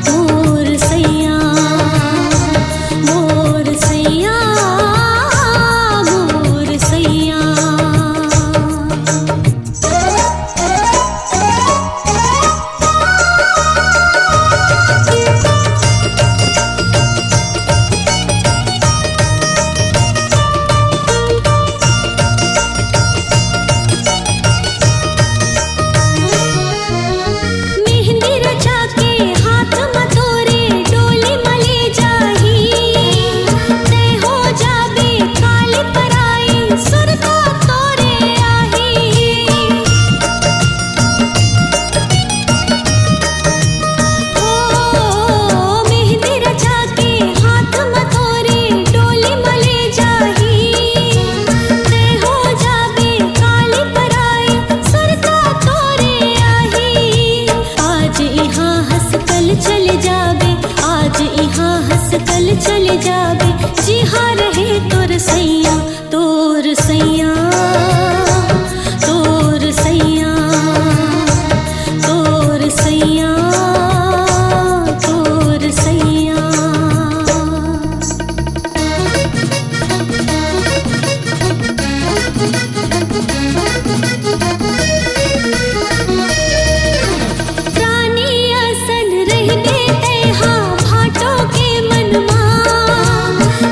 मोर सैया, मोर सैया, मोर सैया। मेहंदी रचा के हाथ म तोरे डोली म ले जाही, तैं हो जाबे काली पराई, सुरता तोरे आही। ओ, मेहंदी रचा के हाथ म तोरे डोली म ले जाही, तैं हो जाबे काली पराई, सुरता तोरे आही। आज इहाँ हँस कल चल जाबे, आज इहाँ हँस कल चल जाबे, जिहाँ रहे तोर सैया, तोर सैया, तोर सैया, तोर सैया, तोर सैया। रानी असन रहिबे तैहा भाटो के मनमा,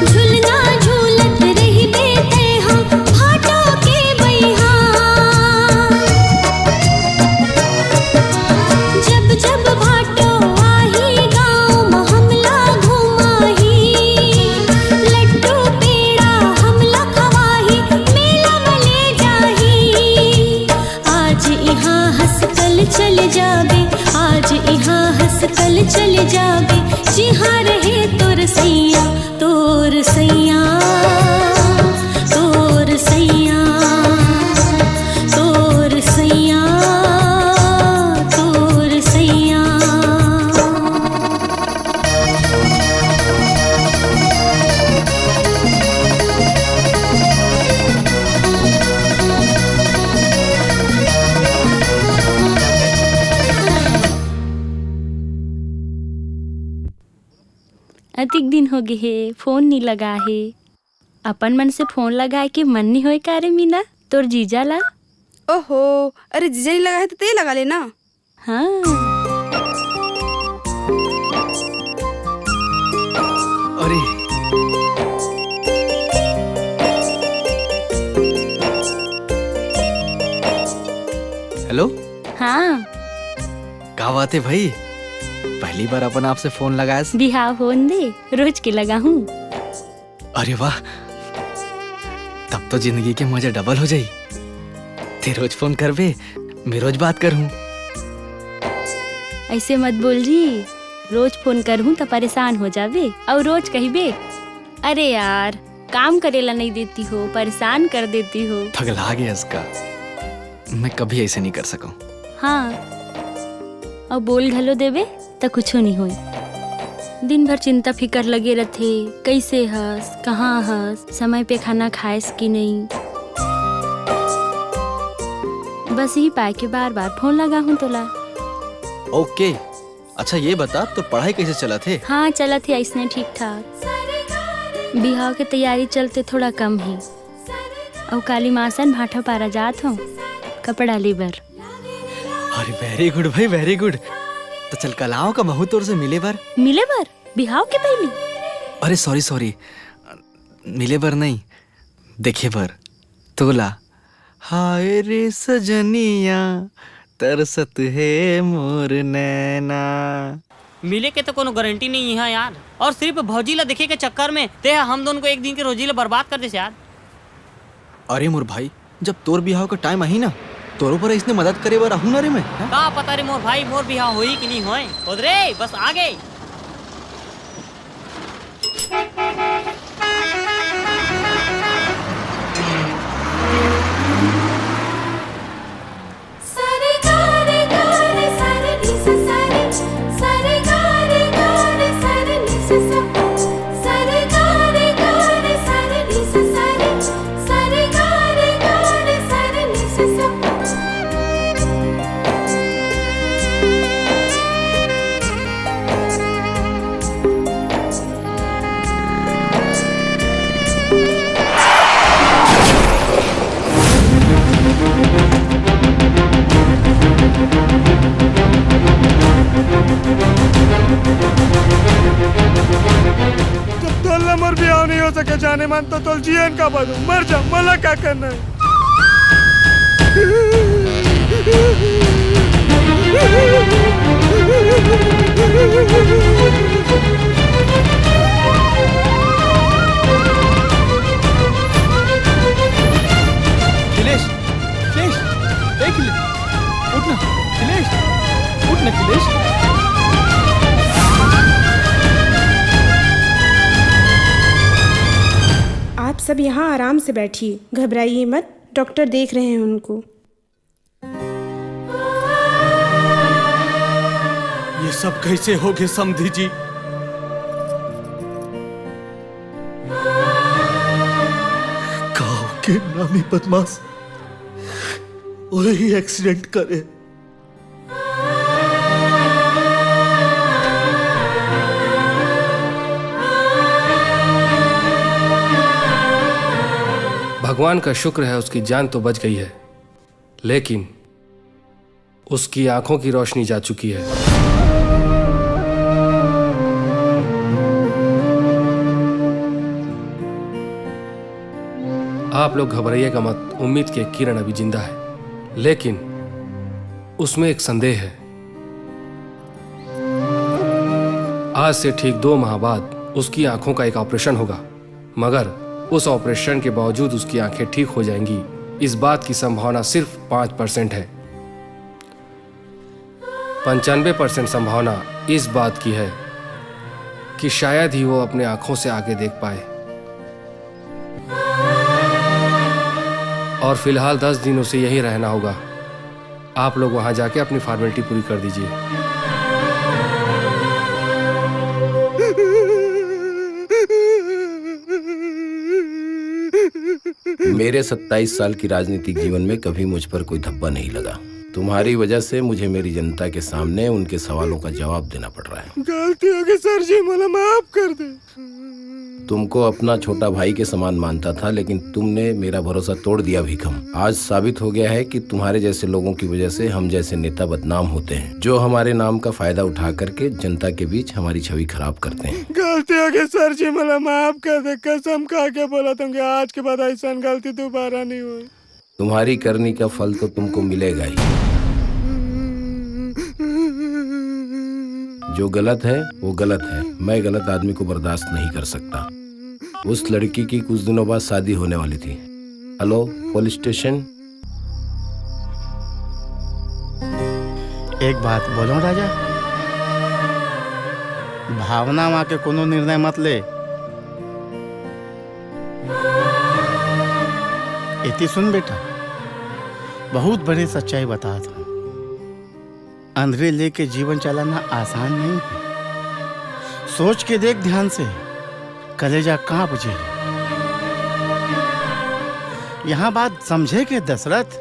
झुलना झूलत रहिबे तैहा भाटो के बइहा। जब जब भाटो आही गाँव म हमला घुमाही, लड्डू पेड़ा हमला खवाही, मेला म ले जाही। आज इहाँ हँस कल चल जाबे, आज इहाँ हँस कल चल जाबे, जिहाँ रहे तोर सैया, तोर सैया, तोर सैया, तोर सैया, तोर सैया। अतिक दिन हो गे हे, फोन नी लगा हे। अपन मन से फोन लगाए के मन नी होय का रे मीना, तोर जीजा ला? ओहो, अरे जीजा नी लगा हे त तें लगा ले ना। हाँ। अरे। हेलो। हाँ। का बात हे भाई? पहली बार अपन आप से फोन लगायस। बिहाव होन दे, रोज के लगाहूं। अरे वाह, तब तो जिंदगी के मजा डबल हो जाई। ते रोज फोन करबे, मैं रोज बात करहूं। ऐसे मत बोल जी, रोज फोन करहूं त परेशान हो जाबे, अउ रोज कहिबे, "अरे यार, काम करे ला नहीं देती हो, परेशान कर देती हो।" थगला गया इसका, मैं कभी ऐसे नहीं कर सकूं। हाँ, अउ बोल घलो देबे त कुछो नहीं होई। दिन भर चिंता फिकर लगे रथे, कैसे हस, कहाँ हस, समय पे खाना खाएस कि नहीं। बस यही पाए के बार बार फोन लगा हूँ तोला। ओके, अच्छा ये बता, तो पढ़ाई कैसे चलत हे? हाँ, चलत हे ऐसने ठीक ठाक। बिहाव के तैयारी चलते थोड़ा कम हे। अउ काली मासन भाठा पारा जात हूँ कपड़ा ले बर। अरे very good भाई, very good। तो चल कल आओ का महू तोर से मिले बर। मिले बर? बिहाव के पहली? अरे सॉरी सॉरी, मिले बर नहीं, देखे बर। तोला। हाय रे सजनिया, तरसत हे मोर नैना। मिले के तो कोनो गारंटी नहीं है यार, और सिर्फ भौजी ला देखे के चक्कर में ते हम दोनों को एक दिन के रोजी ला बर्बाद कर देस यार। अरे मोर भाई, जब तोर बिहाव के टाइम आही ना, तोरो पर इसने मदद करे बर आहू ना रे मैं, हैं? का पता रे मोर भाई, मोर बिहाव होई कि नहीं होए। खुद रे, बस आ गए। जब तोला मोर बिहाव नहीं हो सके जाने मन, तो तोल जियन का बदू, मर जा, मोला का करना है? अखिलेश, अखिलेश, ए अखिलेश, उठ ना, अखिलेश, उठ ना, अखिलेश। आप सब यहाँ आराम से बैठिए, घबराइए मत, डॉक्टर देख रहे हैं उनको। ये सब कैसे हो गए समधी जी? गांव के नामी बदमाश वही एक्सीडेंट करे। भगवान का शुक्र है, उसकी जान तो बच गई है, लेकिन उसकी आंखों की रोशनी जा चुकी है। आप लोग घबराइएगा मत, उम्मीद की एक किरण अभी जिंदा है, लेकिन उसमें एक संदेह है। आज से ठीक दो माह बाद उसकी आंखों का एक ऑपरेशन होगा, मगर उस ऑपरेशन के बावजूद उसकी आंखें ठीक हो जाएंगी, इस बात की संभावना सिर्फ पाँच परसेंट है। पंचानवे परसेंट संभावना इस बात की है कि शायद ही वो अपने आंखों से आगे देख पाए। और फिलहाल दस दिन उसे यहीं रहना होगा। आप लोग वहां जाके अपनी फॉर्मेलिटी पूरी कर दीजिए। मेरे सत्ताईस साल की राजनीतिक जीवन में कभी मुझ पर कोई धब्बा नहीं लगा। तुम्हारी वजह से मुझे मेरी जनता के सामने उनके सवालों का जवाब देना पड़ रहा है। गलती हो गई सर जी, मला माफ कर दे। तुमको अपना छोटा भाई के समान मानता था, लेकिन तुमने मेरा भरोसा तोड़ दिया भीखम। आज साबित हो गया है कि तुम्हारे जैसे लोगों की वजह से हम जैसे नेता बदनाम होते हैं, जो हमारे नाम का फायदा उठा करके जनता के बीच हमारी छवि खराब करते हैं। गलती हो गई सर जी, मला माफ कर दे, कसम खा के बोला तुमके आज के बाद ऐसा गलती दोबारा नहीं होई। तुम्हारी करनी का फल तो तुमको मिलेगा ही। जो गलत है वो गलत है। मैं गलत आदमी को बर्दाश्त नहीं कर सकता। उस लड़की की कुछ दिनों बाद शादी होने वाली थी। Hello, police station. एक बात बोलूं राजा, भावना मा के कोनो निर्णय मत ले। एती सुन बेटा, बहुत बड़ी सच्चाई बतात हूँ। अंधरी लेके जीवन चलाना आसान नहीं है। सोच के देख ध्यान से, कलेजा कांप जे। यहाँ बात समझे के दशरथ,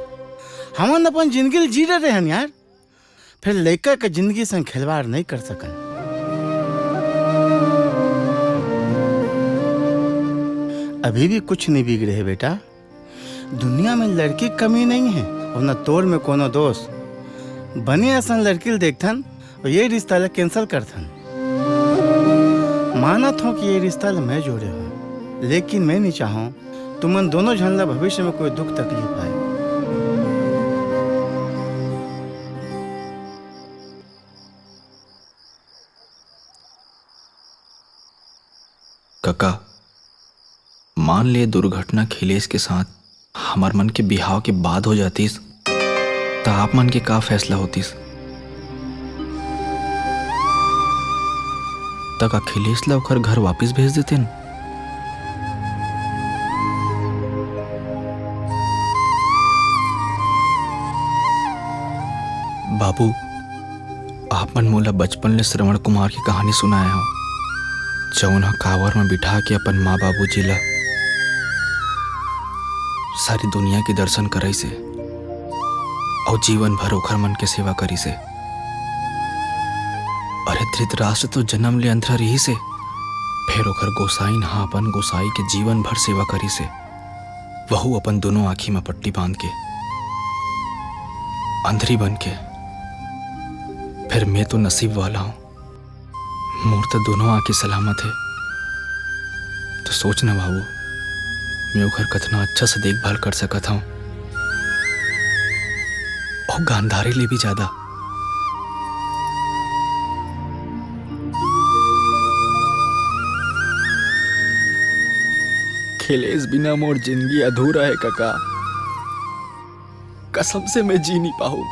हमन अपन जिंदगी ल जी रहे हन यार, फिर लइका के जिंदगी संग खिलवाड़ नहीं कर सकन। अभी भी कुछ नहीं बिगड़े है बेटा, दुनिया में लड़की के कमी नहीं है, वरना तोर में कोनो दोष। बने असन लड़की ल देखथन और ये रिश्ता ल कैंसिल करथन। मानत हो कि ये रिश्ता ल मैं जोड़े हो, लेकिन मैं नहीं चाहूँ तुमन दोनों झन ला भविष्य में कोई दुख तकलीफ आए। कका, मान ले दुर्घटना खिलेश के साथ हमर मन के बिहाव के बाद हो जातिस, त आप मन के का फैसला होतिस? त का खिलेश ला ओखर घर वापिस भेज देतेन? बाबू, आप मन मोला बचपन ले श्रवण कुमार के कहानी सुनाए हव, जउन ह कावर म बिठा के अपन माँ बाबूजी ला सारी दुनिया के दर्शन कराइस हे अउ जीवन भर ओखर मन के सेवा करिस हे। अरे धृतराष्ट्र तो जनम ले अंधरा रिहिस हे, फेर ओखर गोसाइन ह अपन गोसाई के जीवन भर सेवा करिस हे। वहू अपन दोनों आँखी म पट्टी बांध के, अंधरी बन के। फेर मैं तो नसीब वाला हूँ, मोर तो दोनों आँखी सलामत हे। तो सोच ना बाबू, मैं ओकर कतना अच्छा से देखभाल कर सकत हूँ, अउ गांधारी ले भी ज्यादा। खिलेश बिना मोर जिंदगी अधूरा हे कका। कसम से मैं जी नहीं पाहूं।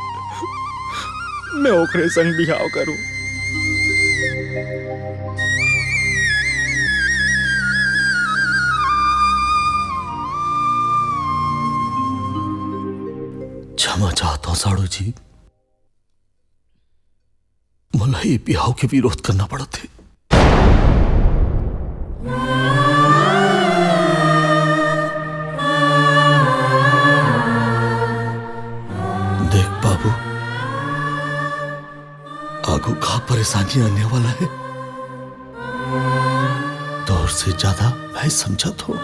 मैं ओकरे संग बिहाव करूं। क्षमा चाहता हूं साड़ू जी, मोला ये बिहाव के विरोध करना पड़त हे। देख बाबू, आगू का परेशानी आने वाला हे, तोर से ज्यादा मैं समझत हूँ।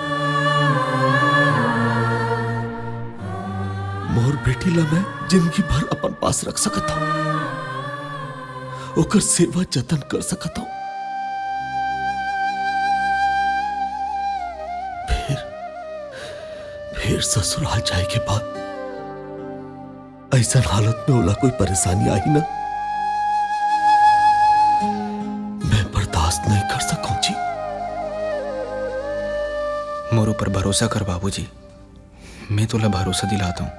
मोर बेटी ला मैं जिंदगी भर अपन पास रख सकत हूँ, ओकर सेवा जतन कर सकत हूँ। फिर, फिर ससुराल जाए के बाद ऐसन हालत में ओला कोई परेशानी आही ना, मैं बर्दाश्त नहीं कर सकूं जी। मोर ऊपर भरोसा कर बाबूजी, मैं तोला भरोसा दिलाता हूँ,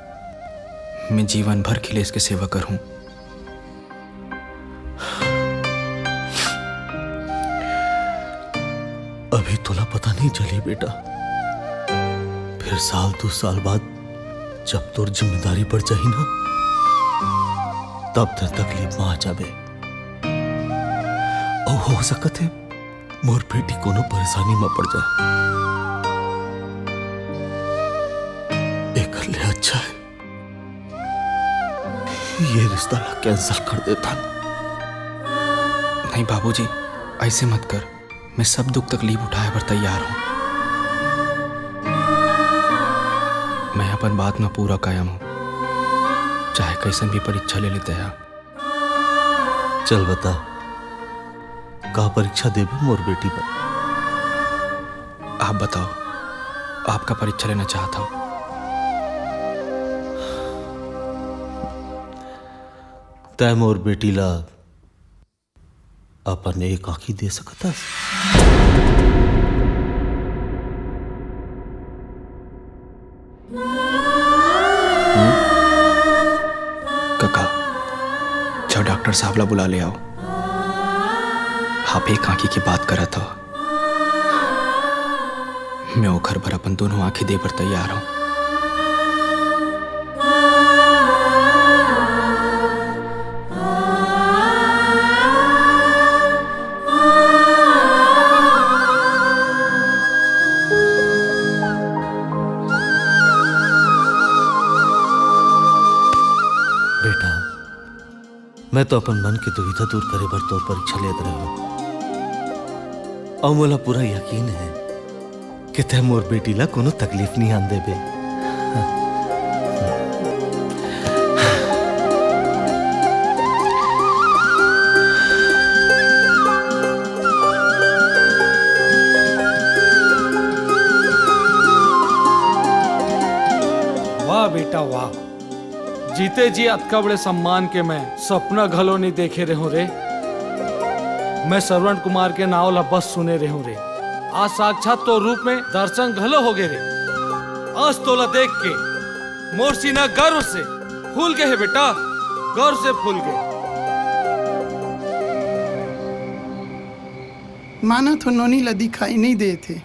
मैं जीवन भर खिलेश के सेवा करहूँ। अभी तोला पता नहीं चली बेटा, फिर साल दो साल बाद जब तोर जिम्मेदारी बढ़ जाही ना, तब तक तकलीफ में आ जाबे। अउ हो सकत हे मोर बेटी कोनो परेशानी में पड़ जाए। एकर ले अच्छा हे ये रिश्ता ला कैंसिल कर देथन। नहीं बाबूजी, ऐसे मत कर। मैं सब दुख तकलीफ उठाए बर तैयार हूँ। मैं अपन बात में पूरा कायम हूँ, चाहे कैसन भी परीक्षा ले लेते हैं। चल बता, का परीक्षा देबे मोर बेटी बर? आप बताओ, आप का परीक्षा लेना चाहत हो? तै मोर बेटी ला अपन एक आँखी दे सकत हस? कका, जाओ डॉक्टर साहब ला बुला ले आओ। आप एक आँखी के बात करत हो। मैं ओखर बर अपन दोनों आँखें दे बर तैयार हूँ। बेटा, मैं तो अपन मन के दुविधा दूर करे बर तोर परीक्षा लेत रहेंव। अउ मोला पूरा यकीन हे कि तैं मोर बेटी ला कोनो तकलीफ नइ आन देबे। वाह बेटा, वाह। जीते जी अतका बड़े सम्मान के मैं सपना घलो नइ देखे रहेंव रे। मैं श्रवण कुमार के नाव ला बस सुने रहेंव रे। आज साक्षात तोर रूप में दर्शन घलो होगे रे। आज तोला देख के मोर सीना गर्व से फूल गे हे बेटा, गर्व से फूल गे। मानत हों नोनी ला दिखाई नइ देत हे,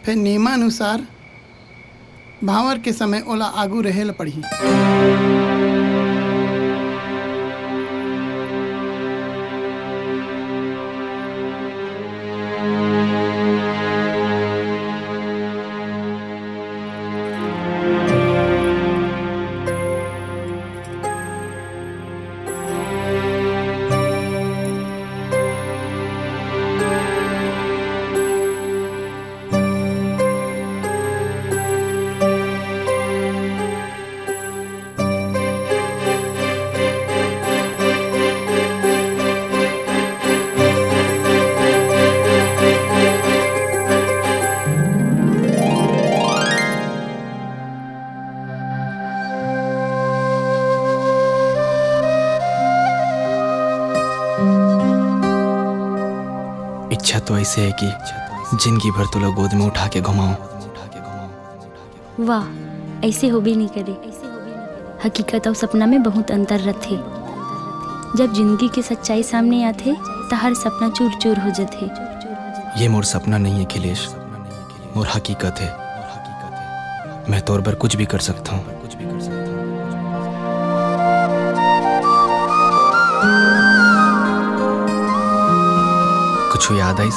फेर नियमानुसार भांवर के समय ओला आगू रहे ल पड़ही। इच्छा तो ऐसे है कि जिंदगी भर तोला गोद में उठा के घुमाऊं। वाह, ऐसे होबे नहीं करे। हकीकत अउ सपना में बहुत अंतर रथे। जब जिंदगी के सच्चाई सामने आथे, त हर सपना चूर-चूर हो जथे। ये मोर सपना नहीं है, अखिलेश। मोर हकीकत है। मैं तोर बर कुछ भी कर सकता हूँ। कुछ याद आइस?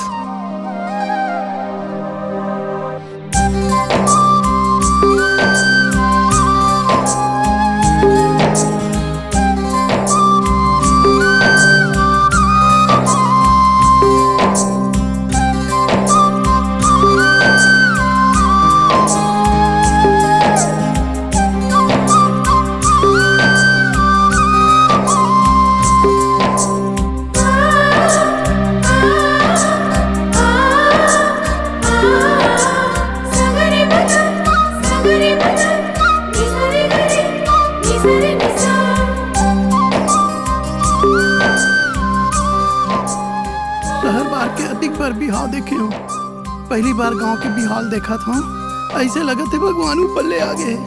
शहर बार के अतिक बार बिहाव देखे हूँ, पहली बार गांव के बिहाव देखत हूँ। ऐसे लगत हे भगवान ऊपर ले आ गए।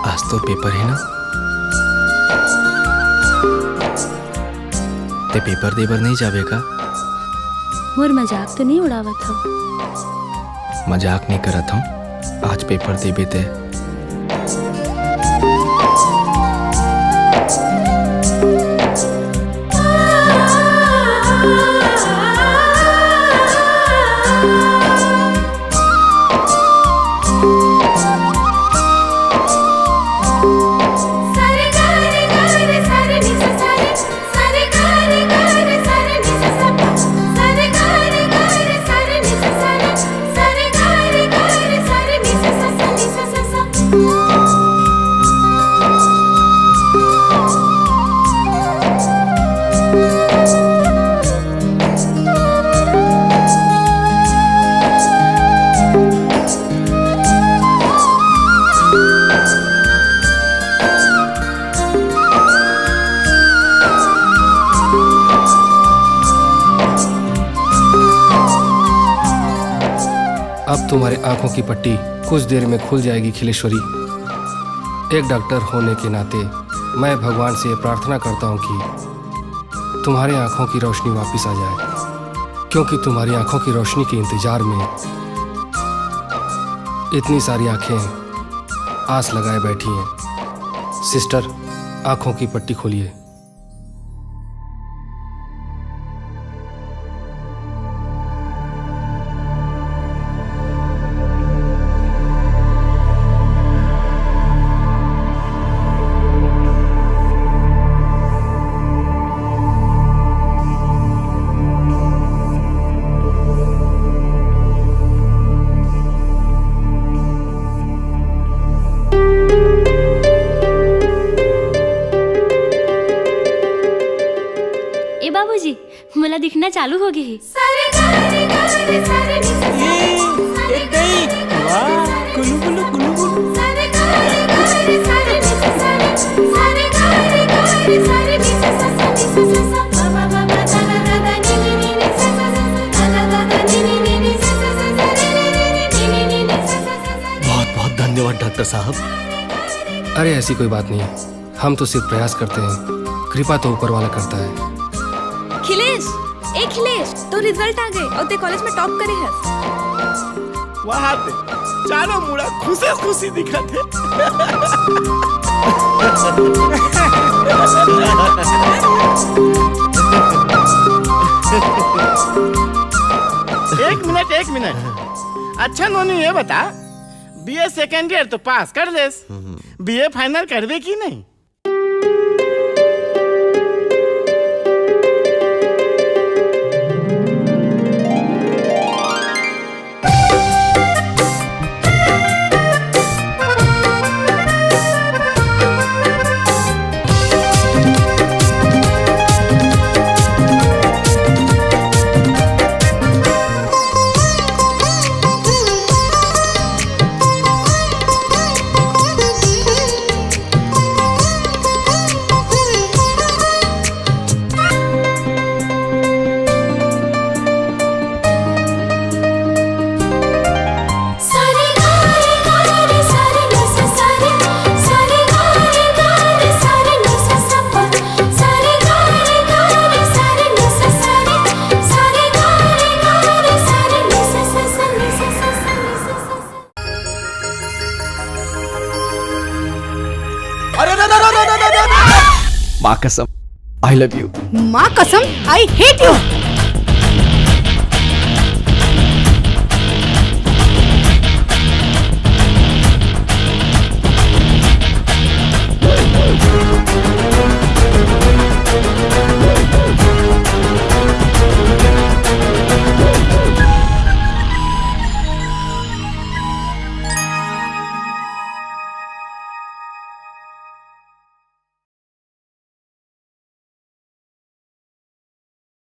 आज तोर पेपर हे ना? ते पेपर दे बर नहीं जाबे का? मोर मजाक तो नहीं उड़ावत हव? मजाक नहीं करत हूँ। आज पेपर देबे ते। अब तुम्हारे आंखों की पट्टी कुछ देर में खुल जाएगी खिलेश्वरी। एक डॉक्टर होने के नाते मैं भगवान से प्रार्थना करता हूँ कि तुम्हारे आंखों की रोशनी वापस आ जाए, क्योंकि तुम्हारी आंखों की रोशनी के इंतजार में इतनी सारी आंखें आस लगाए बैठी हैं। सिस्टर, आंखों की पट्टी खोलिए। ए बाबूजी, मोला दिखना चालू हो गे हे। बहुत बहुत धन्यवाद डॉक्टर साहब। अरे, ऐसी कोई बात नहीं है, हम तो सिर्फ प्रयास करते हैं, कृपा तो ऊपर वाला करता है। खिलेश, ए खिलेश, तो रिजल्ट आ गे अउ ते कॉलेज में टॉप करे हस। वाह बे, चारों मुड़ा खुशी खुशी दिखत हे। एक मिनट, एक मिनट। अच्छा नोनी, ये बता, बीए सेकंड ईयर तो पास कर लेस, बीए फाइनल करबे कि नहीं? अरे, अरे, अरे, अरे, अरे, अरे, अरे! माँ कसम, I love you। माँ कसम, I hate you।